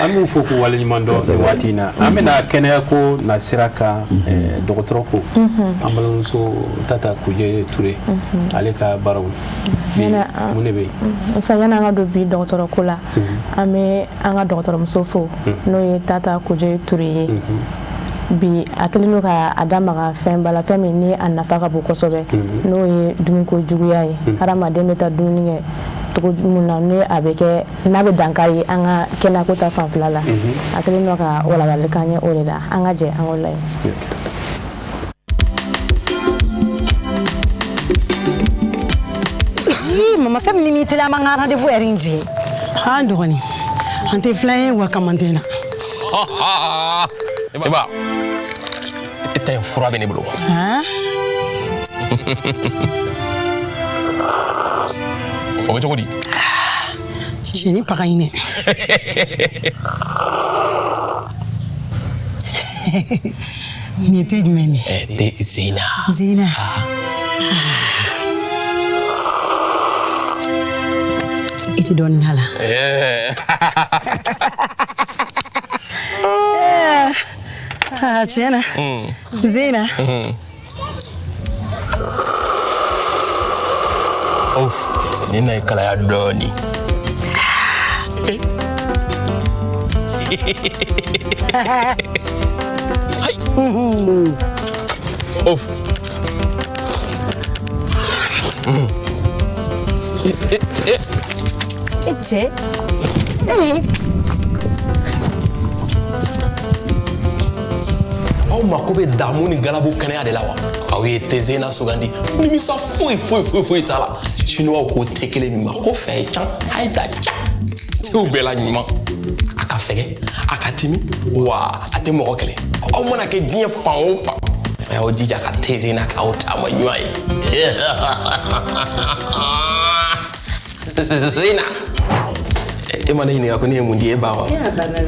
An b'u fo k'u waleɲuman dɔn nin waati in na. An bɛna kɛnɛya ko nasira kan, dɔgɔtɔrɔ ko, an balimamuso Tata Kuje Ture, ale ka baaraw mun de bɛ yen? Musa, yanni an ka don bi dɔgɔtɔrɔ ko la, an bɛ an ka dɔgɔtɔrɔmuso fo, n'o ye Tata Kuje Ture ye. Bi a kɛlen don ka a da maga fɛn ba la, fɛn min ni a nafa ka bon kosɛbɛ, n'o ye dumuniko juguya ye. Hadamaden bɛ taa dumuni kɛ cogo min na, ni a bɛ kɛ n'a bɛ dankari an ka kɛnɛyako ta fanfɛla la, a kɛlen don ka walawalali k'an ye o de la. An ka jɛ an k'o lajɛ. Mama, fɛn min ni teliya, an b'an ka rendez-vous heure in jigin. An dɔgɔnin, an tɛ filan ye wa kamantɛ na. Eba, e ta in fura bɛ ne bolo. O bɛ cogo di? Cɛnin paga in dɛ. Nin ye te jumɛn ye? Te Zena. Zena. I tɛ dɔɔnin k'a la. Tiɲɛ na. Zena. Of, nin na ye kalaya dɔɔnin. Of. E cɛ. Aw mako bɛ damu ni galabu kɛnɛya de la wa? Aw ye te Zena sugandi, nimisa foyi foyi foyi foyi t'a la. Chinois ko te kelen min ma ko fɛn can, a ye ta ca. Tew bɛɛ la ɲuman. A ka fɛgɛ, a ka timi, wa a tɛ mɔgɔ kɛlɛ. Aw mana kɛ diɲɛ fan o fan, a y'aw jija ka te Zena k'aw taama ɲuman ye. Zena. E ma ne ɲininka ko ne ye mun di e ba wa?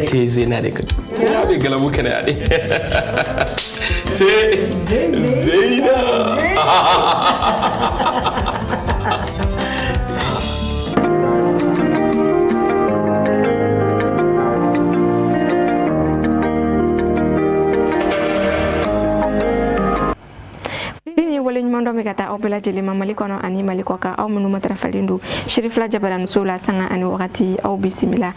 Te Zena de ka di. A bɛ galabu kɛnɛya de. Te Zena. aw bɛɛ lajɛlen ma Mali kɔnɔ ani Mali kɔ kan, aw minnu matarafalen don Sirifila Jabaraninso la sanga ani wagati, aw bisimila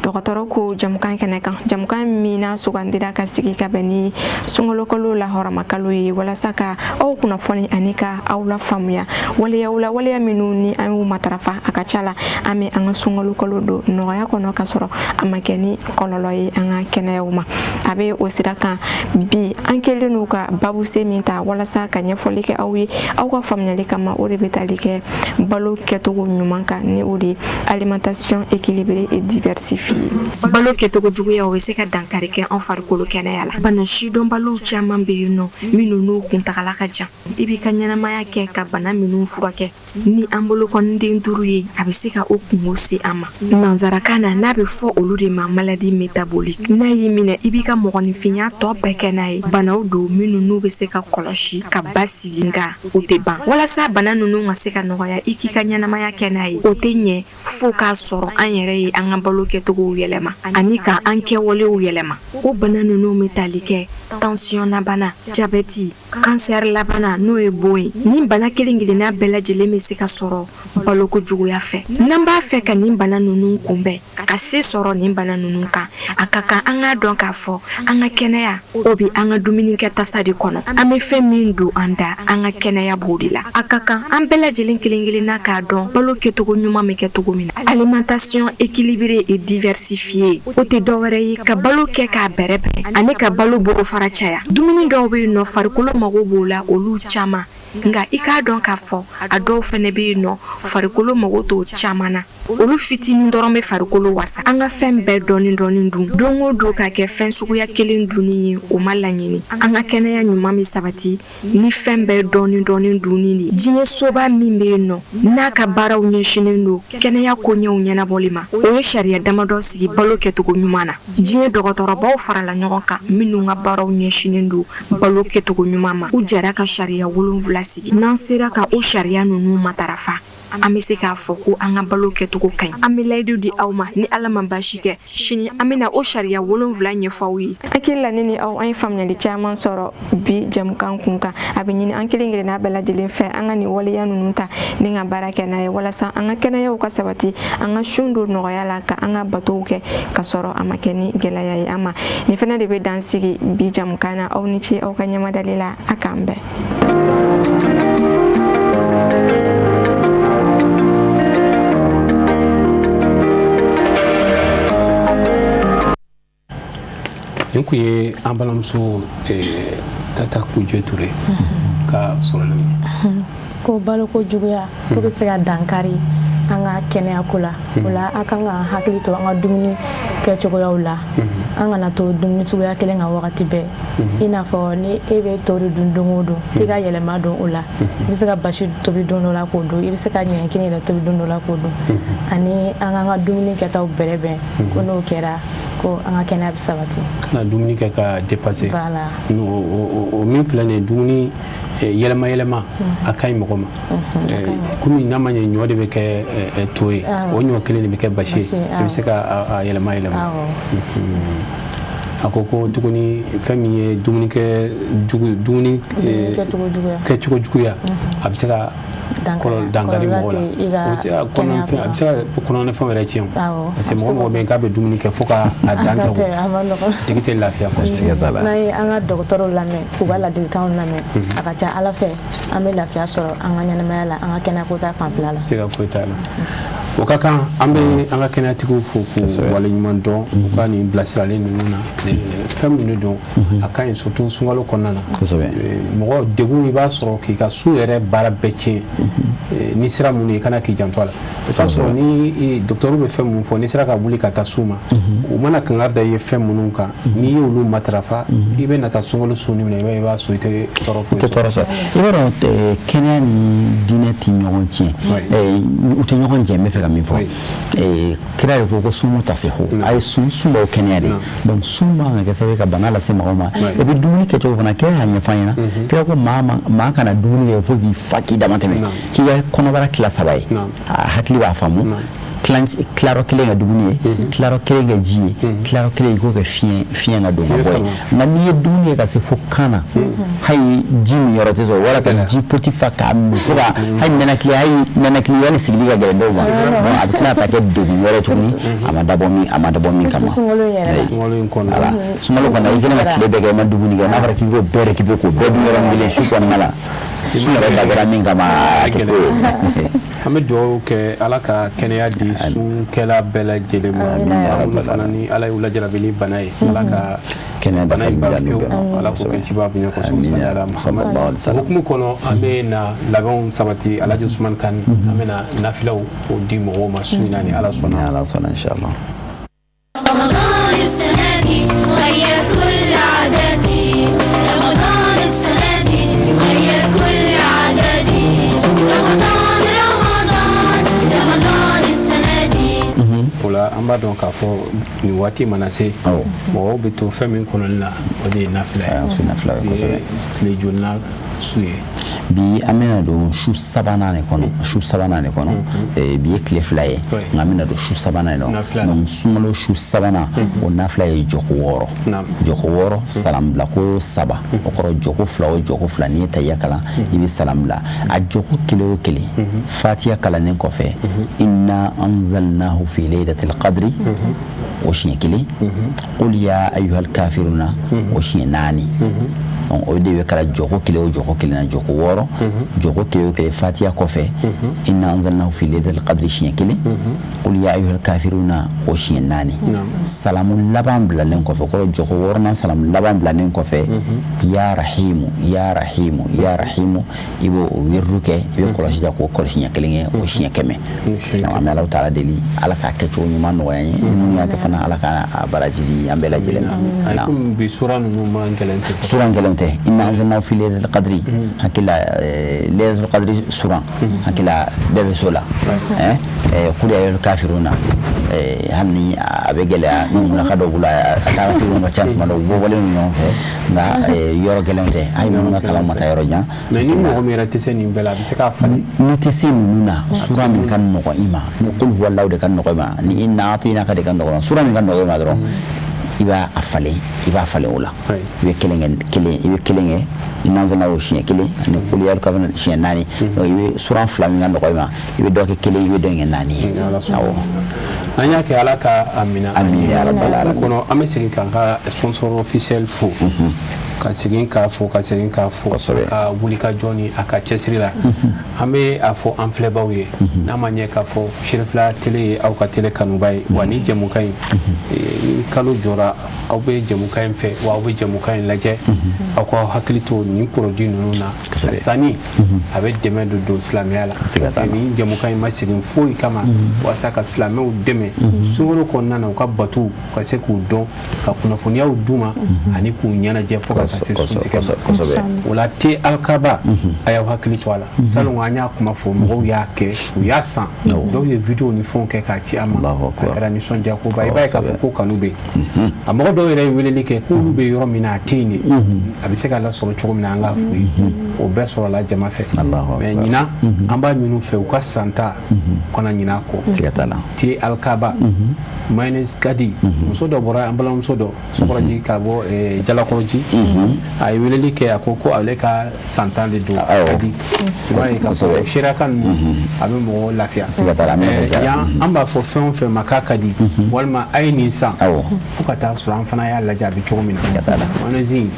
dɔgɔtɔrɔ ko jamukan kɛnɛ kan, jamukan min n'a sugandira ka sigi ka bɛn ni sunkalo la hɔrɔmakalo ye, walasa ka aw kunnafoni ani ka aw lafaamuya waleyaw la, waleya minnu ni an y'u matarafa, a ka ca la an bɛ an ka sunkalo kalo don nɔgɔya kɔnɔ ka sɔrɔ a ma kɛ ni kɔlɔlɔ ye an ka kɛnɛyaw ma. A bɛ o sira kan bi, an kɛlen don ka babuse min ta walasa ka ɲɛfɔli kɛ aw ye aw ka faamuyali kama, o de bɛ tali kɛ balo kɛcogo ɲuman kan, ni o de ye alimentation équilibrée et diversifiée. Balo kɛcogo juguya, o bɛ se ka dankari kɛ an farikolo kɛnɛya la. Bana sidɔnbaliw caman bɛ yen nɔ minnu n'u kuntagala ka jan, i b'i ka ɲɛnamaya kɛ ka bana minnu furakɛ ni an bolokɔniden duuru ye, a bɛ se ka o kungo se an ma. Nanzarakan na, n'a bɛ fɔ olu de ma maladie métabolique. N'a y'i minɛ, i b'i ka mɔgɔninfinya tɔ bɛɛ kɛ n'a ye. Banaw don minnu n'u bɛ se ka kɔlɔsi ka basigi, nka u tɛ ban. Walasa bana ninnu ka se ka nɔgɔya, i k'i ka ɲɛnamaya kɛ n'a ye, o tɛ ɲɛ fo k'a sɔrɔ an yɛrɛ ye an ka balo kɛcogow yɛlɛma ani ka an kɛwalew yɛlɛma. O bana ninnu bɛ tali kɛ tension labana, jabɛti, kansɛri labana, n'o ye bon ye. Nin bana kelen kelenna bɛɛ lajɛlen bɛ se ka sɔrɔ baloko juguya fɛ. N'an b'a fɛ ka nin bana ninnu kunbɛn, ka se sɔrɔ nin bana ninnu kan, a ka kan an k'a dɔn k'a fɔ an ka kɛnɛya, o bɛ an ka dumunikɛ tasa de kɔnɔ. An bɛ fɛn min don an da, an ka kɛnɛya b'o de la. A ka kan an bɛɛ lajɛlen kelen kelenna k'a dɔn balo kɛcogo ɲuman bɛ kɛ cogo min na. Alimentation équilibrée et diversifiée, o tɛ dɔwɛrɛ ye ka balo kɛ k'a bɛrɛbɛn ani ka balo bolofara caya. Dumuni dɔw bɛ yen nɔ, farikolo mago b'o la, olu caman, nka i k'a dɔn k'a fɔ a dɔw fana bɛ yen nɔ, farikolo mago t'o caman na, olu fitinin dɔrɔn bɛ farikolo wasa. An ka fɛn bɛɛ dɔɔni dɔɔni dun don o don, ka kɛ fɛn suguya kelen dunni ye, o ma laɲini. An ka kɛnɛya ɲuman bɛ sabati ni fɛn bɛɛ dɔɔni dɔɔni dunni de. Diɲɛ soba min bɛ yen nɔ, n'a ka baaraw ɲɛsinnen don kɛnɛya koɲɛw ɲɛnabɔli ma, o ye sariya damadɔ sigi balo kɛcogo ɲuman na. Diɲɛ dɔgɔtɔrɔbaw farala ɲɔgɔn kan minnu ka baaraw ɲɛsinnen don balo kɛcogo ɲuman ma, u jɛra ka sariya 7 sigi. N'an sera ka o sariya ninnu matarafa, an bɛ se k'a fɔ ko an ka balo kɛcogo ka ɲi. An bɛ layidu di aw ma, ni Ala ma baasi kɛ, sini an bɛna o sariya 7 ɲɛfɔ aw ye. Hakili la, ne ni aw, an ye faamuyali caman sɔrɔ bi jamukan kun kan. A bɛ ɲini an kelen kelenna bɛɛ lajɛlen fɛ, an ka nin waleya ninnu ta ni ka baara kɛ n'a ye, walasa an ka kɛnɛyaw ka sabati, an ka sun don nɔgɔya la, ka an ka batow kɛ ka sɔrɔ a ma kɛ ni gɛlɛya ye an ma. Nin fana de bɛ dan sigi bi jamukan na. Aw ni ce aw ka ɲɛmadali la, a k'an bɛn. Nin kun ye an balimamuso Tata Kujɛ Ture ka sɔrɔlenw ye. Ko baloko juguya ko bɛ se ka dankari an ka kɛnɛyako la. O la, an kan ka hakili to an ka dumuni kɛcogoyaw la, an kana to dumuni suguya kelen kan wagati bɛɛ. I n'a fɔ ni e bɛ to de dun don o don, i ka yɛlɛma don o la. I bɛ se ka basi tobi don dɔ la k'o dun, i bɛ se ka ɲɛɲɛkini yɛrɛ tobi don dɔ la k'o dun, ani an k'an ka dumuni kɛtaw bɛrɛbɛn. Ko n'o kɛra, ko an ka kɛnɛya bɛ sabati. Kana dumuni kɛ ka dépasser. Voilà. O min filɛ nin ye, dumuni yɛlɛma yɛlɛma, a ka ɲi mɔgɔ ma. Komi n'a ma ɲɛ ɲɔ de bɛ kɛ to ye, o ɲɔ kelen de bɛ kɛ basi ye, i bɛ se ka a yɛlɛma yɛlɛma. A ko tuguni, fɛn min ye dumuni kɛ jugu, dumuni kɛcogo juguya, a bɛ se ka dankari mɔgɔ la, o bɛ se ka kɔnɔnafɛn, a bɛ se ka kɔnɔnafɛnw yɛrɛ tiɲɛ, parce que mɔgɔ mɔgɔ bɛ yen k'a bɛ dumuni kɛ fo ka a dan sago, tigi tɛ lafiya kosɛbɛ. N'an ye an ka dɔgɔtɔrɔw lamɛn, k'u ka ladilikanw lamɛn, a ka ca Ala fɛ an bɛ lafiya sɔrɔ an ka ɲɛnamaya la, an ka kɛnɛyako ta fanfɛla la. Siga foyi t'a la, o ka kan an bɛ an ka kɛnɛyatigiw fo k'u waleɲuman dɔn u ka nin bilasirali ninnu na. Fɛn minnu don, a ka ɲi, surtout sunkalo kɔnɔna na. Mɔgɔ degun i b'a sɔrɔ k'i ka so yɛrɛ baara bɛɛ tiɲɛ ni sira minnu ye, i kana k'i janto a la. I b'a sɔrɔ ni docteur bɛ fɛn minnu fɔ, n'i sera ka wuli ka taa s'u ma, u mana kangari da i ye fɛn minnu kan, n'i y'olu matarafa, i bɛ nata sunkalo sunni min na, i b'a sɔrɔ i tɛ tɔɔrɔ foyi sɔrɔ. I tɛ tɔɔrɔ sɔrɔ. I b'a dɔn, kɛnɛya ni diinɛ tɛ ɲɔgɔn tiɲɛ, u tɛ ɲɔgɔn jɛ. N bɛ fɛ ka min fɔ, kira de ko sumu tasihu, a ye sun, sun b'aw kɛnɛya de. Donc sun man kan ka kɛ sababu ye ka bana lase mɔgɔ ma. Et puis dumuni kɛcogo fana, kira y'a ɲɛfɔ an ɲɛna. Kira ko maa kana dumuni kɛ fo k'i fa k'i dama tɛmɛ, k'i ka kɔnɔbara tila saba ye. A hakili b'a faamu. Tilayɔrɔ kelen kɛ dumuni ye, tilayɔrɔ kelen kɛ ji ye, tilayɔrɔ kelen i k'o kɛ fiɲɛ ka don ka bɔ ye. Nka n'i ye dumuni kɛ ka se fo kan na, hali ji min yɔrɔ tɛ sɔrɔ, wala ka ji poti fa k'a min fo ka hali nɛnakili, hali nɛnakili yanni sigili ka gɛlɛn dɔw ma. Donc a bɛ tila ka taa kɛ degun wɛrɛ tuguni, a ma dabɔ min kama. Sunkalo in yɛrɛ la. Sunkalo in kɔnɔ. Voilà, sunkalo kɔnɔ, i kɛlen ka tile bɛɛ kɛ i ma dumuni kɛ, n'a fɔra k'i k'o bɛɛ récupérer, k'o bɛɛ dun yɔrɔnin kelen su kɔnɔna la, sun yɛrɛ dabɔra min kama, a tɛ ko ye. An bɛ dugawu kɛ Ala ka kɛnɛya di sunkɛla bɛɛ lajɛlen ma. Minnu fana ni Ala y'u lajarabi ni bana ye, Ala ka kɛnɛya bana in dafali ban d'an pewu. bɛɛ ma. Ala k'o kɛ ciba bonya kosɔn, salala Sallallahu alaihi wasallam. Hukumu kɔnɔ, an bɛ na labɛnw sabati. Alhaji Usman Kan, an bɛ na nafilaw o di mɔgɔw ma su in na ni Ala sɔnna. Ni Ala sɔnna, inshallah. رمضان السنة دي غير كل عاداتي، رمضان السنة دي غير كل عاداتي، رمضان رمضان رمضان السنة دي. O la, an b'a dɔn k'a fɔ nin waati mana se, mɔgɔw bɛ to fɛn min kɔnɔli la, o de ye nafila ye. Su nafila ye, Bi ye kosɛbɛ. tile jolina su ye? Bi an bɛna don su sabanan de kɔnɔ, su sabanan de kɔnɔ. Bi ye tile 2 ye, nka an bɛna don su sabanan de Nafila. kɔnɔ. Donc sunkalo su sabanan, o nafila ye jɔko 6, jɔko 6, salam bila ko saba. O kɔrɔ, jɔko fila o jɔko fila, n'i ye tahiya kalan, i bɛ salam bila. A jɔko kelen o kelen, fatiya kalannen kɔfɛ, inna anzalnahu fi laylatil qadri, o siɲɛ kelen, qul ya ayyuhal kafiruna, o siɲɛ naani. Donc o de bɛ kala jɔko kelen o jɔko kelen na, jɔko 6, jɔko kelen o kelen, fatiya kɔfɛ, inna anzalnahu fi laylatil qadri siɲɛ kelen, qul ya ayyuhal kafiruna, o siɲɛ naani. Salamu laban bilalen kɔfɛ, o kɔrɔ jɔko wɔɔrɔnan salamu laban bilalen kɔfɛ, ya rahimu ya rahimu ya rahimu, i b'o o wirdu kɛ, i bɛ kɔlɔsi da k'o kɔlɔsi ɲɛ kelen kɛ, o siɲɛ 100. Donc an bɛ Alahu taala deli, Ala k'a kɛcogo ɲuman nɔgɔya an ye. Minnu y'a kɛ fana, Ala k'a baraji di an bɛɛ lajɛlen ma. Ayi, komi bi sura ninnu man gɛlɛn ten. Suran gɛlɛn tɛ. Inna anzalnahu fi laylatil qadri, hakili la laylatul qadri suran, hakili la bɛɛ bɛ so la. Qul ya ayyuhal kafiruna, hali ni a bɛ gɛlɛya minnu ka dɔw bolo, a taara segu ka ca tuma dɔw, u bɔ bɔlen don ɲɔgɔn fɛ, nka yɔrɔ gɛlɛn tɛ, hali minnu ka kalan ma taa yɔrɔ jan. Mais ni mɔgɔ min yɛrɛ tɛ se nin bɛɛ la, a bɛ se k'a falen? N'i tɛ se ninnu na, sura min ka nɔgɔn i ma, ni qul huwallahu de ka nɔgɔn i ma, ni inna a'tainaka de ka nɔgɔn i ma, sura min ka nɔgɔn i ma dɔrɔn, i b'a a falen, i b'a falen o la. I bɛ kelen kɛ kelen, i bɛ kelen kɛ inna anzalnahu siɲɛ kelen ani qul ya ayyuhal kafirun siɲɛ naani. Donc i bɛ suran fila min ka nɔgɔn i ma, i bɛ dɔ kɛ kelen, i bɛ dɔ kɛ naani ye. Awɔ. An y'a kɛ, Ala ka a minɛ. Amin ya rabbal alamin. Kɔnɔ, an bɛ segin k'an ka sponsor officiel fo, ka segin k'a fo, ka segin k'a fo ka wulikajɔ ni a ka cɛsiri la. An bɛ a fɔ an filɛbaw ye, n'a ma ɲɛ k'a fɔ Cherifila télé ye aw ka télé kanuba ye, wa ni jɛmukan in ni kalo jɔra, aw bɛ jɛmukan in fɛ, wa aw bɛ jɛmukan in lajɛ. Aw k'aw hakili to nin produit ninnu na. Sanni a bɛ dɛmɛ don silamɛya la, parce que ni jɛmukan in ma segin foyi kama walasa ka silamɛw dɛmɛ sunkalo kɔnɔna na, u ka batu ka se k'u dɔn, ka kunnafoniyaw d'u ma ani k'u ɲɛnajɛ fo ka taa se suntigɛ ma. O la, te alikaba, a y'aw hakili to a la. Salon an y'a kuma fɔ, mɔgɔw y'a kɛ, u y'a san, dɔw ye vidéo ni fɛnw kɛ k'a ci an ma, a kɛra nisɔndiya koba. I b'a ye k'a fɔ ko kanu bɛ yen. A mɔgɔ dɔw yɛrɛ ye weleli kɛ k'olu bɛ yɔrɔ min na, a tɛ yen de, a bɛ se ka lasɔrɔ cogo min na, an k'a f'u ye. O bɛɛ sɔrɔla jama fɛ. Mais ɲinan, an b'a ɲini u fɛ, u ka santa u kana ɲinɛ a kɔ. Siga t'a la. Te alikaba, mayonnaise kadi. Muso dɔ bɔra, an balimamuso dɔ Sokɔrɔji ka bɔ Jalakɔrɔji, a ye weleli kɛ, a ko ko ale ka san 10 de don kadi. I b'a ye k'a fɔ seereka ninnu, a bɛ mɔgɔw lafiya. Siga t'a la, an bɛna kɛ. Yan, an b'a fɔ fɛn o fɛn ma k'a ka di, walima a ye nin san, fo ka taa sɔrɔ an fana y'a lajɛ a bɛ cogo min na. Mayonnaise in,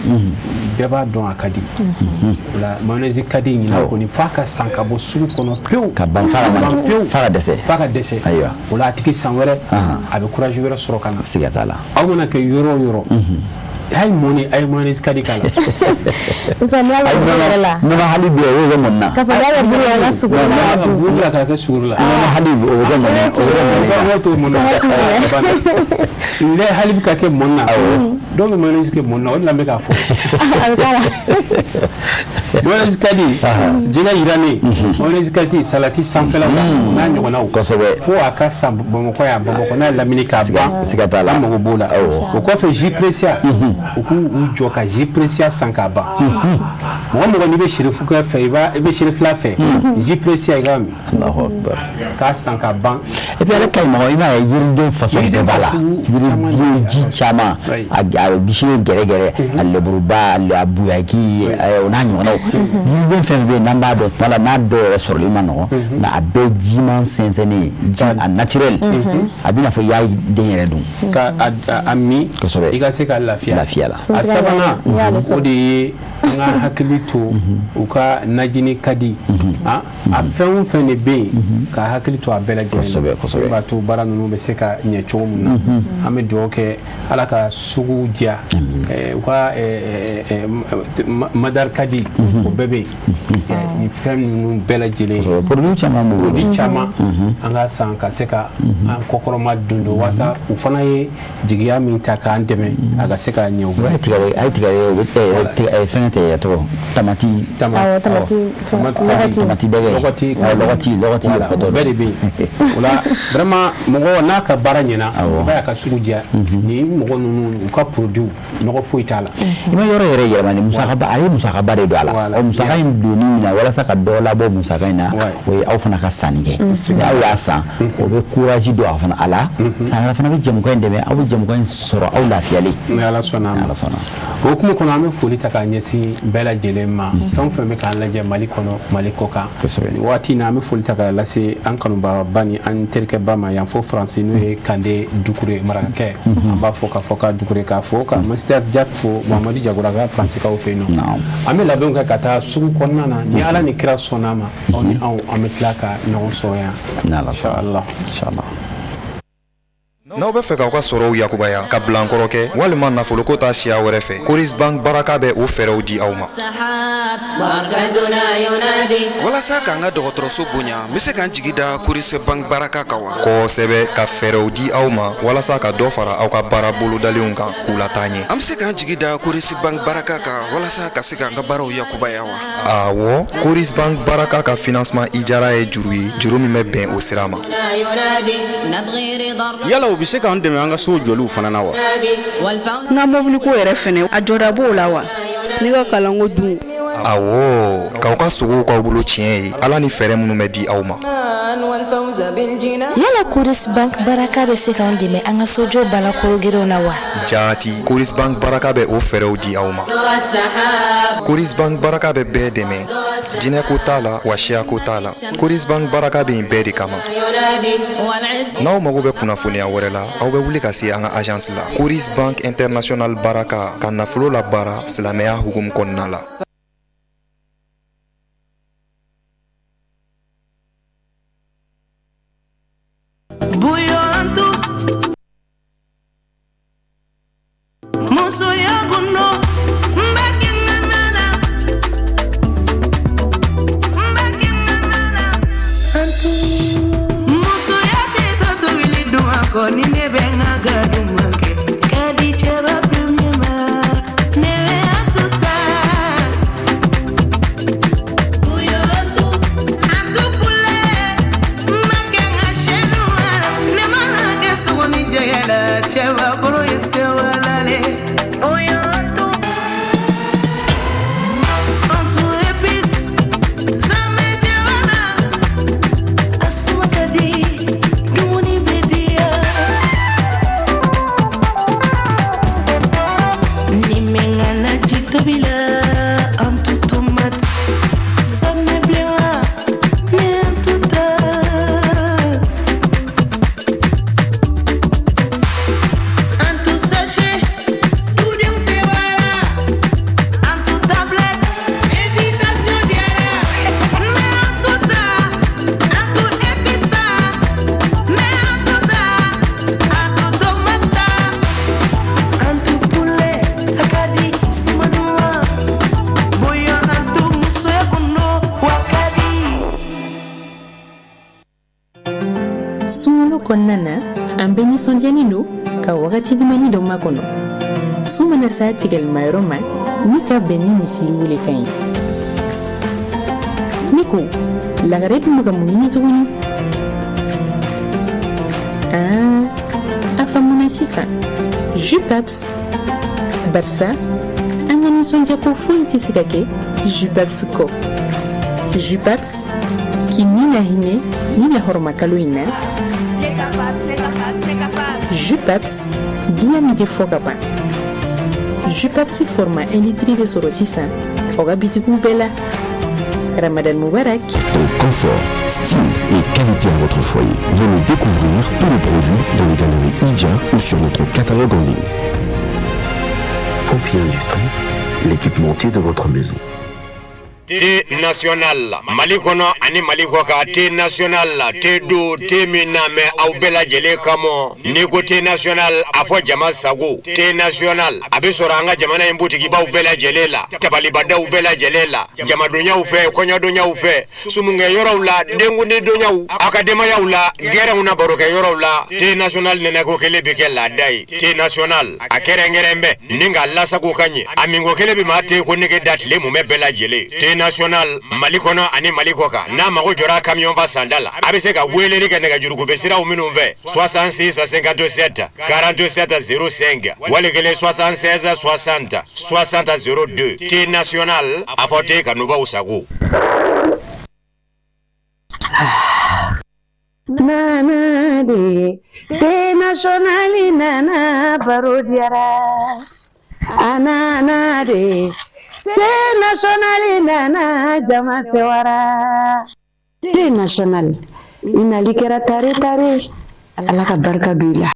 bɛɛ b'a dɔn a ka di. O la, mayonnaise ka di ɲinan kɔni, f'a ka san ka bɔ sugu kɔnɔ pewu. Ka ban, f'a ka pewu. F'a ka dɛsɛ. F'a ka dɛsɛ. Ayiwa. O la, a tigi san wɛrɛ a bɛ courage wɛrɛ sɔrɔ ka na. Siga t'a la. Aw mana kɛ yɔrɔ o yɔrɔ, hali mɔni, a ye mayonnaise ka di k'a la. Sisan n'i y'a bɛ buru yɛrɛ la. Nɔnɔ hali bi, o bɛ kɛ mɔni na. K'a fɔ n'a bɛ buru yɛrɛ la, sogo la k'a dun. Buru la k'a kɛ suguru la. Nɔnɔ hali bi, o bɛ kɛ mɔni na, o bɛ kɛ mɔni na. T'o mɔni na. Lɛ hali bi ka kɛ mɔni na. Dɔw bɛ mayonnaise kɛ mɔni na, o de la n bɛ k'a fɔ. A bɛ k'a la. Mayonnaise ka di jɛgɛ yirannen, mayonnaise ka di salati sanfɛlaw la, n'a ɲɔgɔnnaw. Fo a ka san Bamakɔ yan, Bamakɔ n'a lamini k'a ban. Siga t'a la. An mago b'o la. O kɔfɛ, jus Precia, U k'u u jɔ ka jus Precia san k'a ban. Mɔgɔ mɔgɔ n'i bɛ sirifukɛ fɛ, i bɛ sirifila fɛ, jus Precia i k'a min. Allahu akbar. K'a san k'a ban. Et puis ale ka ɲi mɔgɔ, i m'a ye, yiriden façon bɛɛ b'a la, yiriden ji caman, a bisilen gɛrɛgɛrɛ, a lemuruba, a buyaki, o n'a ɲɔgɔnnaw, yiriden fɛn fɛn bɛ yen n'an b'a dɔn tuma la, n'a dɔw yɛrɛ sɔrɔli ma nɔgɔn, nka a bɛɛ jiman sɛnsɛnnen, ji a naturel, a bɛna fɔ i y'a den yɛrɛ dun. Ka a min. Kosɛbɛ. I ka se ka lafiya. Lafiya la. A sabanan, o de ye an ka hakili to u ka najini ka di, a fɛn o fɛn de bɛ yen, ka hakili to a bɛɛ lajɛlen na. Kosɛbɛ, kosɛbɛ. O b'a to baara ninnu bɛ se ka ɲɛ cogo min na. An bɛ dugawu kɛ Ala ka sugu diya, u ka madar ka di, o bɛɛ bɛ yen. Nin fɛn ninnu bɛɛ lajɛlen. Produit caman b'u bolo. Produit caman, an ka san ka se ka an kɔkɔrɔma don don walasa u fana ye jigiya min ta k'an dɛmɛ, a ka se ka ɲɛ u bolo. A ye tigɛ, a ye tigɛ, o bɛ fɛn tɛ tɔgɔ tamati. Awɔ, tamati, tamati dɛgɛ. Lɔgɔti. Lɔgɔti, lɔgɔti. O bɛɛ de bɛ yen. O la vraiment, mɔgɔ n'a ka baara ɲɛna, o b'a y'a ka sugu diya. Nin mɔgɔ ninnu, u ka produit, nɔgɔ foyi t'a la. I ma yɔrɔ yɛrɛ yɛlɛma ni musakaba, a ye musakaba de don a la. Ɔ, musaka in donni min na, walasa ka dɔ labɔ musaka in na, o ye aw fana ka sanni kɛ. Ni aw y'a san, o bɛ courage don a fana a la. San wɛrɛ fana bɛ jɛmukan in dɛmɛ, aw bɛ jɛmukan in sɔrɔ aw lafiyalen. Ni Ala sɔnna a ma. Ala sɔnna. O hukumu kɔnɔ, an bɛ foli ta k'a ɲɛsin bɛɛ lajɛlen ma, fɛn o fɛn bɛ k'an lajɛ Mali kɔnɔ, Mali kɔ kan. Nin waati in na, an bɛ foli ta k'a lase an kanubagaba ni an terikɛba ma yan fo Faransi, n'o ye Kande Dukure marakakɛ. An b'a fɔ k'a fɔ ka Dukure k'a fɔ ka Mister Jack fo, Mamadu Jagora ka Faransikaw fɛ yen nɔ. An bɛ labɛnw kɛ ka taa sugu kɔnɔna na. Ni Ala ni kira sɔnna a ma, aw ni anw, an bɛ tila ka ɲɔgɔn sɔrɔ yan. Inshallah. Inshallah. N'aw bɛ fɛ k'aw ka sɔrɔw yakubaya ka bilankɔrɔ kɛ walima nafoloko ta siya wɛrɛ fɛ, Coris Bank Baraka bɛ o fɛɛrɛw di aw ma. Walasa k'an ka dɔgɔtɔrɔso bonya, n bɛ se k'an jigi da Coris Bank Baraka kan wa? Kosɛbɛ, ka fɛɛrɛw di aw ma walasa ka dɔ fara aw ka baara bolodalenw kan k'u lataa ɲɛ. An bɛ se k'an jigi da Coris Bank Baraka kan walasa ka se k'an ka baaraw yakubaya wa? Awɔ, Coris Bank Baraka ka financement ijara ye juru ye, juru min bɛ bɛn o sira ma. Yala u bɛ se k'an dɛmɛ an ka so jɔliw fana na wa? N ka mobiliko yɛrɛ fɛnɛ, a jɔda b'o la wa? Ne ka kalanko dun? Awɔ, k'aw ka sogow k'aw bolo tiɲɛ ye, Ala ni fɛɛrɛ minnu bɛ di aw ma. Yala Coris Bank Baraka bɛ se k'an dɛmɛ an ka sojɔ balakorogerenw na wa? Jaati, Coris Bank Baraka bɛ o fɛɛrɛw di aw ma. Coris Bank Baraka bɛ bɛɛ dɛmɛ, jinɛko t'a la wa siyako t'a la. Coris Bank Baraka bɛ yen bɛɛ de kama. N'aw mago bɛ kunnafoniya wɛrɛ la, aw bɛ wuli ka se an ka agence la. Coris Bank International Baraka, ka nafolo labaara silamɛya hukumu kɔnɔna la. Sunkalo kɔnɔna na, an bɛ nisɔndiyalen don ka wagati dumani dɔ makɔnɔ. Su mana s'a tigɛlimayɔrɔ ma ni ka bɛn ni misiri welekan ye, ne ko lagare dun bɛ ka mun ɲini tuguni? Aa, a faamuna sisan, jus Paps. Barisa an ka nisɔndiyako foyi tɛ se ka kɛ Jupaps kɔ. Jupaps k'i ni lahinɛ ni lahɔrɔmakalo in na. Jupaps, diya min tɛ fɔ ka ban. Jupaps format 1 litre bɛ sɔrɔ sisan aw ka bitikiw bɛɛ la. Ramadan Moubarak. Confort, style et qualité à votre foyer. Venez découvrir tous nos produits dans les galeries Idja ou sur notre catalogue en ligne. Confi Industrie, l'équipementier de votre maison. Thé national Mali kɔnɔ ani Mali kɔkan, thé national, thé do, thé min na mɛ aw bɛɛ lajɛlen kama. N'i ko thé national, a fɔ jama sago. Thé national a bɛ sɔrɔ an ka jamana in butigibaw bɛɛ lajɛlen la, tabalibadaw bɛɛ lajɛlen la, jamadonyaw fɛ, kɔɲɔdonyaw fɛ, sumunkɛyɔrɔw la, denkundidonyaw, aw ka denbayaw la, gɛrɛnw na, barokɛyɔrɔw la. Thé national nɛnɛko kelen bɛ kɛ laada ye. Thé national a kɛrɛnkɛrɛn bɛ ni k'a lasago ka ɲɛ, a minko kelen bɛ maa thé ko nege da tile mumɛ bɛɛ lajɛlen. Thé national Mali kɔnɔ ani Mali kɔkan, n'a mago jɔra camion fa sanda la, a bɛ se ka weleli kɛ nɛgɛjurukufɛ siraw minnu fɛ: 66 57 47 05 wali kelen 76 60 60 02. Thé national, a fɔ thé kanubaw sago. Nana de thé national nana, baro diyara. A nana de thé national nana, jama sewara. Thé national i nali kɛra tare tare, Ala ka barika don i la.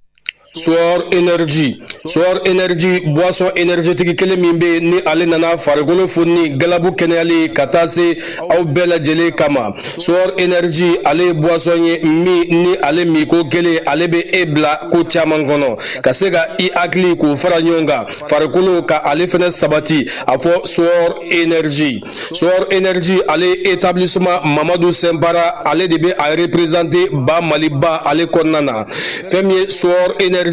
Soir Énergie, Soir Énergie, boisson énergétique kelen min bɛ ni ale nana farikolo foni, galabu kɛnɛyali ka taa se aw bɛɛ lajɛlen kama. Soir Énergie, ale ye boisson ye min ni ale minko kelen, ale bɛ e bila ko caman kɔnɔ, ka se ka i hakili k'o fara ɲɔgɔn kan, farikolo ka ale fɛnɛ sabati. A fɔ Soir Énergie. Soir Énergie, ale établissement Mamadu Sɛnpara, ale de bɛ a représenter ba Maliba ale kɔnɔna na. Fɛn min ye Soir Énergie,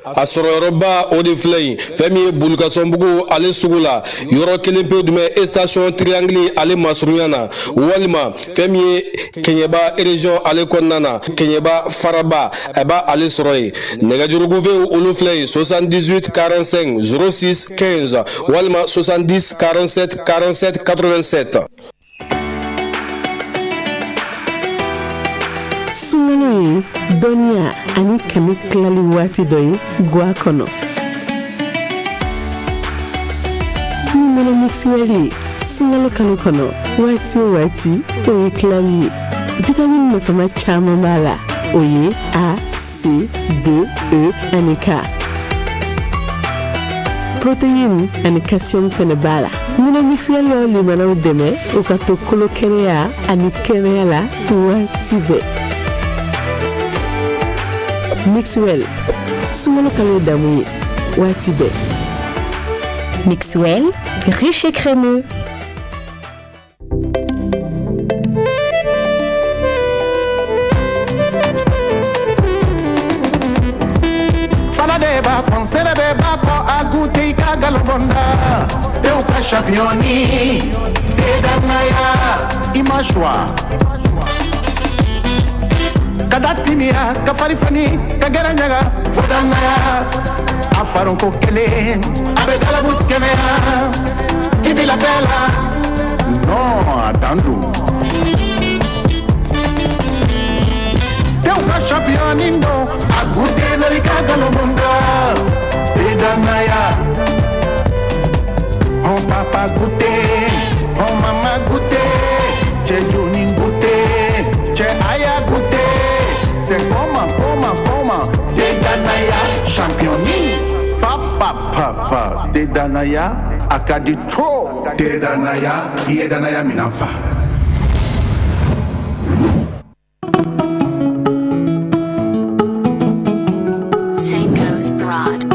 a sɔrɔyɔrɔba o de filɛ yen, fɛn min ye Bulukasɔnbugu ale sugu la, yɔrɔ kelen pe jumɛn, station Triangle ale masurunya na, walima fɛn min ye Kɛɲɛba région ale kɔnɔna na, Kɛɲɛba faraba, a b'a ale sɔrɔ yen. Nɛgɛjurugufew olu filɛ yen: 78 45 06 15 walima 70 47 47 87. Sunkalo ye dɔnniya ani kanu tilali waati dɔ ye gwa kɔnɔ. Ni nɔnɔ Mixwell ye sunkalo kalo kɔnɔ, waati o waati, o ye tilali ye. Vitamine nafama caman b'a la, o ye A, C, D, E ani K. Protéine ani calcium fɛnɛ b'a la. Nɔnɔ Mixwell b'aw limanaw dɛmɛ u ka to kolo kɛnɛya ani kɛnɛya la waati bɛɛ. Mixwell, sunkalo kalo damu ye waati bɛɛ. Mixwell, riche et crémeux. Falade b'a fɔ, sɛnɛ b'a kɔ, a goûter i ka galobonda. Tew ka championni, te danaya, i ma choix. Ka da timiya, ka fari fani, ka gɛrɛ ɲaga, fo danaya. A faronko kelen, a bɛ galabu kɛnɛya. I bi la bɛɛ la. Non, a dan don. Tew ka championni don, a goûter dɔrɔn i ka galobonda. Te danaya. Hɔn papa goûter, hɔn mama goûter, cɛ joni goûter, cɛ aya goûter. C'est comment, comment, comment? Te danaya, championni. Papa, papa, te danaya, a ka di trop. Te danaya, i ye danaya minan fa. Sanko's Broad.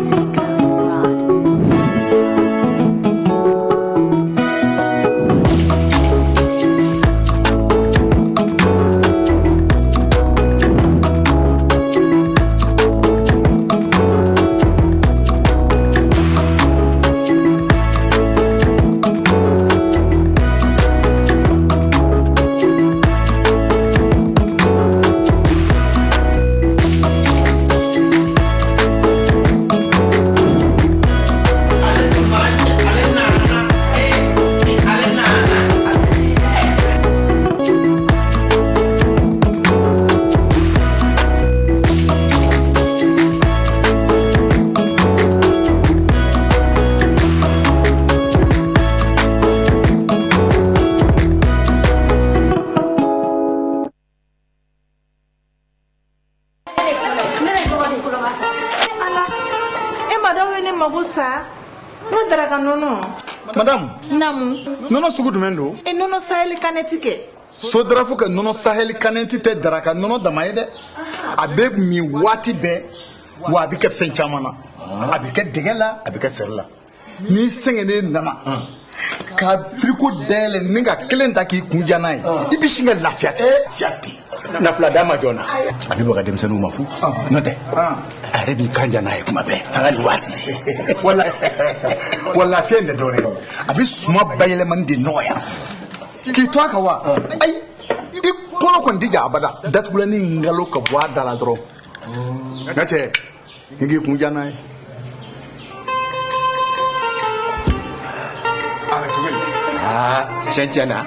mago sa. N ka daraka nɔnɔ. Madame. Naamu. Nɔnɔ sugu jumɛn don? E nɔnɔ Sahel Cannette kɛ. Sodraf ka nɔnɔ Sahel Cannette tɛ daraka nɔnɔ dama ye dɛ. A bɛ min waati bɛɛ, wa a bɛ kɛ fɛn caman na. A bɛ kɛ dɛgɛ la, a bɛ kɛ seri la. N'i sɛgɛnnen nana ka frigo dayɛlɛ ni ka kelen ta k'i kun ja n'a ye, i bɛ sin ka lafiya ten. Na fila d'a ma joona, a bɛ baga denmisɛnninw ma fu, n'o tɛ a yɛrɛ b'i kan ja n'a ye kuma bɛɛ, sanga ni waati. Wala wa lafiya in tɛ dɔwɛrɛ ye, a bɛ suma bayɛlɛmani de nɔgɔya k'i to a kan wa. Ayi, i kɔnɔ kɔni tɛ ja abada. Datugulanni ngalo ka bɔ a da la dɔrɔn, n ka cɛ, i k'i kun ja n'a ye. Aa, tiɲɛ tiɲɛ na,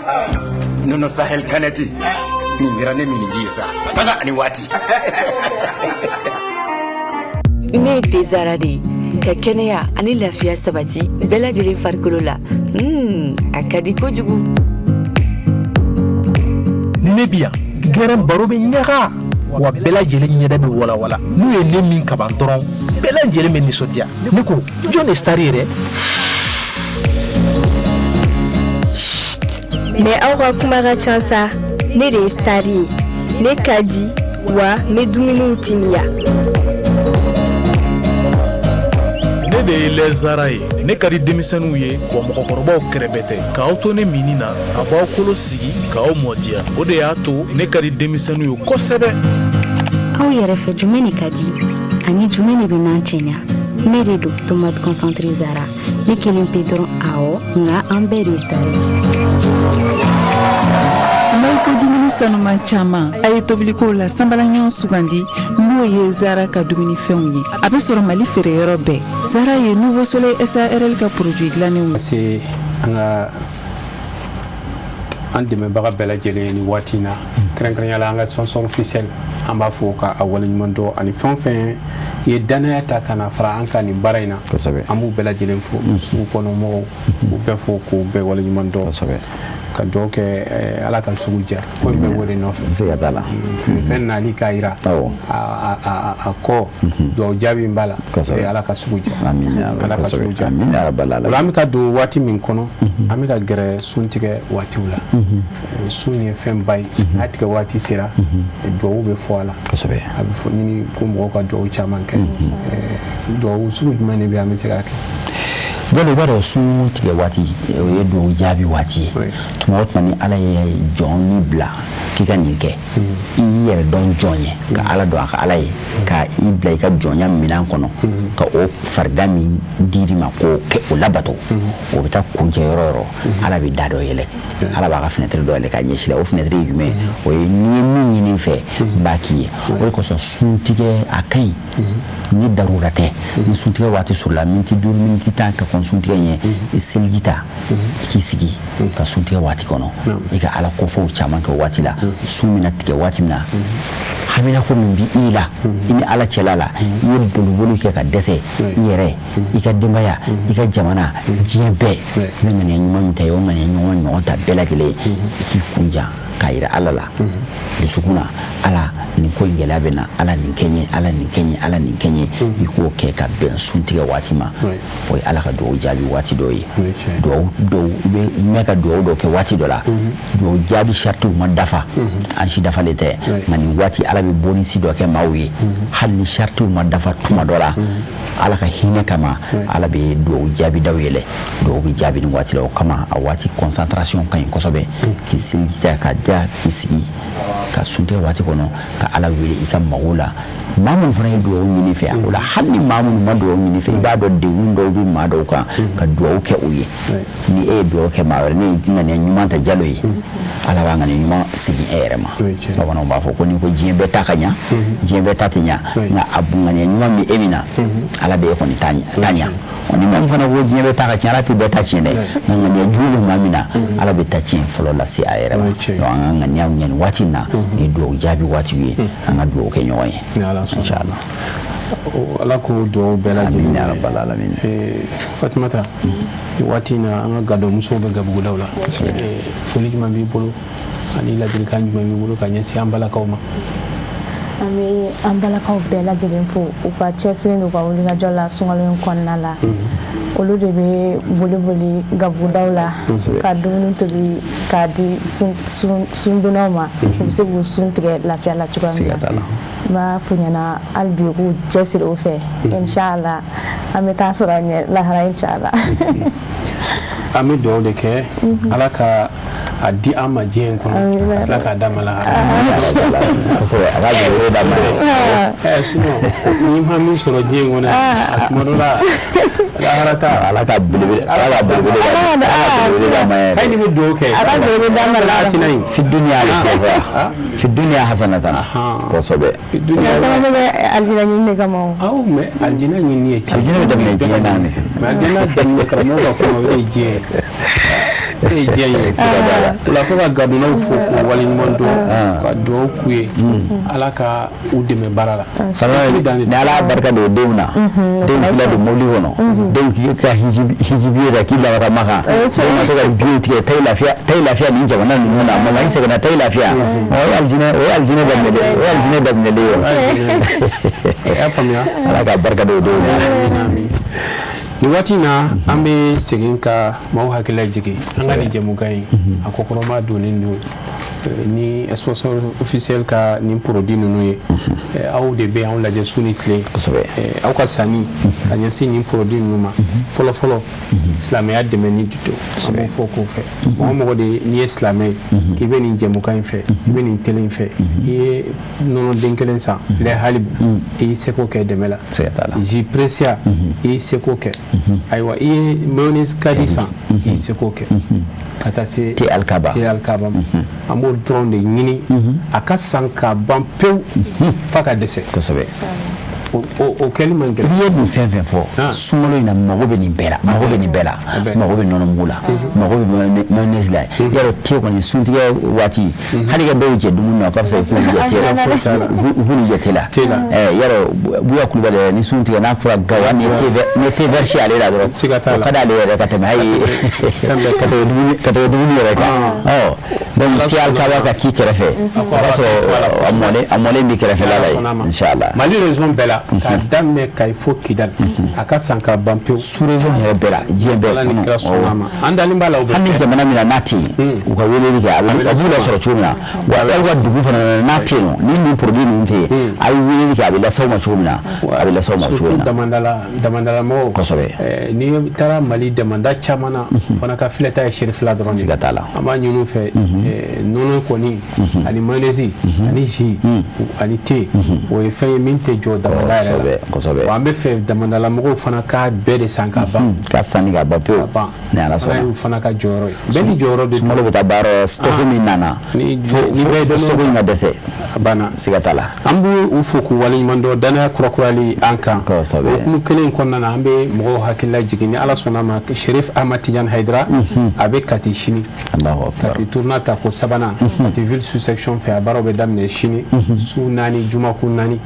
nɔnɔ Sahel Cannette nin kɛra ne minniji ye sa, sanga ani waati. Ne ye thé Zara de ye ka kɛnɛya ani lafiya sabati bɛɛ lajɛlen farikolo la. A ka di kojugu. Ni ne bi yan, gɛrɛn baro bɛ ɲaga wa, bɛɛ lajɛlen ɲɛda bɛ walawala. N'u ye ne min kaban dɔrɔn, bɛɛ lajɛlen bɛ nisɔndiya. Ne ko, jɔn de star ye dɛ? Mais aw ka kuma ka ca sa. Ne de ye star ye. Ne ka di wa, n bɛ dumuniw timiya. Ne de ye lait Zara ye. Ne ka di denmisɛnninw ye wa, mɔgɔkɔrɔbaw kɛrɛbɛ tɛ. K'aw to ne minni na, a b'aw kolo sigi k'aw mɔdiya. O de y'a to ne ka di denmisɛnninw ye kosɛbɛ. Aw yɛrɛ fɛ, jumɛn de ka di ani jumɛn de bɛ n'an cɛɲa? Ne de don, tomate concentré Zara. Ne kelen pe dɔrɔn, awɔ, nka an bɛɛ de ye star ye. N'aw ko dumuni sanuman caman, a ye tobilikow la sanbalaɲɔgɔn sugandi, n'o ye Zara ka dumunifɛnw ye. A bɛ sɔrɔ Mali feereyɔrɔ bɛɛ. Zara ye Nouveau Soleil SARL ka produit dilannenw. Se an ka an dɛmɛbaga bɛɛ lajɛlen ye nin waati in na, kɛrɛnkɛrɛnya la an ka sponsor officiel, an b'a fɔ ka a waleɲuman dɔn, ani fɛn o fɛn ye danaya ta ka na fara an kan nin baara in na, an b'u bɛɛ lajɛlen fo. Sugu kɔnɔ mɔgɔw, k'u bɛɛ fo, k'u bɛɛ waleɲuman dɔn, ka dugawu kɛ, Ala ka sugu diya. Foyi bɛ o de nɔfɛ. Siga t'a la. Feerefɛn nali k'a yira a kɔ, dugawu jaabi min b'a la, Ala ka sugu diya, Ala ka sugu diya. O la, an bɛ ka don waati min kɔnɔ, an bɛ ka gɛrɛ sun tigɛ waatiw la. Sun ye fɛnba ye. N'a tigɛ waati sera, dugawu bɛ fɔ a la, a bɛ fɔ ɲini ko mɔgɔw ka dugawu caman kɛ. Dugawu sugu jumɛn de bɛ yen an bɛ se k'a kɛ? Jalo, i b'a dɔn, sun tigɛ waati, o ye dugawu jaabi waati ye. Tuma o tuma ni Ala ye jɔn ni bila k'i ka nin kɛ, i y'i yɛrɛ dɔn jɔn ye, ka Ala dɔn a ka Ala ye, ka i bila i ka jɔnya minɛn kɔnɔ, ka o farida min dir'i ma k'o kɛ, o labato, o bɛ taa kuncɛ yɔrɔ o yɔrɔ, Ala bɛ da dɔ yɛlɛ, Ala b'a ka fenêtre dɔ yɛlɛ k'a ɲɛsin la. O fenêtre ye jumɛn ye? O ye n'i ye min ɲini n fɛ, n b'a k'i ye. O de kosɔn suntigɛ a ka ɲi. Ni darura tɛ, ni suntigɛ waati sɔrɔla, miniti 5, miniti 10 ka kɔn suntigɛ ɲɛ, i seliji ta, i k'i sigi ka suntigɛ waati kɔnɔ, i ka Ala kofɔw caman kɛ o waati la. Sun bɛna tigɛ waati min na, haminako min bɛ i la i ni Ala cɛla la, i ye boliboli kɛ ka dɛsɛ, i yɛrɛ, i ka denbaya, i ka jamana, diɲɛ bɛɛ, i bɛ ŋaniya ɲuman min ta, i y'o ŋaniya ɲuman ɲɔgɔn ta bɛɛ lajɛlen ye, i k'i kun jan k'a yira Ala la dusukun na: Ala, nin ko in gɛlɛya bɛ na, Ala nin kɛ n ye, Ala nin kɛ n ye, Ala nin kɛ n ye. I k'o kɛ ka bɛn suntigɛ waati ma, o ye Ala ka dugawu jaabi waati dɔ ye. Dugawu dɔw, i bɛ mɛn ka dugawu dɔw kɛ waati dɔ la, dugawu jaabi saritiw ma dafa, an si dafalen tɛ, nka nin waati Ala bɛ bonisi dɔ kɛ maaw ye. Hali ni saritiw ma dafa tuma dɔ la, Ala ka hinɛ kama, Ala bɛ dugawu jaabi daw yɛlɛ, dugawu bɛ jaabi nin waati la. O kama a waati concentration ka ɲi kosɛbɛ, k'i seliji ta ka ja, k'i sigi ka suntigɛ waati kɔnɔ, ka Ala wele i ka mago la. Maa minnu fana ye dugawu ɲini fɛ, o la, hali ni maa minnu ma dugawu ɲini fɛ, i b'a dɔn degun dɔw bɛ maa dɔw kan, ka dugawu kɛ u ye. Ni e ye dugawu kɛ maa wɛrɛ, ne ye ŋaniya ɲuman ta Jalo ye, Ala b'a ŋaniya ɲuman segin e yɛrɛ ma. Bamananw b'a fɔ ko n'i ko diɲɛ bɛɛ ta ka ɲa, diɲɛ bɛɛ ta tɛ ɲa, nka a ŋaniya ɲuman bɛ e min na, Ala bɛ e kɔni ta ɲa. Ni maa min fana ko diɲɛ bɛɛ ta ka tiɲɛ, Ala tɛ bɛɛ ta tiɲɛ dɛ, nka ŋaniya jugu bɛ maa min na, Ala bɛ ta tiɲɛ fɔlɔ lase a yɛrɛ ma. Donc an ka ŋaniyaw ɲɛ nin waati in na, ni dugawu jaabi waatiw ye, an ka dugawu kɛ ɲɔgɔn ye, inchallah. Ala k'o dugawu bɛɛ lajɛlen. Amin ya rabbal alamin. Fatumata, waati in na, an ka gadɔmusow bɛ gabugudaw la. Foli jumɛn b'i bolo ani ladilikan jumɛn b'i bolo ka ɲɛsin an balakaw ma? An bɛ an balakaw bɛɛ lajɛlen fo u ka cɛsiri n'u ka wulikajɔ la sunkalo in kɔnɔna la. Olu de bɛ boli boli gabugudaw la ka dumuni tobi k'a di sundonnaw ma, u bɛ se k'u sun tigɛ lafiya la cogoya min na. N b'a f'u ɲɛna hali bi u k'u cɛsiri o fɛ, inshallah an bɛ taa sɔrɔ ɲɛ lahara, inshallah. An bɛ dugawu de kɛ, Ala ka a di an ma diɲɛ in kɔnɔ, ka tila k'a d'a ma lahara. Kosɛbɛ, a ka belebele d'a ma. Sinon n'i ma min sɔrɔ diɲɛ in kɔnɔ, a tuma dɔ la lahara ta. Ala ka belebele, Ala ka belebele d'a ma yɛrɛ. Hali ni bɛ dugawu kɛ. A ka belebele d'a ma lahara. Tina in. Fi dunya fi dunya hasanatan. Kosɛbɛ. Dunya caman bɛ kɛ alijinɛ ɲini de kama o. Awɔ, mais alijinɛ ɲini ye tiɲɛ. Alijinɛ bɛ daminɛ diɲɛ na de. Mais alijinɛ daminɛ karamɔgɔ ka kuma, o de ye diɲɛ ye. O de ye diɲɛ ye. O la ko ka gadonnaw fo k'u waleɲuman dɔn, ka dugawu k'u ye, Ala ka u dɛmɛ baara la. Ni Ala barika don denw na, denw k'i ladon mobili kɔnɔ, denw k'i ka hijibiye ta k'i bila ka taa Makan, denw ka to ka biyew tigɛ, taa i lafiya, taa i lafiya nin jamana ninnu na, mama i seginna, taa i lafiya. O ye alijinɛ, o ye alijinɛ daminɛlen, o ye alijinɛ daminɛlen ye. I y'a faamuya. Ala ka barika don denw na. Nin waati in na, an bɛ segin ka maaw hakili jigin an ka nin jɛmukan in, a kɔkɔrɔma donnen don ni sponsor officiel ka nin produit ninnu ye. Aw de bɛ anw lajɛ su ni tile, aw ka sanni ka ɲɛsin nin produit ninnu ma. Fɔlɔ fɔlɔ, silamɛya dɛmɛni de don, an b'o fɔ k'o fɛ. Mɔgɔ mɔgɔ de n'i ye silamɛ ye k'i bɛ nin jɛmukan in fɛ, i bɛ nin télé in fɛ, i ye nɔnɔ den kelen san lait Halib, i y'i seko kɛ dɛmɛ la. Jus Precia, i y'i seko kɛ. Ayiwa, i ye mayonnaise Kadi san, i y'i seko kɛ. Ka taa se thé Alikaba, thé Alikaba ma, an b'o dɔrɔn de ɲini, a ka san k'a ban pewu f'a ka dɛsɛ. Kosɛbɛ. O kɛli man gɛlɛn. N'i ye nin fɛn fɛn fɔ sunkalo in na, mago bɛ nin bɛɛ la, mago bɛ nin bɛɛ la, mago bɛ nɔnɔmugu la, mago bɛ mayonnaise la. Yarɔ thé kɔni suntigɛ waati, hali ka dɔw jɛ dumuni na, o ka fisa i k'u jɛ thé la, u k'u jɛ thé la. Yarɔ Buya Kulubali yɛrɛ, ni sun tigɛ n'a fɔra Gawo, hali ni ye thé vert si ale la dɔrɔn, o ka d'ale yɛrɛ ka tɛmɛ hali ka tɛmɛ dumuni yɛrɛ kan. Ɔ donc thé Alikaba ka k'i kɛrɛfɛ, o b'a sɔrɔ a mɔlen b'i kɛrɛfɛla la yen, inchallah. Mali région bɛɛ la, k'a daminɛ Kayi fo Kidali, a ka san ka ban pewu. Sous région yɛrɛ bɛɛ la, diɲɛ bɛɛ. Ala ni kira sɔnna a ma, an dalen b'a la o bɛ kɛ. Hali ni jamana min na n'a tɛ yen, u ka weleli kɛ, a b'u lasɔrɔ cogo min na. Wa aw ka dugu fana na n'a tɛ yen nɔ, ni nin produit ninnu tɛ yen, a ye weleli kɛ, a bɛ lase aw ma cogo min na, a bɛ lase aw ma cogo min na. Surtout damandala, damandala mɔgɔw. Kosɛbɛ. N'i taara Mali damanda caman na, fana ka filɛta ye serifila dɔrɔn de ye. Siga t'a la. An b'a ɲini u fɛ, nɔnɔ kɔni ani mayonnaise ani jus ani thé, o ye fɛn ye min tɛ jɔ damanda yɛrɛ la. Kosɛbɛ. Wa an bɛ fɛ damandala mɔgɔw fana k'a bɛɛ de san ka ban. Ka sanni ka ban pewu. Ni Ala sɔnna. Fana y'u fana ka jɔyɔrɔ ye. Bɛɛ ni jɔyɔrɔ de don. Sunkalo bɛ taa baara stock min nana. Ni fo stock in ka dɛsɛ. A banna. Siga t'a la. An b'u fo k'u waleɲuman dɔn danaya kurakurali an kan. Kosɛbɛ. O hukumu kelen in kɔnɔna na, an bɛ mɔgɔw hakili lajigin, ni Ala sɔnna ma, Cherif Ahmad Tidiane Haidara, a bɛ Kati sini. Kati tournée ta ko sabanan, Kati ville sous section fɛ, a baaraw bɛ daminɛ sini su 4, jumakun 4,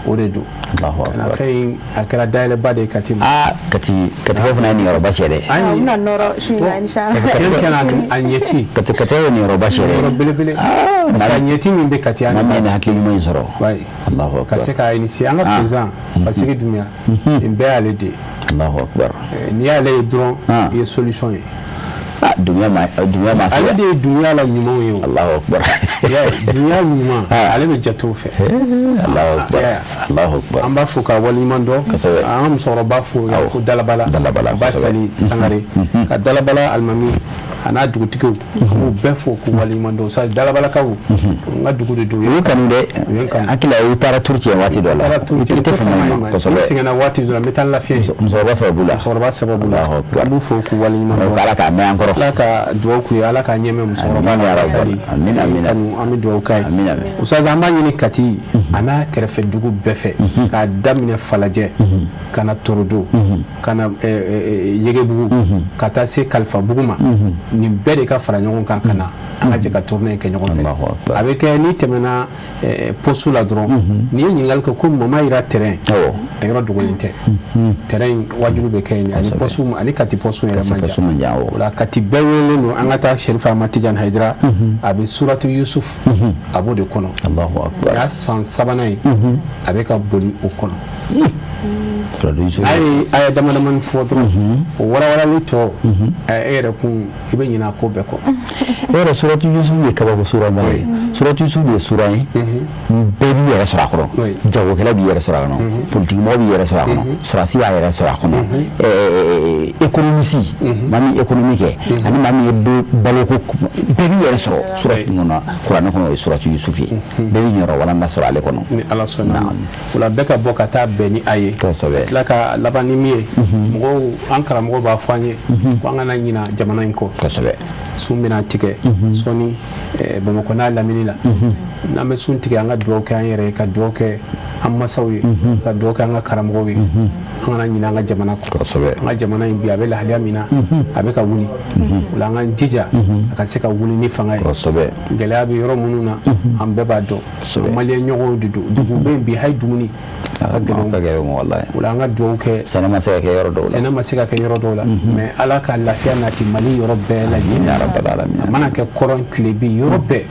o de don. Kana fɛn in, a kɛra dayɛlɛba de ye Kati ma. Aa, Kati, Katikaw fana ye niyɔrɔba cɛ dɛ. Ayi, u bɛna nɔrɔ su in na, inchallah. Tiɲɛ tiɲɛ na, a ɲɛti. Kati, Kati ye niyɔrɔba cɛ dɛ. Yɔrɔ belebele. Parce que a ɲɛti min bɛ Kati, an min ye hakili ɲuman in sɔrɔ. Wayi. Allahu akbar. Ka se k'a initier, an ka président Fasigi Dunbiya, nin bɛɛ y'ale de ye. Allahu akbar. N'i y'ale ye dɔrɔn, i ye solution ye. Ah, Dunbiya ma, Dunbiya ma se. Ale de ye Dunbiya la ɲumanw ye o. Allahu akbar. Dunbiya ɲuman, ale bɛ jate o fɛ. Allahu akbar. Allahu akbar. An b'a fo k'a waleɲuman dɔn. Kosɛbɛ. An ka musokɔrɔba fo yan fo Dalabala. Dalabala, Ba Sali Sangare. Ka Dalabala alimami a n'a dugutigiw, an b'u bɛɛ fo k'u waleɲuman dɔn. Sa Dalabalakaw, n ka dugu de don. U y'u kanu dɛ. Hakili la i taara Turkiye waati dɔ la. I tɛ fama ma kosɛbɛ. N sɛgɛnna waati dɔ la, n bɛ taa n lafiya yen. Musokɔrɔba sababu la. Musokɔrɔba sababu la. An b'u fo k'u waleɲuman dɔn. Ala k'a mɛn an kɔrɔ. Ala ka dugawu k'u ye, Ala k'a ɲɛmɛ musokɔrɔba la. Amin amin. An bɛ dugawu k'a ye. Amin amin. Ustaz, an b'a ɲini Kati a n'a kɛrɛfɛ dugu bɛɛ fɛ, k'a daminɛ Falajɛ ka na Torodo, ka na Yegebugu, ka taa se Kalifabugu ma, nin bɛɛ de ka fara ɲɔgɔn kan ka na an ka jɛ ka tournée kɛ ɲɔgɔn fɛ. A bɛ kɛ n'i tɛmɛna poste la dɔrɔn, n'i ye ɲininkali kɛ ko Mama Yira terrain, a yɔrɔ dogolen tɛ. Terrain in wajibi bɛ kɛ yen, ani poste, ani Kati poste yɛrɛ man jan. O la Kati bɛɛ welelen don, an ka taa Cherif Ahmad Tidiane Haidara, a bɛ Suratu Yusuf, a b'o de kɔnɔ. Allahu akbar. A y'a san 3 sabanan ye, a bɛ ka boli o kɔnɔ. A ye aya dama damani fɔ dɔrɔn, o walawalali tɔ, e yɛrɛ kun i bɛ ɲinɛ a ko bɛɛ kɔ. E yɛrɛ, suratu Yusuf ye kabako sura ba ye. Suratu Yusuf de ye sura ye, bɛɛ b'i yɛrɛ sɔrɔ a kɔrɔ. Jagokɛla b'i yɛrɛ sɔrɔ a kɔnɔ, politikimɔgɔ b'i yɛrɛ sɔrɔ a kɔnɔ, sɔrɔdasi b'a yɛrɛ sɔrɔ a kɔnɔ, économiste, maa min économie kɛ ani maa min ye baloko, bɛɛ b'i yɛrɛ sɔrɔ suratu min kɔnɔ kuranɛ kɔnɔ, o ye suratu Yusuf ye. Bɛɛ b'i yɔrɔ walanda sɔrɔ ale kɔnɔ. Ni Ala sɔnna, o la bɛɛ ka bɔ ka taa bɛn ni a ye. Tila ka laban ni min ye, mɔgɔw, an karamɔgɔ b'a fɔ an ye ko an kana ɲina jamana in kɔ. Sun bɛna tigɛ sɔnni Bamakɔ n'a lamini la. N'an bɛ sun tigɛ, an ka dugawu kɛ an yɛrɛ ye, ka dugawu kɛ an masaw ye, ka dugawu kɛ an ka karamɔgɔw ye. An kana ɲinɛ an ka jamana kɔ. An ka jamana in bi, a bɛ lahalaya min na, a bɛ ka wuli. O la an k'an jija a ka se ka wuli ni fanga ye. Gɛlɛya bɛ yɔrɔ minnu na, an bɛɛ b'a dɔn, maliyɛn ɲɔgɔnw de don. Dugu bɛ yen bi, hali dumuni a ka gɛlɛn. O la an ka dugawu kɛ. Sɛnɛ ma se ka kɛ yɔrɔ dɔw la. Sɛnɛ ma se ka kɛ yɔrɔ dɔw la, mais Ala ka lafiya nati Mali yɔrɔ bɛɛ lajɛlen. A mana kɛ kɔrɔn, tilebi, yɔrɔ bɛɛ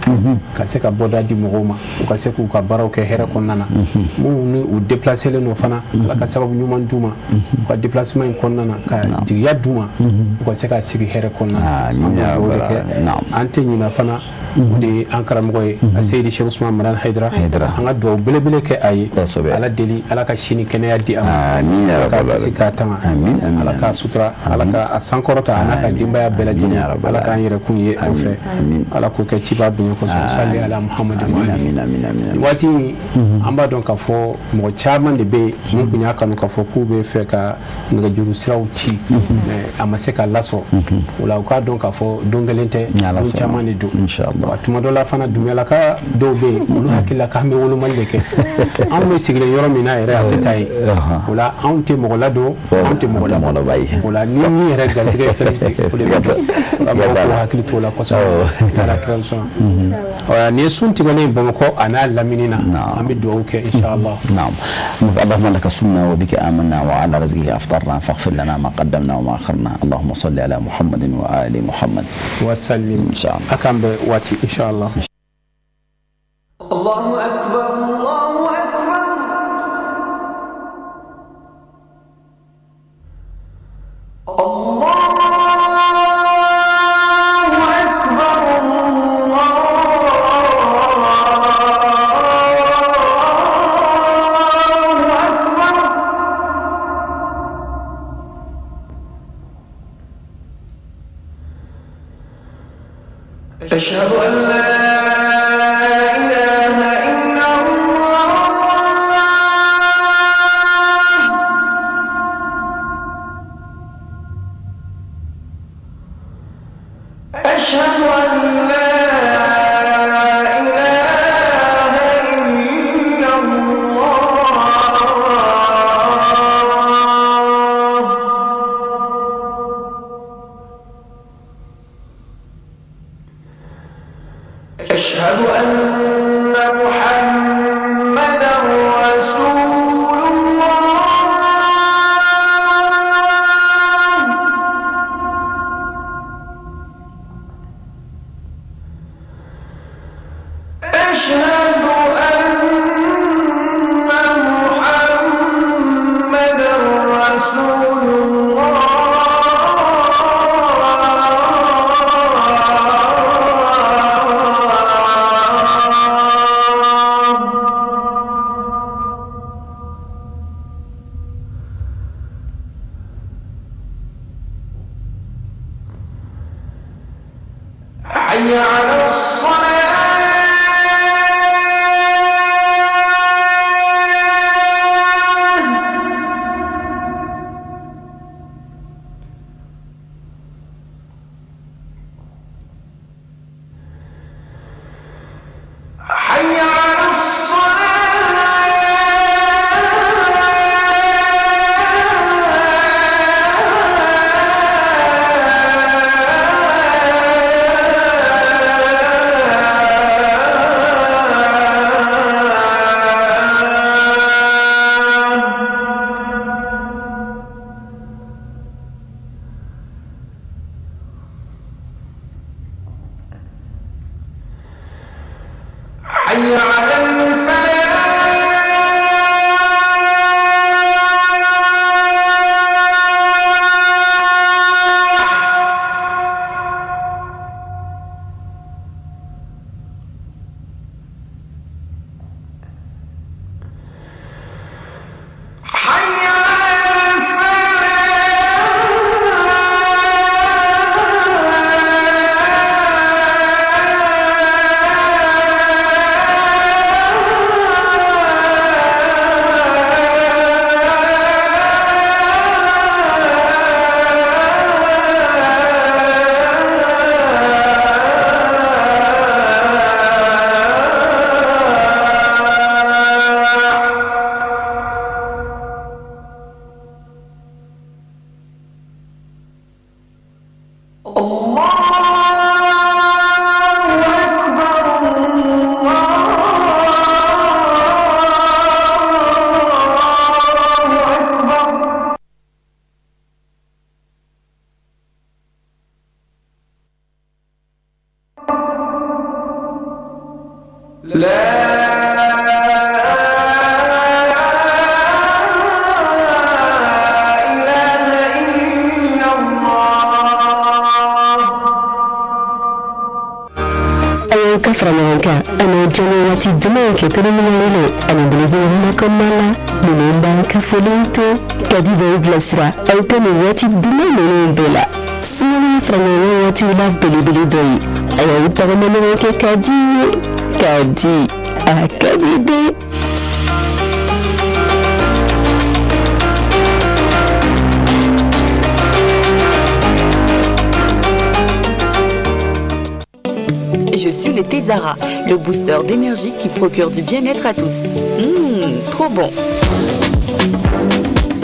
ka se ka bɔda di mɔgɔw ma, u ka se k'u ka baaraw kɛ hɛrɛ kɔnɔna na. Minnu ni u déplacelen don fana, Ala ka sababu ɲuman d'u ma u ka déplacement in kɔnɔna na, ka jigiya d'u ma, u ka se ka sigi hɛrɛ kɔnɔna na. An bɛ dugawu de kɛ. An tɛ ɲinɛ fana, o de ye an karamɔgɔ ye, a Seyidi Cheikh Ousmane Madani Haidara. An ka dugawu belebele kɛ a ye. Ala deli, Ala ka sini kɛnɛya di a ma, Ala ka kisi k'a tanga, Ala k'a sutura, Ala ka a sankɔrɔta, a n'a ka denbaya bɛɛ lajɛlen. Ala k'an yɛrɛ kun ye o fɛ. Ala k'o kɛ ciba bonya kosɔn. Sali ala Muhamadu. Waati in, an b'a dɔn k'a fɔ mɔgɔ caman de bɛ yen mun tun y'a kanu k'a fɔ k'u bɛ fɛ ka nɛgɛjuru siraw ci, mais a ma se ka lasɔrɔ. O la u k'a dɔn k'a fɔ don kelen tɛ, don caman de don. Wa tuma dɔ la fana, Dunbiyalaka dɔw bɛ yen, olu hakili la k'an bɛ wolomali de kɛ. Anw bɛ sigilen yɔrɔ min na yɛrɛ, a tɛ taa yen. O la anw tɛ mɔgɔ ladon, anw tɛ mɔgɔ labɔ. O la ni min yɛrɛ garijɛgɛ ye fɛn o de bɛ dɔn. Mɔgɔw k'u hakili t'o la kosɛbɛ. Ala kira sɔnna. Nin ye sun tigɛlen Bamakɔ a n'a lamini na, an bɛ dugawu kɛ inshallah. نعم، اللهم لك صمنا وبك آمنا وعلى رزقك أفطرنا، فاغفر لنا ما قدمنا وما أخرنا. اللهم صل على محمد وآل محمد وسلم. إن شاء الله. A k'an bɛn waati inshallah. الله أكبر، الله أكبر، الله أكبر، الله أكبر. أشهد أن لا إله إلا الله. أشهد أن لا إله إلا الله. أشهد أن محمدا رسول الله. أشهد أن محمدا رسول الله. حي على الصلاة. حي على الصلاة. Ka fara ɲɔgɔn kan ani jɛni waati dumanw kɛ teliminɛwele ani bolozɛnma kɔnɔna la ninnu b'an ka foliw to Kadi b'aw bilasira aw ka nin waati duman ninnu bɛɛ la. Sunkalo ye fara ɲɔgɔn kan waatiw la belebele dɔ ye. A y'aw tagama ɲɔgɔn kɛ ka di ye ka di a ka di bɛɛ. Je suis le thé Zara, le booster d'énergie qui procure du bien-être à tous. Trop bon.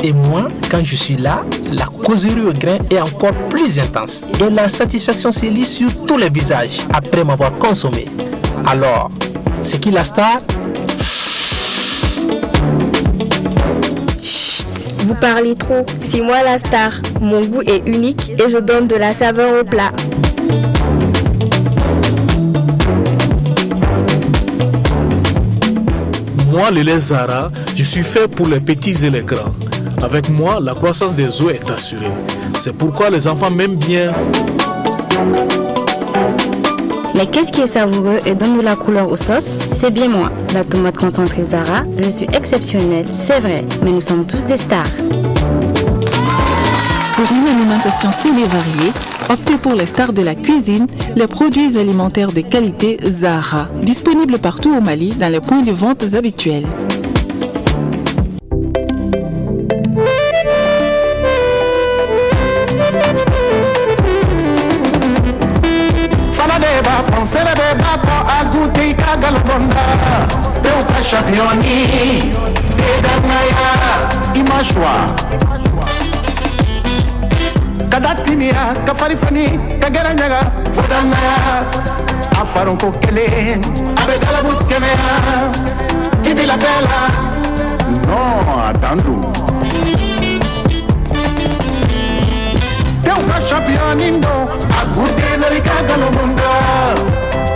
Et moi, quand je suis là, la causerie au grain est encore plus intense. Et la satisfaction se lit sur tous les visages après m'avoir consommé. Alors, c'est qui la star? Chut, vous parlez trop. C'est moi la star. Mon goût est unique et je donne de la saveur au plat. Moi, le lait Zara, je suis fait pour les petits et les grands. Avec moi, la croissance des os est assurée. C'est pourquoi les enfants m'aiment bien. Mais qu'est-ce qui est savoureux et donne de la couleur aux sauces? C'est bien moi, la tomate concentrée Zara. Je suis exceptionnelle, c'est vrai, mais nous sommes tous des stars. Pour une alimentation saine et variée, optez pour les stars de la cuisine, les produits alimentaires de qualité Zara, disponibles partout au Mali dans les points de vente habituels. Championni i ma choix ka da timiya ka fari fani ka gɛrɛ ɲaga fo danaya a faronko kelen a bɛ galabu kɛnɛya k'i bila bɛɛ la non a dan don tew ka championni don a goûté dɔrɔn i ka galobonda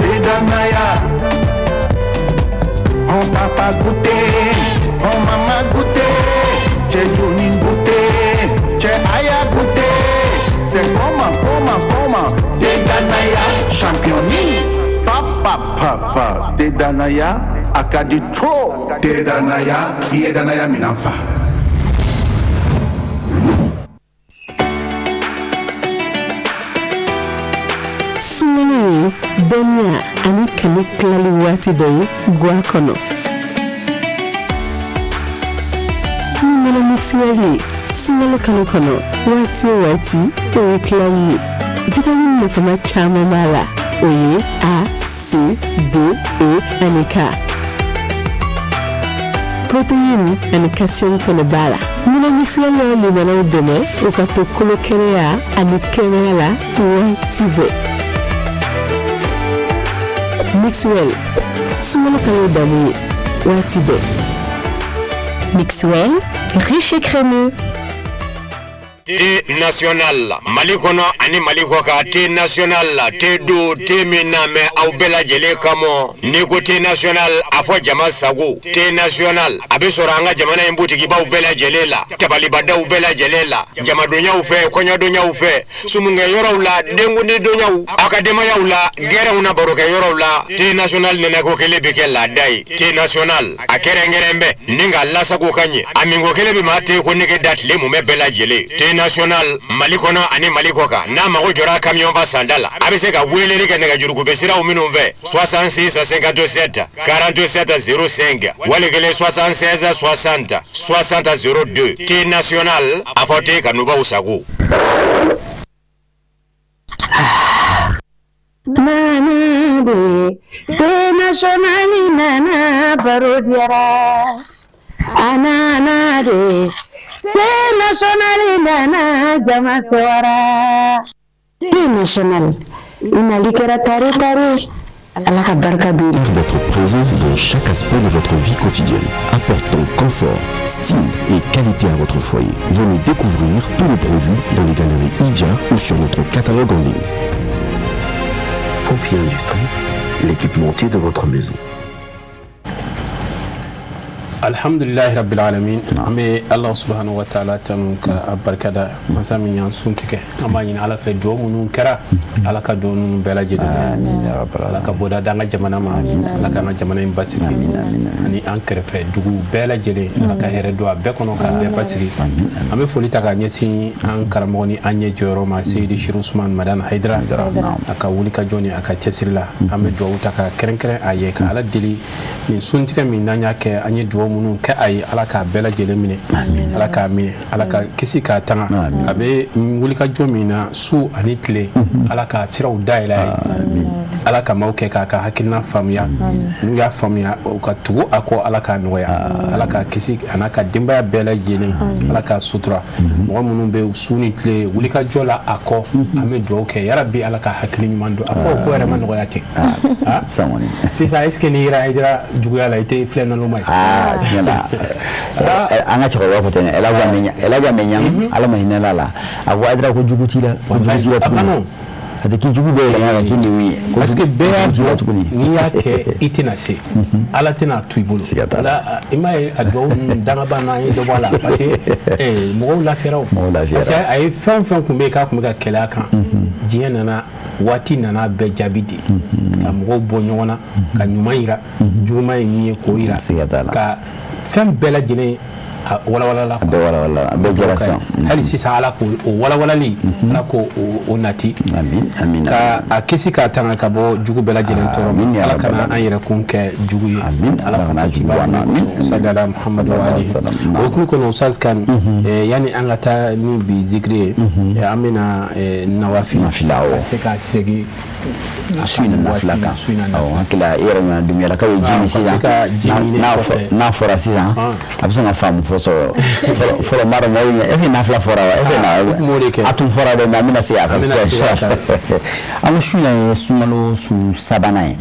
i danaya. On papa goûté, on maman goûté, chez Johnny goûté, chez Aya goûté. C'est comment, Dedanaya championni. Papa, papa, Dedanaya, akadi trop. Dedanaya, Yedanaya minafa. Sunkalo ye dɔnniya ani kanu tilali waati dɔ ye guwa kɔnɔ. Ni nɔnɔ mixwell ye sunkalo kalo kɔnɔ waati o waati o ye tilali ye. Vitamine nafama caman b'a la, o ye A, C, D, E ani K. Protéine ani calcium fana b'a la. Nɔnɔ mixwell bɛ limanaw dɛmɛ u ka to kolo kɛnɛya ani kɛnɛya la waati bɛɛ. Mixwell, sunkalo kalo damu ye waati bɛɛ. Mixwell, riche et crémeux. Thé national Mali kɔnɔ ani Mali kɔkan, thé national thé do thé min na mɛ aw bɛɛ lajɛlen kama. N'i ko thé national a fɔ jama sago. Thé national a bɛ sɔrɔ an ka jamana in butigibaw bɛɛ lajɛlen la, tabalibadaw bɛɛ lajɛlen la, jamadonyaw fɛ, kɔɲɔdonyaw fɛ, sumunkɛyɔrɔw la, denkundidonyaw, aw ka denbayaw la, gɛrɛnw na barokɛyɔrɔw la. Thé national nɛnɛko kelen bɛ kɛ laada ye. Thé national a kɛrɛnkɛrɛn bɛ ni k'a lasago ka ɲɛ, a minko kelen bɛ maa thé ko nege da tile mumɛ bɛɛ lajɛlen. Thé national Mali kɔnɔ ani Mali kɔkan, n'a mago jɔra camion fa sanda la, a bɛ se ka weleli kɛ nɛgɛjurukubɛ siraw minnu fɛ 66 57 47 05 wali kelen 76 60 60 02. Thé national a fɔ thé kanubaw sago. Nana de thé national nana baro diyara a nana de thé national nana jama sewara. Thé national nali kɛra tare tare Ala ka barika don D'être présent dans chaque aspect de votre vie quotidienne, apportant confort, style et qualité à votre foyer. Venez découvrir tous nos produits dans les galeries Idia ou sur notre catalogue en ligne. Confi Industrie, l'équipementier de votre maison. Alhamdulilahi rabbil alamin. An bɛ Allah subhanahu wa ta'ala tanu ka a barikada, masa min y'an sun tigɛ. An b'a ɲini Ala fɛ, dugawu minnu kɛra, Ala ka dugawu ninnu bɛɛ lajɛlen minɛ. Ala ka bɔda d'an ka jamana ma, Ala k'an ka jamana in basigi ani an kɛrɛfɛ dugu bɛɛ lajɛlen. Ala ka hɛrɛ don a bɛɛ kɔnɔ k'a bɛɛ basigi. An bɛ foli ta k'a ɲɛsin an karamɔgɔ ni an ɲɛ jɔyɔrɔ ma, Seyidi Chérif Ousmane Madani Haidara, a ka wuli ka jɔ ni a ka cɛsiri la. An bɛ dugawu ta ka kɛrɛnkɛrɛn a ye, ka Ala deli nin suntigɛ min n'an y'a kɛ, an ye dugawu minnu kɛ a ye, Ala k'a bɛɛ lajɛlen minɛ, Ala k'a minɛ, Ala ka kisi k'a tanga. A bɛ wulikajɔ min na su ani tile, Ala ka siraw dayɛlɛ a ye, Ala ka maaw kɛ k'a ka hakilina faamuya. N'u y'a faamuya, u ka tugu a kɔ, Ala k'a nɔgɔya, Ala k'a kisi a n'a ka denbaya bɛɛ lajɛlen, Ala k'a sutura. Mɔgɔ minnu bɛ su ni tile wulikajɔ la a kɔ, an bɛ dugawu kɛ yarabi Ala ka hakili ɲuman don a fɔ ko yɛrɛ ma nɔgɔya kɛ. Sisan est ce que n'i yera Haidara juguya la, i tɛ filɛ naloma ye? Tiɲɛ la, an ka cɛkɔrɔba ko tɛ dɛ, Elaja Mɛɲan, Ala ma hinɛ la, a ko Haidara ko jugu t'i la, ko jugu t'i la tuguni, a tɛ k'i jugu bɛɛ yɛlɛma ka k'i niw ye. Parce que bɛɛ y'a dɔn, n'i y'a kɛ i tɛna se, Ala tɛna to i bolo. I m'a ye, a dugawu ninnu dangaba n'an ye dɔ bɔ a la, parce que mɔgɔw lafiyara o. Parce que a ye fɛn o fɛn kun bɛ yen k'a kun bɛ ka kɛlɛ a kan, diɲɛ nana, waati nana bɛɛ jaabi di, ka mɔgɔw bɔ ɲɔgɔn na, ka ɲuman yira, juguman ye min ye k'o yira, ka fɛn bɛɛ lajɛlen a walawalala. A bɛɛ walawalala, a bɛɛ jɛra sisan. Hali sisan, Ala k'o walawalali, Ala k'o o nati. Amin, amin. Ka a kisi k'a tanga ka bɔ jugu bɛɛ lajɛlen tɔɔrɔ ma. Ala kana an yɛrɛ kun kɛ jugu ye. Amin, Ala kana jugu bɔ an na. Amin. Salala Muhammadu wa alihi. O hukumu kɔnɔ, Ustaz Kan, yanni an ka taa ni bi zikiri ye, an bɛna nawafi. Nafila, awɔ. Ka se ka segin su in na nafila kan. Awɔ, hakili la, i yɛrɛ ɲɛna Dunbiyalakaw ye ji min sisan, n'a fɔra sisan, a bɛ sɔn ka faamu fɔ sɔrɔ fɔlɔ. M'a dɔn maaw ɲɛ, est ce que nafila fɔra wa? Est ce que a tun fɔra dɛ? Mais an bɛna segin a kan sisan. An ko su in ye sunkalo su sabanan ye,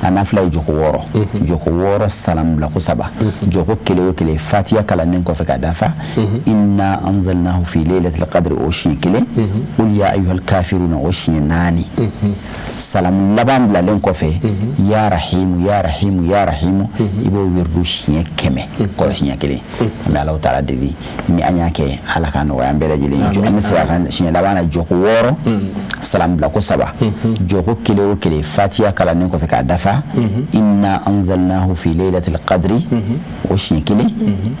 a nafila ye jɔko 6, jɔko 6, salam bila ko saba, jɔko kelen o kelen fatiya kalannen kɔfɛ ka dafa inna anzalnahu fi laylatil qadri o siɲɛ kelen, qul ya ayyuhal kafiruna o siɲɛ 4, salamu laban bilalen kɔfɛ ya rahimu ya rahimu ya rahimu, i b'o wirdu siɲɛ 100 kɔrɔ siɲɛ kelen. An bɛ Alahu taala deli, ni an y'a kɛ, Ala k'a nɔgɔya an bɛɛ lajɛlen. An bɛ segin a kan siɲɛ laban na, jɔko 6, salam bila ko saba, jɔko kelen o kelen fatiya kalannen kɔfɛ k'a dafa inna anzalnahu fi laylatil qadri o siɲɛ kelen,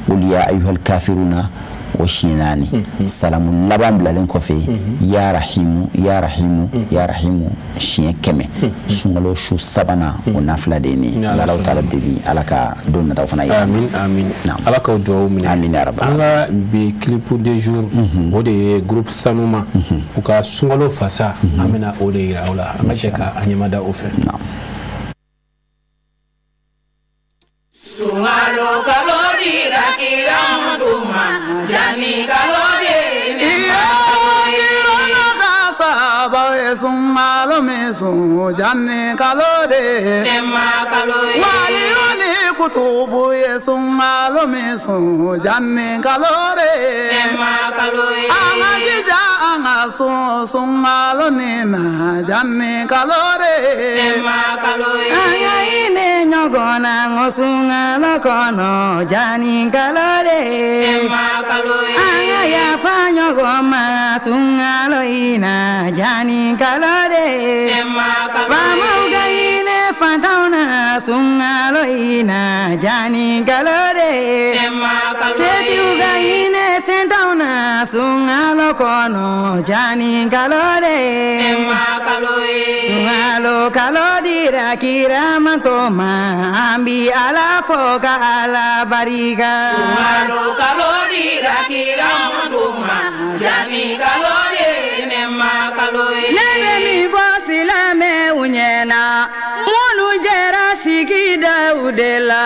qul ya ayyuhal kafiruna o siɲɛ 4, salamu laban bilalen kɔfɛ ya rahimu ya rahimu ya rahimu siɲɛ 100. Sunkalo su sabanan o nafila de ye nin ye. Ala taala deli, Ala ka don nataw fana yira. Amin, amin. Ala k'aw dugawu minɛ. Amin ya rabbal. An ka bi clip de jour, o de ye groupe Sanuma, u ka sunkalo fasa, an bɛna o de yira aw la. An ka jɛ ka an ɲɛmada o fɛ. Sunkalo kalo dira kira mutuma, jani kalo de ne ma kalo ye. Sunkalo min sun, jani kalo de ne ma kalo ye. Waliyu ni kutubu ye sunkalo min sun, jani kalo de ne ma kalo ye. An ka jija an ka sun sunkalo nin na, jani kalo de ne ma kalo ye. An ka hinɛ ɲɔgɔn na n ko sunkalo kɔnɔ, jani kalo de ne ma kalo ye. An ka yafa ɲɔgɔn ma sunkalo in na, jani kalo de ne ma kalo ye. Faamaw ka hinɛ fantanw na sunkalo in na, jani kalo de ne ma kalo ye. Setigiw ka hinɛ sentanw na sunkalo kɔnɔ, jani kalo de ne ma kalo ye. Sunkalo kalo dira kira mantɔ ma, an bi Ala fo ka Ala barika. Sunkalo kalo dira kira mantɔ ma, jani kalo de ne ma kalo ye. Ne bɛ min fɔ silamɛw ɲɛna, minnu jɛra sigidaw de la,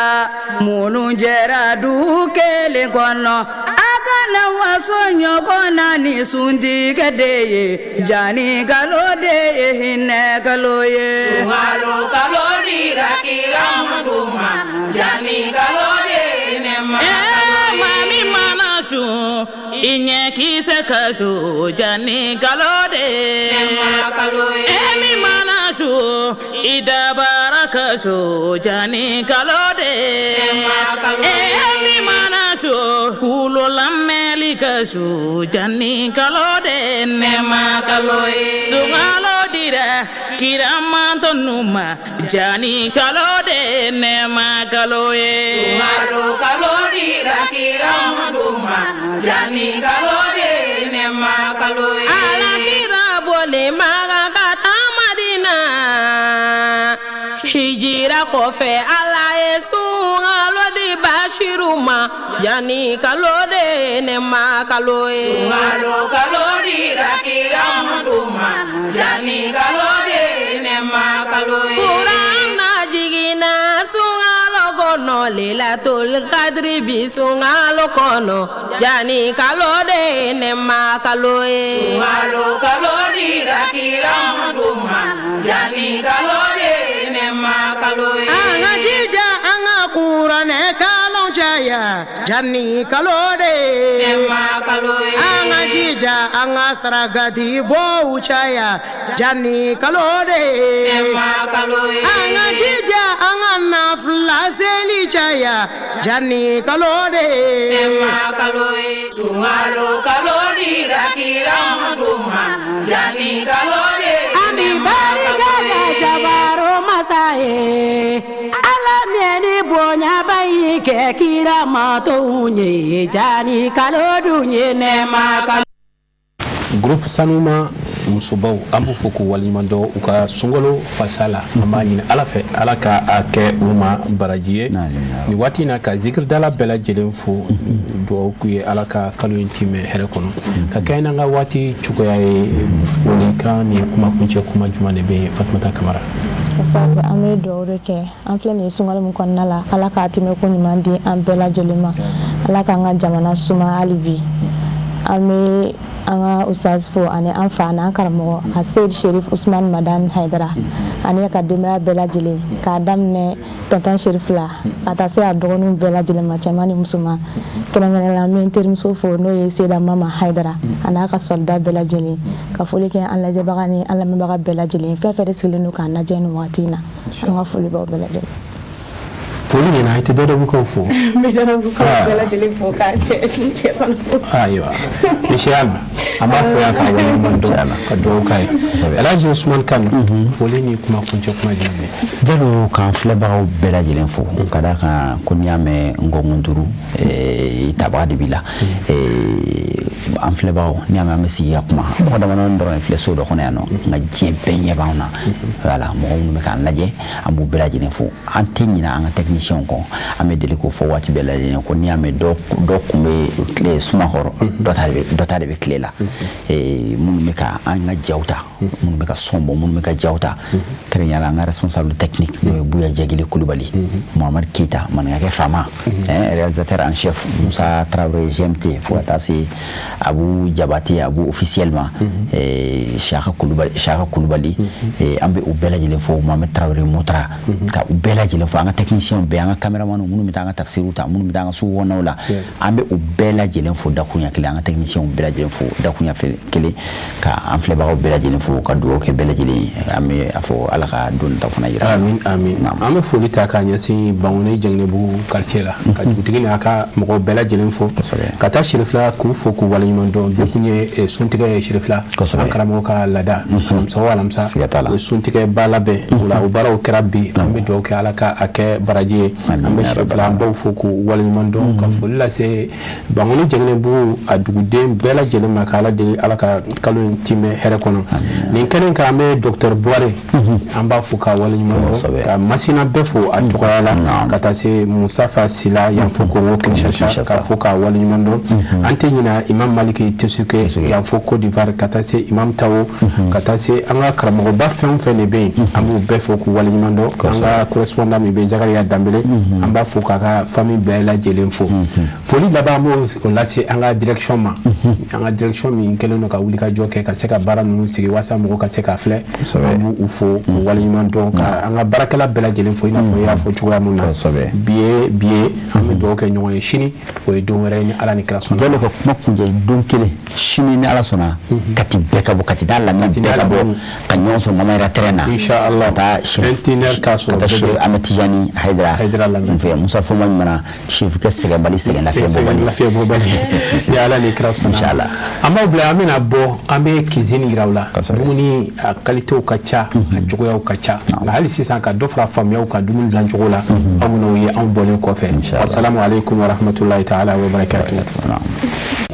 minnu jɛra du kelen kɔnɔ, a kana waso. sun ɲɔgɔn na ni suntigɛ de ye, jani kalo de ye hinɛ kalo ye. Sunkalo kalo dira kira ma, jani kalo de ye nɛɛma kalo ye. Maa min mana sun, i ɲɛ kisɛ ka sun, jani kalo de nɛɛma kalo ye. E min mana sun, i dabara ka sun, jani kalo de nɛɛma kalo ye. E min mana sun, kulo lamɛnli ka sun, jani kalo de nɛɛma kalo ye. Sunkalo dira kira mantɔnu ma, jani kalo de nɛɛma kalo ye. Sunkalo kalo dira kira ma, jani kalo de nɛɛma kalo ye. Ala kira bɔlen Makan ka taa Madina, hijira kɔfɛ Ala ye sunkalo di Basiru ma, jani kalo de nɛɛma kalo ye. Sunkalo kalo dira kira ma, jani kalo de nɛɛma kalo ye. Kurana jiginna sunkalo kɔnɔ, Lailatul Qadri bi sunkalo kɔnɔ, jani kalo de nɛɛma kalo ye. Sunkalo kalo dira kira ma, jani kalo de nɛɛma kalo ye. An ka jija an ka kuranɛ kalan caya, jani kalo de nɛɛma kalo ye. An ka jija an ka sarakati bɔw caya, jani kalo de nɛɛma kalo ye. An ka jija an ka nafila seli caya, jani kalo de nɛɛma kalo ye. Sunkalo kalo dira kira ma, jani kalo de An bi barika da jabaro masa ye, Ala min ni bonyaba in kɛ kira mantɔnw ye, jani kalo dun ye nɛɛma kalo. Groupe Sanuma musobaw, an b'u fo k'u waleɲuman dɔn u ka sunkalo fasa la. An b'a ɲini Ala fɛ, Ala ka a kɛ u ma baraji ye nin waati in na, ka zikiridala bɛɛ lajɛlen fo, dugawu k'u ye, Ala ka kalo in timɛ hɛrɛ kɔnɔ ka kɛ n'an ka waati cogoya ye. Folikan ni kuma kuncɛ kuma jumɛn de bɛ yen, Fatumata Kamara? Ustaz, an bɛ dugawu de kɛ. An filɛ nin ye sunkalo min kɔnɔna la, Ala k'a tɛmɛ ko ɲuman di an bɛɛ lajɛlen ma, Ala k'an ka jamana suma hali bi. An bɛ an ka ustaz fo ani an fa ani an karamɔgɔ a Seyid Sherif Usman Madani Haidara ani ka denbaya bɛɛ lajɛlen, k'a daminɛ tonton Sherif la ka taa se a dɔgɔninw bɛɛ lajɛlen ma, cɛman ni musoman. Kɛrɛnkɛrɛnnenya la, n bɛ n terimuso fo, n'o ye Seyida Mama Haidara a n'a ka soldat bɛɛ lajɛlen. Ka foli kɛ an lajɛbaga ni an lamɛnbaga bɛɛ lajɛlen, fɛn fɛn de sigilen don k'an lajɛ nin waati in na, an ka foli b'aw bɛɛ lajɛlen. Foli ɲɛna, i tɛ Dɔdɔbukaw fo? N bɛ Dɔdɔbukaw bɛɛ lajɛlen fo, k'a cɛ fana fo. Ayiwa, Monsieur Anne, an b'a fɔ yan k'a waleɲuman dɔn, ka dugawu k'a ye. Elhaji Usman Kane, foli ni kuma kuncɛ kuma jumɛn bɛ yen? Jalo, k'an filɛbagaw bɛɛ lajɛlen fo, ka d'a kan ko n'i y'a mɛn ngɔngɔn duuru, i tabaga de b'i la. An filɛbagaw, n'i y'a mɛn an bɛ sigi ka kuma, mɔgɔ damadɔni dɔrɔn de filɛ so dɔ kɔnɔ yan nɔ, nka diɲɛ bɛɛ ɲɛ b'anw na. Voilà, mɔgɔ minnu bɛ k'an lajɛ, an b'u bɛɛ lajɛlen fo. An tɛ ɲinɛ an ka technicien kɔ. An bɛ deli k'o fɔ waati bɛɛ lajɛlen ko n'i y'a mɛn dɔ kun bɛ tile suma kɔrɔ, dɔ ta de bɛ tile la. Minnu bɛ ka an ka jaw ta, minnu bɛ ka son bɔ, minnu bɛ ka jaw ta, kɛrɛnkɛrɛnnenya la an ka responsable technique, n'o ye Buya Jagili Kulubali, Muhamadu Keyita maninkakɛ faama, réalisateur en chef Musa Traoré GMT, fo ka taa se Abu Jabate Abu officiel ma, Siaka Kulubali, Siaka Kulubali, an bɛ u bɛɛ lajɛlen fo, Mohamed Traoré Motra, ka u bɛɛ lajɛlen fo, an ka technicien bɛɛ, an ka caméraman minnu bɛ taa an ka tafsiriw ta, minnu bɛ taa an ka sugu kɔnɔnaw la, an bɛ u bɛɛ lajɛlen fo dakuruɲɛ kelen. An ka technicien bɛɛ lajɛlen fo dakuruɲɛ kelen, ka an filɛbagaw bɛɛ lajɛlen fo, ka dugawu kɛ bɛɛ lajɛlen ye. An bɛ a fɔ Ala ka don nataw fana jira. Amin, amin. An bɛ foli ta k'a ɲɛsin Bangoni Jɛngɛnɛbugu quartier la, ka dugutigi n'a ka mɔgɔw bɛɛ lajɛlen fo, ka taa Sirifila k'u fo k'u waleɲuman dɔn. Bi kun ye suntigɛ ye Sirifila, an karamɔgɔ ka laada, alamisa o alamisa o ye suntigɛ ba labɛn. O la, o baaraw kɛra bi. An bɛ dugawu kɛ, Ala ka a kɛ baraji ye. An bɛ Sirifila, an b'aw fo k'u waleɲuman dɔn, ka foli lase Bangoni Jɛngɛnɛbugu a duguden bɛɛ lajɛlen ma, ka Ala deli, Ala ka kalo in timɛ hɛrɛ kɔnɔ. Nin kɛnɛ kan, an bɛ docteur Buware, an b'a fo k'a waleɲuman dɔn, ka Masina bɛɛ fo a tɔgɔya la, ka taa se Musafa Sila yan fo Kongo Kinshasa, k'a fo k'a waleɲuman dɔn. An tɛ ɲina Imam Maliki Tesuke yan fo Côte d'Ivoire, ka taa se Imam Tawo, ka taa se an ka karamɔgɔba fɛn o fɛn de bɛ yen, an b'u bɛɛ fo k'u waleɲuman dɔn. An ka correspondant min bɛ yen, Zakariya Danbele, an b'a fo k'a ka famille bɛɛ lajɛlen fo. Foli laban, an b'o lase an ka direction ma, an ka direction min kɛlen don ka wulikajɔ kɛ ka se ka baara ninnu sigi walasa mɔgɔw ka se ka filɛ. An b'u fo k'u waleɲuman dɔn, ka an ka baarakɛla bɛɛ lajɛlen fo, i n'a fɔ i y'a fɔ cogoya mun na. Bi ye bi ye, an bɛ dugawu kɛ ɲɔgɔn ye. Sini o ye don wɛrɛ ye ni Ala ni kira sɔnna. Jalo ka kuma kuncɛ, don kelen sini, ni Ala sɔnna, Kati bɛɛ ka bɔ, Kati n'a lamini bɛɛ ka bɔ ka ɲɔgɔn sɔrɔ Mama Yira terrain na. Inshallah. Ka taa 21h k'a sɔrɔ ka taa bɛɛ Chérif Ahmed Tijani Haidara Haidara lamɛn. Fɛ Musa Foma mana Chérif kɛ sɛgɛnbali, sɛgɛn lafiya bɔbali. Lafiya bɔbali, ni Ala ni kira sɔnna. Inshallah. An b'aw bila, an bɛna bɔ, an bɛ cuisine yira aw la. Dumuni a qualitéw ka ca, a cogoyaw ka ca, nka hali sisan ka dɔ fara faamuyaw kan dumuni dilancogo la, aw bɛn'o ye anw bɔlen kɔfɛ. Wasalamu aleykum warahmatulahi taala wabarakatuh.